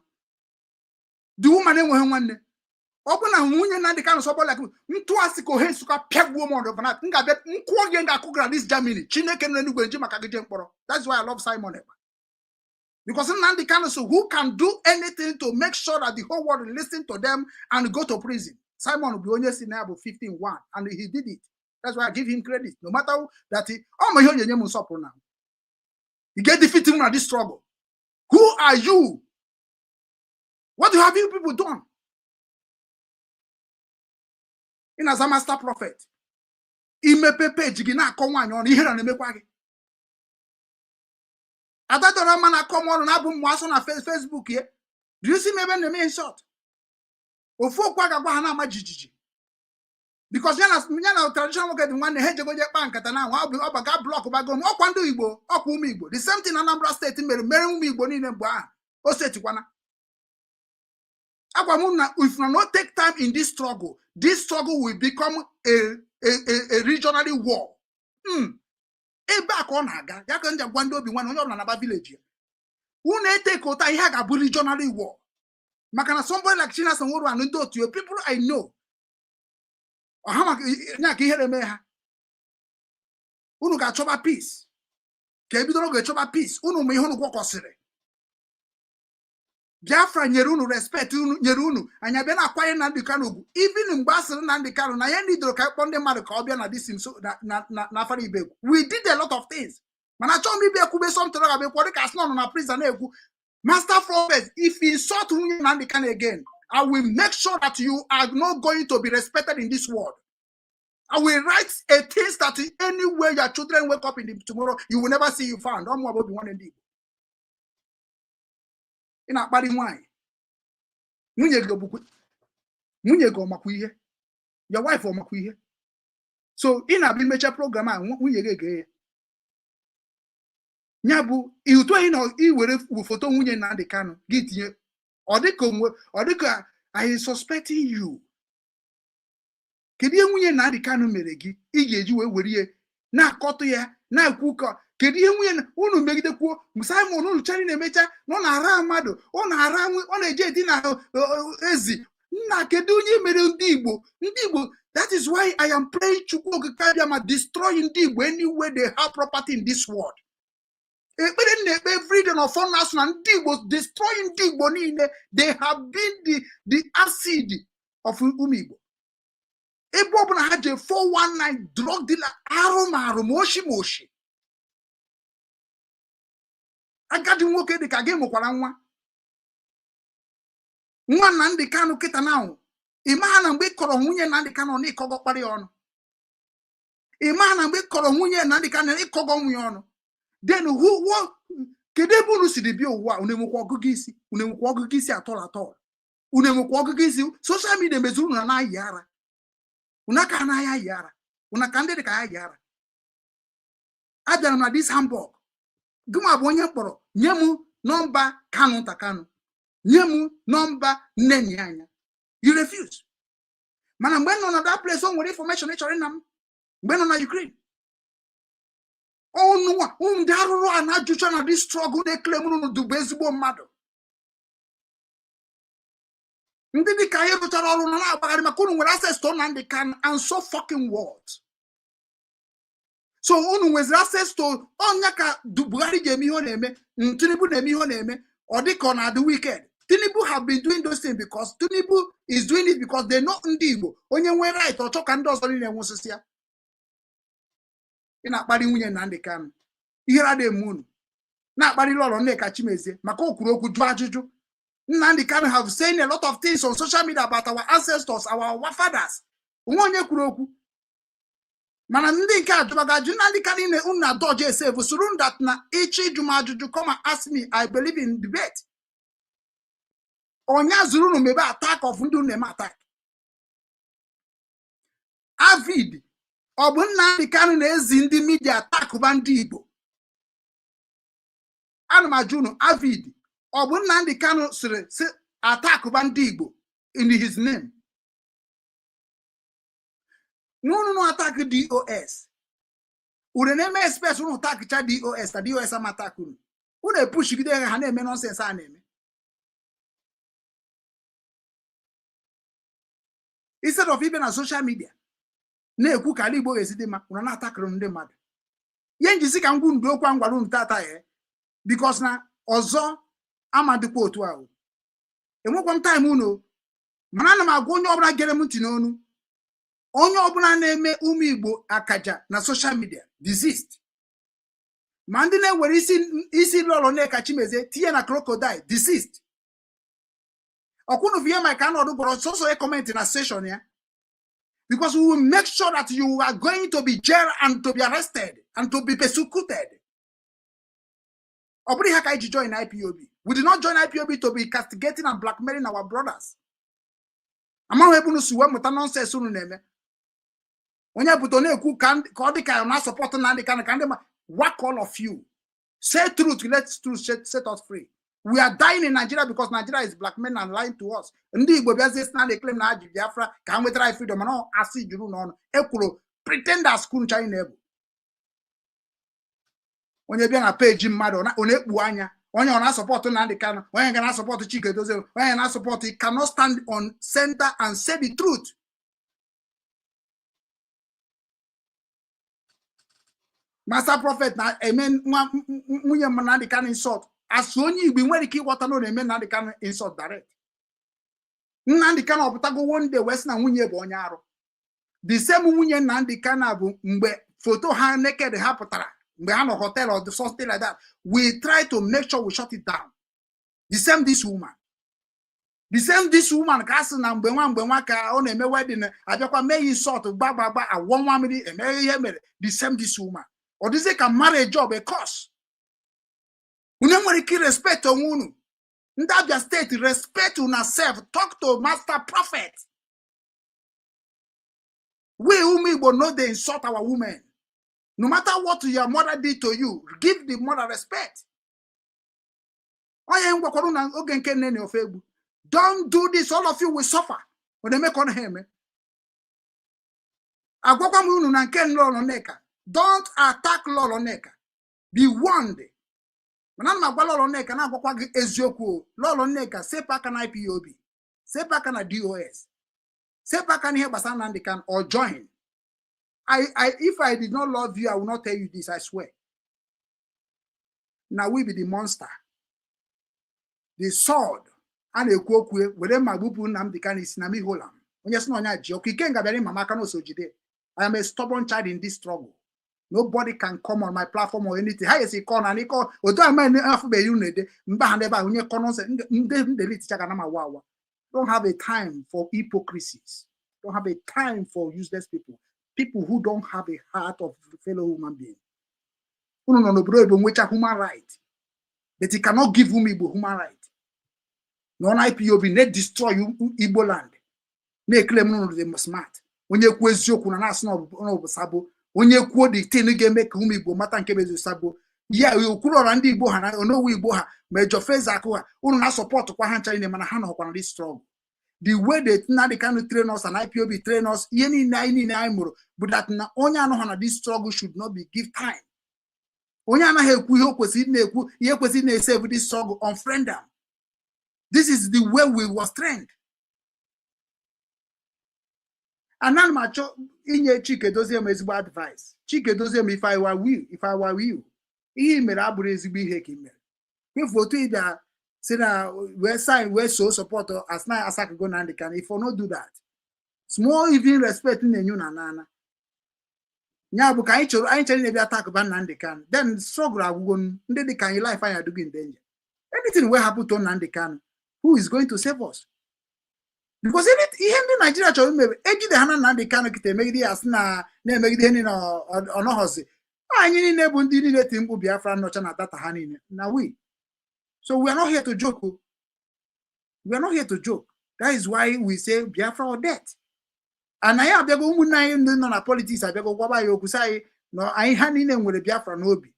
the woman enweghị nwanne. Ọ bụ na nwunye Nnamdi Kanu sọ bọla ntụasị ka ohe Nsụka pịagbuo m ọdụ vanat, m ga-abịa nkwụọ gị, ga-akụ gara this Germany. Chineke nọ n'eluigwe nji maka gị jee mkpọrọ. That's why I love Simon Ekpa, because Nnamdi Kanu, so who can do anything to make sure that the whole world listen to them and go to prison. Simon bụ onye si na ya bụ 15-1, and he did it. That's why I give him credit, no matter that he ọ ma ihe o nye m nsọpụrụ na he get defeat him na this struggle. Who are you? What have you people done? Ị na-aza master prophet, imepe peji gị na-akọ nwaanyị ọnụ, ihere na-emekwa gị. Ada dọrọ mma na-akọ m ọnụ na-abụ mmụ asụ na Facebook ya. Do you see m ebe m na-eme insult? Ofu okwu a ga-agwa ha na-ama jijiji, because ya na traditional nwoke dị nwanne ha ejegoje kpa nkata na ahụ ọ baga block bago m. Ọkwa ndị Igbo, ọkwa ụmụ Igbo, the same thing Anambra steeti mere mere ụmụ Igbo niile mgbe ahụ o setikwana. Agwa m na if na no take time in this struggle, this struggle will become a regionally war. Ebe a ka ọ na-aga ya ka m ji agwa ndị Obi Nwanne, onye ọbụla na-aba village ya, unu ete ka ụta ihe a ga-abụ regionally war, maka na somebody like Chinasa Nworu and ndị otu ya, people I know, ọha maka nya ka ihere eme ha. Unu ga-achọba peace ka ebidoro ga-echọba peace. Unu ma ihe unu gwọkọsịrị. Biafra nyere unu respect, unu nyere unu anyị abịa na-akwanye Nnamdi Kanu ugwu. Even mgbe a sịrị Nnamdi Kanu na ihe ndị doro ka kpọọ ndị mmadụ ka ọ bịa na this nso na Afara Ibekwu, we did a lot of things, mana achọghị m ịbịa kwube something ọ ga-abịa kwuo dịka asị nọ na prison na-ekwu. Master prophet, if you insult nwunye Nnamdi Kanu again, I will make sure that you are not going to be respected in this world. I will write a things that anywhere your children wake up in the tomorrow, you will never see you found. Ọmụ Obi Nwanne ndị Igbo. Ị na-akparị nwaanyị. Nwunye gị ọbụkwa nwunye gị, ọmakwa ihe? Your wife ọmakwa ihe? So ị na-abịa imecha program a, nwunye gị ege ya. Ya bụ ụtụ anyị na iwere foto nwunye Nnamdi Kanu gị tinye, ọ dịka onwe, ọ dịka I suspecting you. Kedu ihe nwunye Nnamdi Kanu mere gị ị ga-eji wee were ihe na-akọtụ ya, na-ekwu ka Kedu ihe nwunye unu megidekwuo Simon unu chari na-emecha na ọ na-ara mmadụ, ọ na-ara, ọ na-eje edina ezi nna? Kedu onye mere ndị Igbo, ndị Igbo? That is why I am praying Chukwu Okike abịa ma destroy ndị Igbo anywhere they have property in this world. Ekpere m na-ekpe everyday na ọfọ na-asụ na ndị Igbo, destroy ndị Igbo niile. They have been the acid of ụmụ Igbo. Ebe ọbụla ha je, 419, drug dealer, arụ ma arụ, ma oshi ma oshi. Agadi nwoke dị ka gị mụkwara nwa nwa Nnamdị Kanụ kịta na ahụ. Ị maha na mgbe ị kọrọ nwunye Nnamdị Kanụ na ịkọgọ kparị ya ọnụ? Ị maha na mgbe ị kọrọ nwunye Nnamdị Kanụ na ịkọgọ nwunye ọnụ? Then who, what, kedu ebe unu siri bịa ụwa? Unu enwekwa ọgụgụ isi? Unu enwekwa ọgụgụ isi atọl atọl? Unu enwekwa ọgụgụ isi? Social media mezuru unu na-ayị ara. Unu aka anaghị ayị ara. Unu ka ndị dị ka ya yi ara. Abịara m na this Hamburg, gịnwa bụ onye mkpọrọ nye m nọmba Kanụ nta Kanụ, nye m nọmba nne nne anya. You refuse. Mana mgbe m nọ na that place, o nwere information ị chọrọ ịna m mgbe m nọ na Ukraine. Ọnụnwa ndị arụrụ a na-ajụcha na this struggle na-ekele m unu bụ ezigbo mmadụ. Ndị dị ka anyị rụchara ọrụ nọ na-agbagharị maka unu nwere access to Nnamdi Kanu, and so fucking what? So unu nweziri access to ọnya ka Buhari ga-eme ihe ọ na-eme, Tinubu na-eme ihe ọ na-eme, ọ dị ka ọ na-adị wicked. Tinubu have been doing those things because Tinubu is doing it because they know ndị Igbo, onye nwee right, ọchọ ka ndị ọzọ niile nwụsịsị ya. Ị na-akparị nwunye Nnamdi Kanu, ihere adịghị eme unu. Na-akparị Lọlọ Nneka Chimezie maka o kwuru okwu, jụọ ajụjụ. Nnamdi Kanu have saying a lot of things on social media about our ancestors, our fathers. Onwe onye kwuru okwu, mana ndị nke ajụbaga ajụ. Nnamdi Kanu unu na dodge esave soro that na ịchọ ịjụ m ajụjụ, come and ask me. I believe in debate. Ọnya zuru unu mebe attack of ndị unu na-eme attack. Avid ọ bụ Nnamdi Kanu na-ezi ndị media attackụba ndị Igbo? Ana m ajụ unu, avid ọ bụ Nnamdi Kanu sịrị si attackụba ndị Igbo in his name? N'unu nụ attack DOS, unu na-eme express unu attackcha DOS na DOS ama attack unu. Unu epushigide ha, ha na-eme nonsense a na-eme instead of ibe na social media na-ekwu ka ala Igbo ga-esi dị mma. Unu na-atakịrị ndị mmadụ. Ihe njisi ka ngwu ndụ okwu ngwara unu tata ya, because na ọzọ amadịkwa otu ahụ enwekwa m time unu. Mana ana m agwa onye ọbụla gere m ntị n'onu, onye ọbụla na-eme ụmụ Igbo akaja na social media, desist. Ma ndị na-ewere isi isi Lọlọ Nneka Chimezie tinye na crocodile, desist. Ọkwụnụ ihe Mike Arnold gwọrọ sọsọ ya comment na session ya, because we will make sure that you are going to be jailed and to be arrested and to be persecuted. Ọ bụrụ ihe ka anyị ji join IPOB. We did not join IPOB to be castigating and blackmailing our brothers. Amaghị ebe unu si wee mụta nonsense unu na-eme. Onye pụta na-ekwu ka ọ dị ka na support Nnamdi Kanu ka ndị ma whack all of you. Say truth, let truth set us free. We are dying in Nigeria because Nigeria is blackmailing and lying to us. Ndị Igbo bịazie si na na-claim na ha ji Biafra ka ha nwetara anyị freedom, mana asị juru n'ọnụ ekwuru pretenders kwuru China ebu. Onye bịa na peji mmadụ, ọ na-ekpu anya onye ọ na-asupport Nnamdi Kanu, onye ga na-asupport Chike Dozie, onye na-asupport. You cannot stand on center and say the truth. Master Prophet na-eme nwa nwunye m Nnamdi Kanu insult. Asụ onye Igbo nwere ike ịghọta na ọ na-eme Nnamdi Kanu insult direct. Nnamdi Kanu ọpụtago one day wee sị na nwunye bụ onye arụ. The same nwunye Nnamdi Kanu bụ mgbe foto ha naked ha pụtara mgbe ha nọ hotel or something like that, we try to make sure we shut it down. The same this woman, the same this woman ka a sị na mgbe nwa ka ọ na-eme wedding, abịakwa mee ya insult, gba gba gba, awọ nwa mmiri, eme ihe mere. The same this woman, ọ dịzị ka marriage ọ bụ a curse. Unu nwere ike respect onwe unu. Ndị Abia State, respect una self. Talk to Master Prophet. We ụmụ Igbo no dey insult our women. No matter what your mother did to you, give the mother respect. Onye ngwakwara na oge nke nne na ofe egbu, don't do this, all of you will suffer. Ọ na-eme ka ọ naghị eme. Agwakwa m unu na nke Lọlọ Nneka, don't attack Lọlọ Nneka. Be warned. Mana ana m agwa Lọlọ Nneka, na-agwakwa gị eziokwu o. Lọlọ Nneka, sepụ aka na IPOB, sepụ aka na DOS, sepụ aka n'ihe gbasara Nnamdi Kanu or join. If I did not love you, I will not tell you this, I swear. Now we be the monster. The sword a na-ekwu okwu were ma gbupụ Nnamdi Kanu isi na miholam onye sị na onye ji ọkụ ikenga bịara ịma m aka n'oso jide. I am a stubborn child in this struggle. Nobody can come on my platform or anything. Ha esi kọ na n'ịkọ otu a ma afụbeghị unu ede mba ha n'ebe a onye kọ nonsense ndị ndelete chaga na ma awa awa. Don't have a time for hypocrisies. Don't have a time for useless people. People who don't have a heart of fellow human being. Unu nọ n'obodo oyibo nwecha human right, but you cannot give ụmụ Igbo human right. Nọ na IPOB na-destroy Igbo land, na-ekele m unu dị smart. Onye kwuo eziokwu na na-asị na ọ bụ sabo. Onye kwuo the thing ga-eme ka ụmụ Igbo mata nke bụ ezi sabo ya okwuru ọra ndị Igbo ha na onowu Igbo ha ma ejọ feza akụ ha unu na-asọpọtụ kwa ha ncha niile, mana ha nọkwa na this struggle. The way they Nnamdi Kanu train us and IPOB train us, ihe niile anyị mụrụ bụ that na onye anọghị na this struggle should not be give time. Onye anaghị ekwu ihe o kwesịrị na-ekwu, ihe kwesịrị na-esave this struggle, unfriend them. This is the way we was trained. Ana m achọ inye Chike Dozie m ezigbo advice. Chike Dozie m, if I were you, ihe i mere abụrụ ezigbo ihe ka ị mere. Kwefu otu ị bịa si na wee sign wee so support as na asakago Nnamdi Kanu. If you no do that, small even respect na-enye na nana ya bụ ka anyị chọrọ anyị chere na-ebịa atakụba Nnamdi Kanu, then struggle agwụgo. Ndị dị ka anyị, life anyị adịgo in danger. Anything wey happen to Nnamdi Kanu, who is going to save us? Because ihe ndị Naijiria chọrọ imebe ejide ha na Nnamdi Kanu kịta emegide ya, sị na na-emegide ihe niile ọnọghọzi anyị niile bụ ndị niile ti mkpu Biafra nọcha na data ha niile na we. So we are not here to joke o. We are not here to joke. That is why we say Biafra or death. And anyị abịago, ụmụnne anyị ndị nọ na politics abịago gwaba anyị okwu sị anyị na anyị ha niile nwere Biafra n'obi,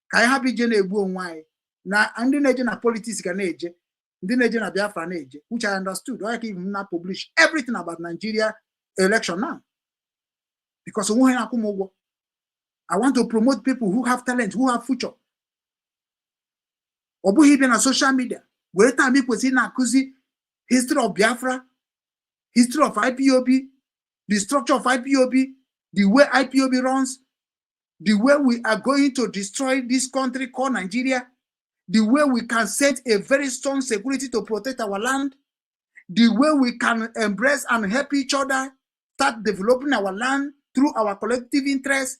ka anyị hapụ ije na-egbu onwe anyị, na ndị na-eje na politics ga na-eje, ndị na-eje na Biafra na-eje, which I understood. Onye ka even na publish everything about Nigeria election now, because onwe ha na-akwụ m ụgwọ. I want to promote people who have talent, who have future. Ọ bụghị ịbịa na social media were time ị kwesịrị na-akụzi history of Biafra, history of IPOB, the structure of IPOB, the way IPOB runs, the way we are going to destroy this country called Nigeria, the way we can set a very strong security to protect our land, the way we can embrace and help each other start developing our land through our collective interest.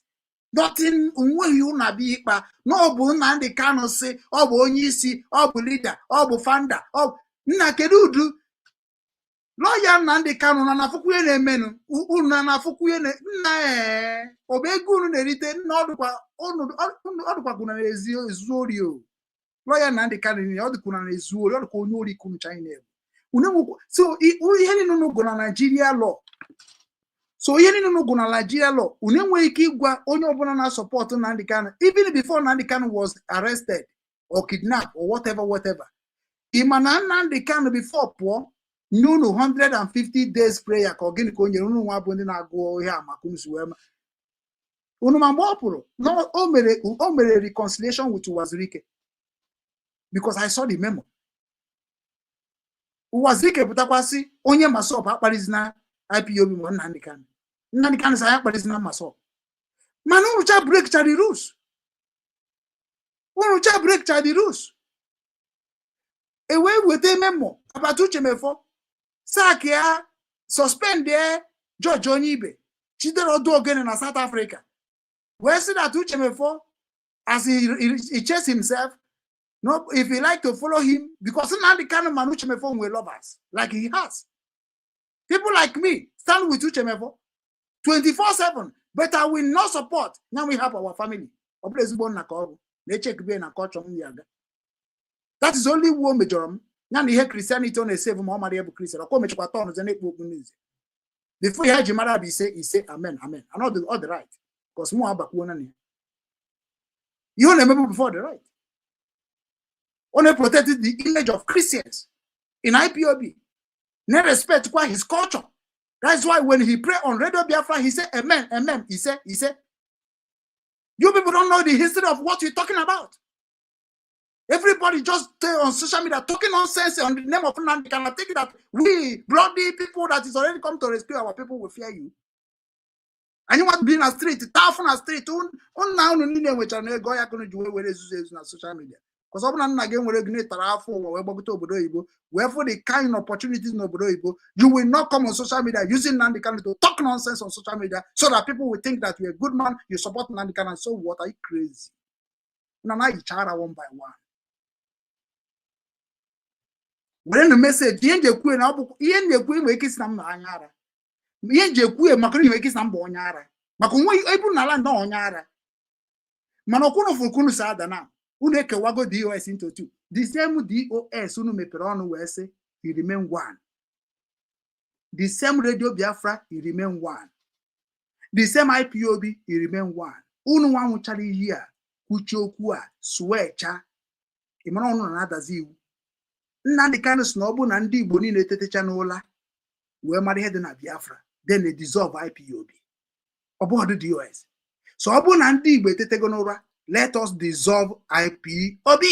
Nothing onweghị unu abịa ịkpa na ọ bụ Nnamdi Kanu sị ọ bụ onye isi, ọ bụ leader, ọ bụ founder, ọ bụ nna. Kedu udu lọya Nnamdi Kanu na na-afụkwu ihe na-emenụ unu na na-afụkwu ihe nna? Ee, ọ bụ ego unu na-erite nna. Ọ dịkwa ka unu na-ezu ezu ori o. Lọya Nnamdi Kanu niile, ọ dịka unu na-ezu ori, ọ dịka onye ori kunu China ebu unu enwekwa. So ihe niile unu gụ na Nigeria law, so ihe niile unu gụ na Nigeria law, unu enweghị ike ịgwa onye ọbụla na-asọpọtụ Nnamdi Kanu, even before Nnamdi Kanu was arrested or kidnapped or whatever whatever. Ị ma na Nnamdi Kanu before pụọ nye unu 150 days prayer, ka ọ gịnị ka o nyere unu nwa bụ ndị na-agụ ihe a maka unu si wee ma unu? Ma mgbe ọ pụrụ na o mere reconciliation with Uwazurike, because I saw the memo. Uwazurike pụtakwasị onye MASSOB akparịzina IPOB ma Nnamdi Kanu. Nnamdi Kanu sị anyị akparịzina MASSOB, mana unu cha break cha the rules, unu cha break cha the rules. E wee weta memo Abata Uche Mefo, sack ya, suspend ya George Onyibe, Chidera Ọdụ Ogene na South Africa, wee sị that Uche Mefo, as he chase himself, no, if he like to follow him, because Nnamdi Kanu man Uche Mefo nwere lovers like he has. People like me stand with Uche Mefo 24/7, but I will not support. Now we have our family. Ọ bụrụ ezigbo nna ka ọ bụ na-echekube na culture m ya aga. That is only wo mejọrọ m ya na ihe Christianity ọ na-esevu, ma ọ mara ihe bụ Christian. Ọkwa o mechakwa tọn ọzọ na-ekpu okpu n'ize before ihe ji mara bụ ise ise, amen amen, and all the right, because mụ abakwuo na ya ihe ọ na-emebu before the right. Ọ na-protect the image of Christians in IPOB, na respect kwa his culture. That's why when he pray on Radio Biafra, he say amen amen, ise ise. You people don't know the history of what you're talking about. Everybody just stay on social media talking nonsense on the name of Nnamdi Kanu, thinking that we bloody people that is already come to rescue our people will fear you. Anyị nwa bi na street, taa afụ na street, nna unu niile nwechara na ego ya kụnụ ji wee were ezuzu ezu na social media. Because ọ bụrụ na nna gị nwere ego na ịtara afọ ụwa wee gbagote obodo oyibo, wee fụ the kind opportunities n'obodo oyibo, you will not come on social media using Nnamdi Kanu to talk nonsense on social media so that people will think that you're a good man, you support Nnamdi Kanu, and so what? Are you crazy? Na na yichara one by one. Were na message ihe nji ekwu na ọ bụ ihe nji ekwu nwere ike isi na m na anya ara, ihe nji ekwu maka na nwere ike isi na m bụ onye ara, maka onwe ebu na ala ndị onye ara, mana ọkwụnụ fụrụ si ada na unu ekewago DOS into two. The same DOS unu mepere ọnụ wee sị he remain one, the same Radio Biafra he remain one, the same IPOB he remain one. Unu nwa nwụchara iyi a kwuchie okwu a sụecha ịmara ọnụ na-adazi iwu. Nnamdi Kanu sị na ọ bụrụ na ndị Igbo niile etetecha n'ụla wee mara ihe dị na Biafra, then they dissolve IPOB, ọ bụghị DOS. So ọ bụrụ na ndị Igbo etetego n'ụra, let us dissolve IPOB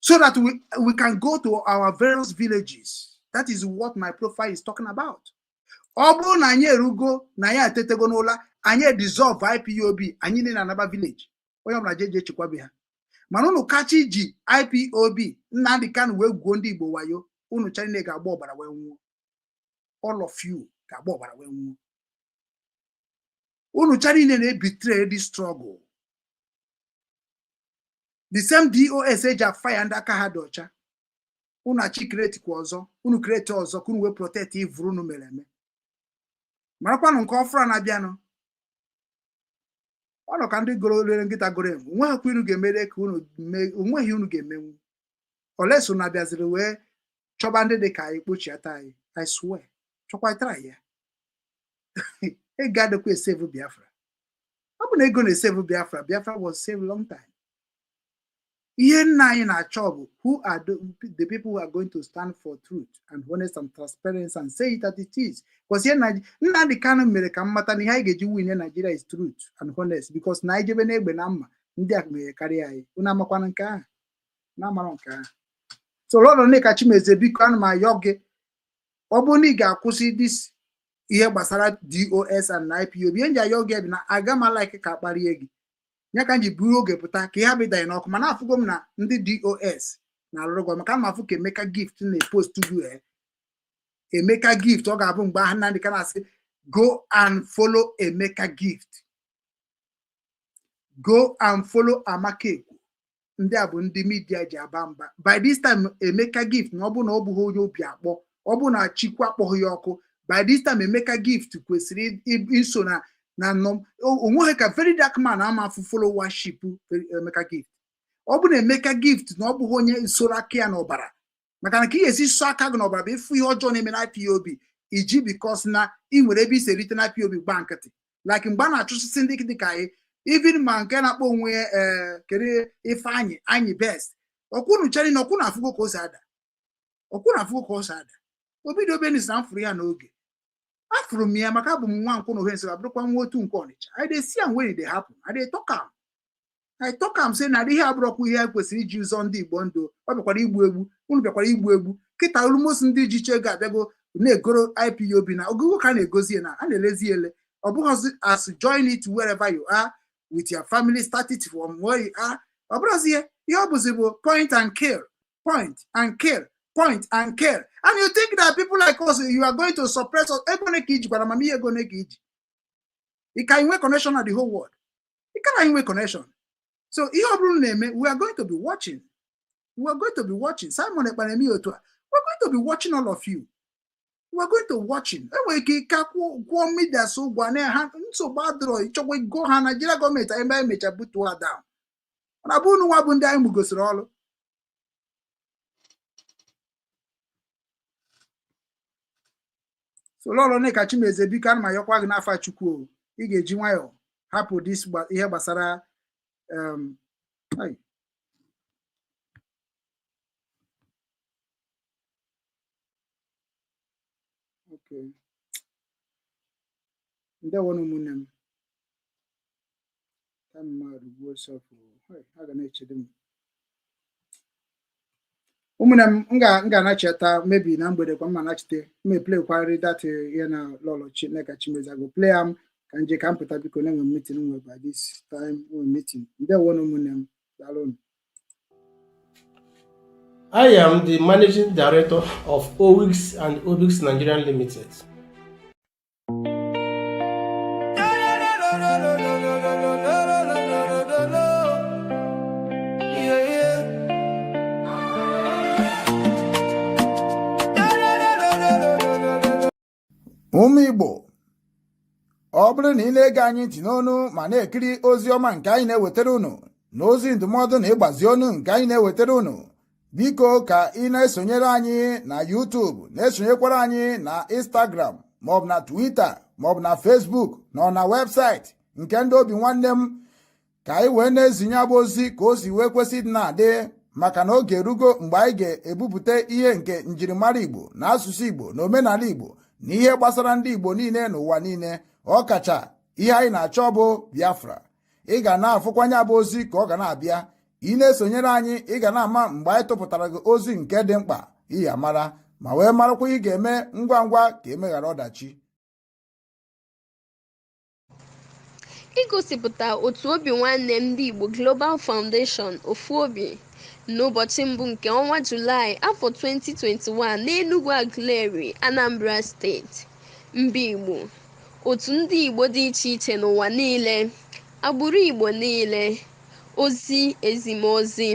so that we can go to our various villages. That is what my profile is talking about. Ọ bụrụ na anyị erugo na anyị etetego n'ụla, anyị dissolve IPOB, anyị niile na-anaba village, onye ọbụla jeje chekwabe ha. Mana unu kacha iji IPOB Nnamdi Kanu wee gwuo ndị Igbo wayo, unu china ga-agba ọbara wee nwụọ. All of you ga-agba ọbara wee nwụọ. Unu cha niile na-ebitre the struggle. The same DOS eji afaya ndị aka ha dị ọcha, unu achi kreti kwa ọzọ, unu kreti ọzọ ka unu wee protect ivuru unu mere eme. Marakwanụ nke ọfụrụ na-abịanụ, ọ nọ ka ndị goro rere nkịta goro enwe, onweghịkwa unu ga-emere ka unu mee, onweghị unu ga-emenwu oleso na abịaziri wee chọba ndị dị ka anyị kpochiata anyị. I swear, chọkwatara ya ego adịkwa esevu Biafra. Ọ bụ na ego na-esevu Biafra, Biafra was saved long time. Ihe nna anyị na-achọ bụ who are the people who are going to stand for truth and honest and transparency and say it as it is. Because ihe Nnamdi Kanu mere ka m mata na ihe anyị ga-eji win Nigeria is truth and honest, because na anyị jebe n'egbe na mma, ndị a mere karịa anyị. Unu amakwana nke ahụ, na amara nke ahụ. So Lọlọ Nneka Chimezie, biko ana m ayọ gị, ọ bụrụ na ị ga-akwụsị this ihe gbasara DOS and IPOB, ihe nji ayọ gị bụ na aga m like ka akparie gị, ya ka m ji buru oge pụta ka ihe abịdaghị n'ọkụ. Mana afụgo m na ndị DOS na-arụrụ gị, maka ama afụ ka Emeka Gift na-epost gị. Emeka Gift, ọ ga-abụ mgbe ahụ Nnamdi Kanu asị go and follow Emeka Gift, go and follow Amaka Ekwo. Ndị a bụ ndị media ji aba mba. By this time Emeka Gift, na ọ bụ na ọ bụghị onye obi akpọ, ọ bụ na Chukwu akpọghị ya ọkụ, by this time Emeka Gift kwesịrị iso na onweghị ka very dark man ama afụ followership Emeka Gift. Ọ bụ na Emeka Gift na ọ bụghị onye soro aka ya n'ọbara, maka na ka ị ga-esi sọ aka gị n'ọbara bụ ịfụ ihe ọjọọ na-eme na IPOB iji, because na ị nwere ebe isi erite na IPOB, gba nkịtị. Like mgbe a na-achụsịsị ndị dị ka anyị, even ma nke na-akpọ onwe ya ee kere Ifeanyị anyị best, ọkwụnụ chere na ọkwụnụ afụgo ka o si ada, ọkwụnụ afụgo ka o si ada. Obido benis na m fụrụ ya n'oge afụrụ m ya, maka abụ m nwa nkwụ na ohe nsị, abụrụkwa nwa otu nke Ọnịcha. I dey see am when e dey happen. I dey talk am, I talk am say na ihe abụrọkwa ihe kwesịrị iji ụzọ ndị Igbo ndụ. Ọ bịakwara igbu egbu, unu bịakwara igbu egbu kịta. Almost ndị ji ego abịago na-egoro IPOB na ogogo ka a na-egozi ya na a na-elezi ele. Ọ bụghịzi as join it wherever you are with your family, start it from where you are. Ọ bụrụzi ihe ihe ọ bụzi bụ point and kill, point and kill, point and kill. And you think that people like us, you are going to suppress us? Ego ole ka iji gwara amamihe? Ego ole ka iji? You can nwee connection na the whole world? You can nwee connection? So ihe ọ bụrụ na-eme, we are going to be watching, we are going to be watching. Simon Ekpa na-eme ya otu a, we are going to be watching all of you. We are going to watching. Enwere ike ịka kwụọ media so ụgwọ na ha nsogbu adịrọ, ịchọkwa go ha Nigeria gọọmenti anyị ebe emecha butuo ha down. Mana bụ unu nwa bụ ndị anyị mugosiri ọrụ. So Lọlọ Nneka Chimezie, biko ana m ayọkwa gị n'afa Chukwu o, ị ga-eji nwayọọ hapụ this ihe gbasara ai. Okay. Ndewonu ụmụnne m. Mmadụ gbuo sef. Ha ga na-echedo m. Ụmụnne m, m ga-anacheta mebi na mgbede kwa m anachite m eplayekwarịrị that ihe na Lọlọ Chineke Chimezie go play am ka nje ka m pụta. Biko, na-enwe meeting nwe by this time, nwe meeting. Ndewo na ụmụnne m, daalụnụ. I am the Managing Director of Owix and Obix Nigerian Limited. Ụmụ Igbo, ọ bụrụ na ị na-ege anyị ntị n'onu ma na-ekiri ozi ọma nke anyị na-ewetara unu na ozi ndụmọdụ na ịgbazi onu nke anyị na-ewetara unu, biko ka ị na-esonyere anyị na YouTube, na-esonyekwara anyị na Instagram, maọbụ na Twitter, maọbụ na Facebook, na ọ na webụsaịtị nke ndị Obi Nwanne m, ka anyị wee na-ezinye abụ ozi ka o si wee kwesị ịdị na-adị, maka na oge erugo mgbe anyị ga-ebupụta ihe nke njirimara Igbo na asụsụ Igbo na omenala Igbo na ihe gbasara ndị Igbo niile n'ụwa niile, ọkacha ihe anyị na-achọ bụ Biafra. Ị ga na-afụkwanye abụ ozi ka ọ ga na-abịa. Ị na-esonyere anyị, ị ga na-ama mgbe anyị tụpụtara gị ozi nke dị mkpa ị mara ma wee marakwa ị ga-eme ngwa ngwa ka emeghara ọdachi. Igosipụta otu Obi Nwanne Ndị Igbo Global Foundation Ofuobi n'ụbọchị mbụ nke ọnwa Julaị afọ 2021 n'Enugwu Aguleri, Anambra Steeti. Mba Igbo, otu ndị Igbo dị iche iche n'ụwa niile, agbụrụ Igbo niile, ozi ezimozi.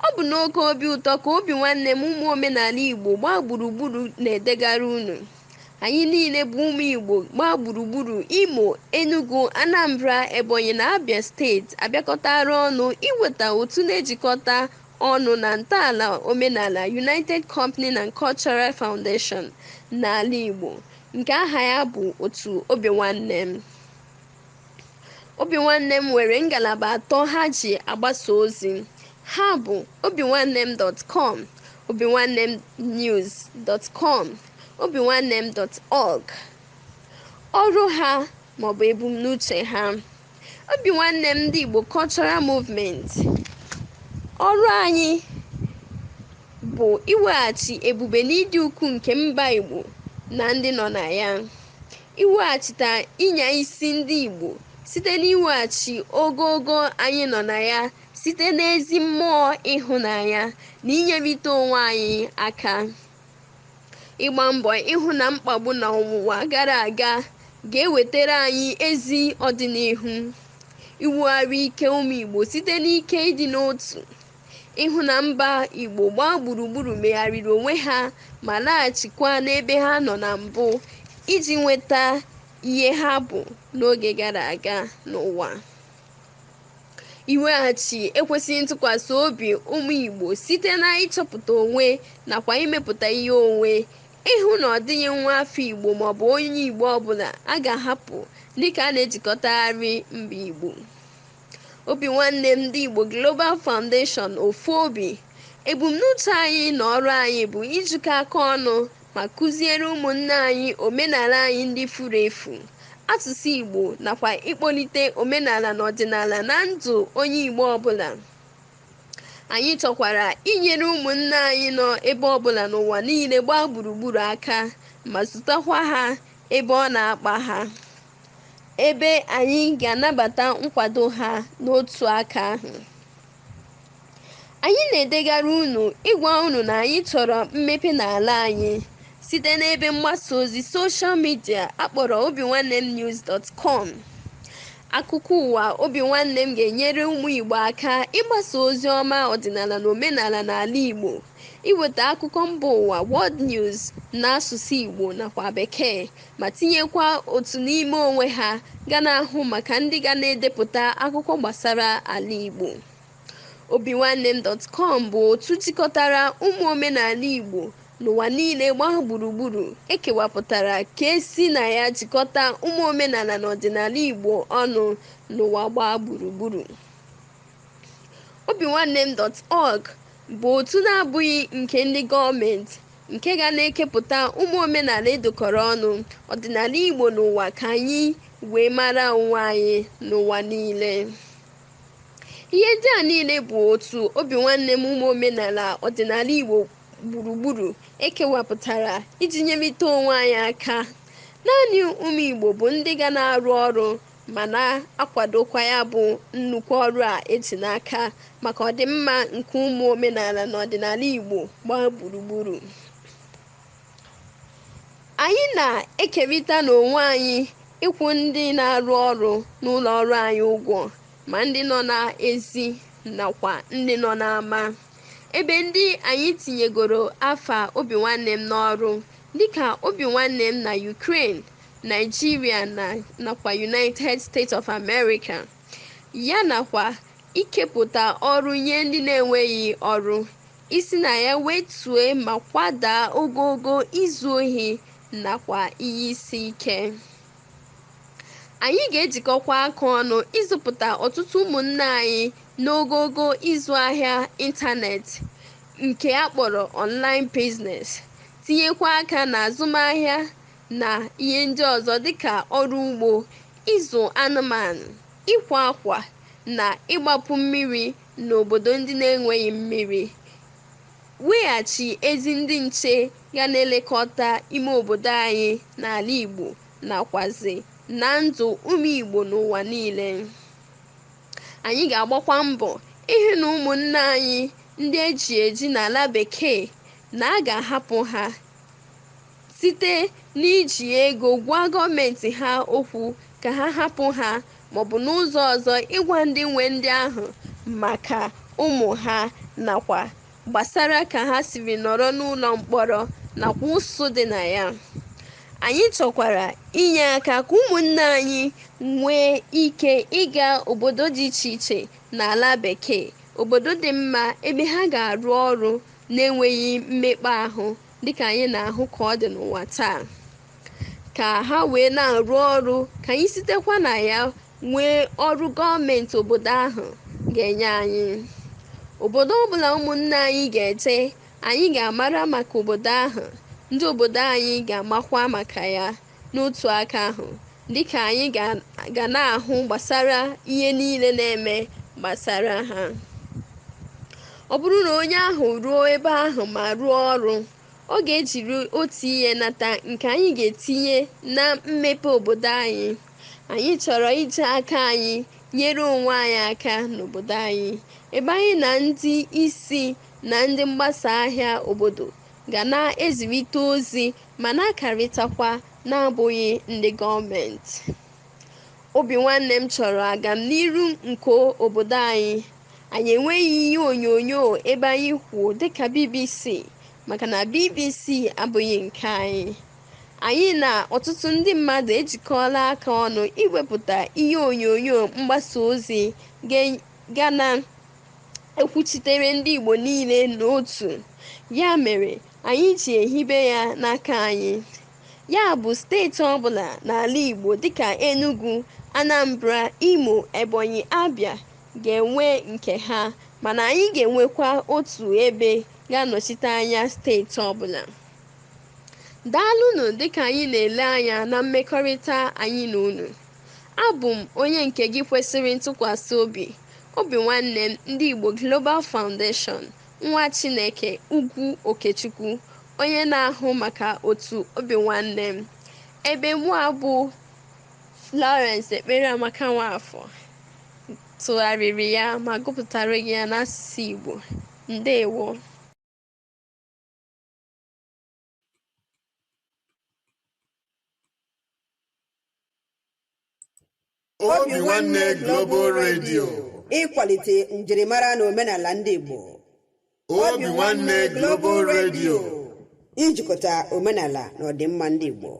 Ọ bụ n'oke obi ụtọ ka Obi Nwanne m ụmụ omenala Igbo gbaa gburugburu na-edegara unu. Anyị niile bụ ụmụ Igbo gbaa gburugburu Imo, Enugu, Anambra, Ebonyi na Abia steeti abịakọtara ọnụ iweta otu na-ejikọta ọnụ na ntọala omenala United Company and Cultural Foundation n'ala Igbo, nke aha ya bụ otu Obi Nwanne m. Obi Nwanne m nwere ngalaba atọ ha ji agbasa ozi. Ha bụ obinwannem.com, obinwannemnews.com, obinwannem.org. Ọrụ ha maọbụ ebumnuche ha: Obi Nwanne m Ndị Igbo Cultural Movement, ọrụ anyị bụ iweghachi ebube na ịdị ukwuu nke mba Igbo na ndị nọ na ya, iweghachite ịnya isi ndị Igbo site n'iweghachi ogogo anyị nọ na ya site n'ezi mmụọ ịhụnanya na inyerịta onwe anyị aka, ịgba mbọ ịhụ na mkpagbu na ọnwụnwa gara aga ga-ewetara anyị ezi ọdịnihu, iwugharị ike ụmụ Igbo site n'ike ịdị n'otu, ịhụ na mba Igbo gbaa gburugburu megharịrị onwe ha ma laghachikwa n'ebe ha nọ na mbụ iji nweta ihe ha bụ n'oge gara aga n'ụwa, iweghachi ekwesịghị ntụkwasị obi ụmụ Igbo site na ịchọpụta onwe nakwa imepụta ihe onwe, ịhụ na ọ dịghị nwa afọ Igbo maọbụ onye Igbo ọbụla a ga-ahapụ dịka a na-ejikọtagharị mba Igbo. Obi Nwanne m Ndị Igbo Global Foundation Ofuobi, ebumnuche anyị na ọrụ anyị bụ ijikọ aka ọnụ ma kụziere ụmụnne anyị omenala anyị ndị furu efu, asụsụ Igbo nakwa ịkpọlite omenala na ọdịnala na ndụ onye Igbo ọbụla. Anyị chọkwara inyere ụmụnne anyị nọ ebe ọbụla n'ụwa niile gbaa gburugburu aka ma zụtakwa ha ebe ọ na-akpa ha, ebe anyị ga-anabata nkwado ha n'otu aka ahụ. Anyị na-edegara unu ịgwa unu na anyị chọrọ mmepe n'ala anyị site n'ebe mgbasa ozi soshal midia akpọrọ obinwannemnews.com. Akụkọ ụwa Obi Nwanne m ga-enyere ụmụ Igbo aka ịgbasa ozi ọma ọdịnala na omenala n'ala Igbo, iweta akụkọ mba ụwa (World News) n'asụsụ Igbo nakwa Bekee, ma tinyekwa otu n'ime onwe ha ga na-ahụ maka ndị ga na-edepụta akụkọ gbasara ala Igbo. Obinwannem.com bụ otu jikọtara ụmụ omenala Igbo n'ụwa niile gbaa gburugburu ekewapụtara ka e si na ya jikọta ụmụ omenala na ọdịnala Igbo ọnụ n'ụwa gbaa gburugburu. Obinwannem.org bụ otu na-abụghị nke ndị gọọmenti Nke ga na-ekepụta ụmụ omenala edokọrọ ọnụ, ọdịnala Igbo n'ụwa, ka anyị wee mara onwe anyị n'ụwa niile. Ihe ndị a niile bụ otu Obi Nwanne m ụmụ omenala ọdịnala Igbo gburugburu ekewapụtara iji nyerịta onwe anyị aka. Naanị ụmụ Igbo bụ ndị ga na-arụ ọrụ ma na-akwadokwa ya bụ nnukwu ọrụ a eji n'aka maka ọdịmma nke ụmụ omenala na ọdịnala Igbo gbaa gburugburu. Anyị na-ekerịta n'onwe anyị ịkwụ ndị na-arụ ọrụ n'ụlọ ọrụ anyị ụgwọ, ma ndị nọ n'ezi nakwa ndị nọ n'ama, ebe ndị anyị tinyegoro afa Obi Nwanne m n'ọrụ, dịka Obi Nwanne m na Ukraine, Nigeria na nakwa United States of America, ya nakwa ikepụta ọrụ nye ndị na-enweghị ọrụ, isi na ya wetue ma kwadaa ogogo izu ohi nakwa ihe isi ike. Anyị ga-ejikọkwa aka ọnụ ịzụpụta ọtụtụ ụmụnne anyị n'ogogo ịzụ ahịa ịntanetị nke a kpọrọ online business, tinyekwa aka na azụmahịa na ihe ndị ọzọ dịka ọrụ ugbo, ịzụ anụmanụ, ịkwa akwa na ịgbapụ mmiri n'obodo ndị na-enweghị mmiri, weghachi ezi ndị nche ga na-elekọta ime obodo anyị n'ala Igbo nakwazi na ndụ ụmụ Igbo n'ụwa niile. Anyị ga-agbakwa mbọ ịhụ na ụmụnne anyị ndị eji eji n'ala bekee na a ga-ahapụ ha site n'iji ego gwa gọọmenti ha okwu ka ha hapụ ha, maọbụ n'ụzọ ọzọ ịgwa ndị nwe ndị ahụ maka ụmụ ha nakwa gbasara ka ha siri nọrọ n'ụlọ mkpọrọ nakwa ụsụ dị na ya. Anyị chọkwara inye aka ka ụmụnne anyị nwee ike ịga obodo dị iche iche n'ala bekee, obodo dị mma ebe ha ga-arụ ọrụ na-enweghị mmekpa ahụ dịka anyị na-ahụ ka ọ dị n'ụwa taa, ka ha wee na-arụ ọrụ, ka anyị sitekwa na ya nwee ọrụ gọọmenti obodo ahụ ga-enye anyị. Obodo ọbụla ụmụnne anyị ga-eje, anyị ga-amara maka obodo ahụ, ndị obodo anyị ga-amakwa maka ya n'otu aka ahụ, dịka anyị ga na-ahụ gbasara ihe niile na-eme gbasara ha. Ọ bụrụ na onye ahụ ruo ebe ahụ ma rụọ ọrụ, ọ ga-ejiri otu ihe nata nke anyị ga-etinye na mmepe obodo anyị. Anyị chọrọ iji aka anyị nyere onwe anyị aka n'obodo anyị, ebe anyị na ndị isi na ndị mgbasa ahịa obodo ga na-ezirịta ozi ma na-akarịtakwa, na-abụghị ndị gọọmenti. Obi Nwanne m chọrọ agamniru nke obodo anyị. Anyị enweghị ihe onyonyo ebe anyị kwuo dịka BBC, maka na BBC abụghị nke anyị. Anyị na ọtụtụ ndị mmadụ ejikọọla aka ọnụ iwepụta ihe onyonyo mgbasa ozi ga na-ekwuchitere ndị Igbo niile n'otu. Ya mere anyị ji ehibe ya n'aka anyị. Ya bụ, steeti ọbụla n'ala Igbo dịka Enugu, Anambra, Imo, Ebonyi, Abia ga-enwe nke ha, mana anyị ga-enwekwa otu ebe ga-anọchite anya steeti ọbụla. Daalụnụ dịka anyị na-ele anya na mmekọrịta anyị na unu. Abụ m onye nke gị kwesịrị ntụkwasị obi, Obi Nwanne m ndị Igbo Global Foundation, nwa Chineke Ugwu Okechukwu, onye na-ahụ maka otu Obi Nwanne m, ebe mụ abụ Florence Ekpereamaka Nwafọ tụgharịrị ya ma gụpụtara gị ya n'asụsụ Igbo. Ndewo. Obi Nwanne Global Radio, ịkwalite njirimara na omenala ndị Igbo. Obi Nwanne Global Radio, ijikọta omenala na ọdịmma ndị Igbo.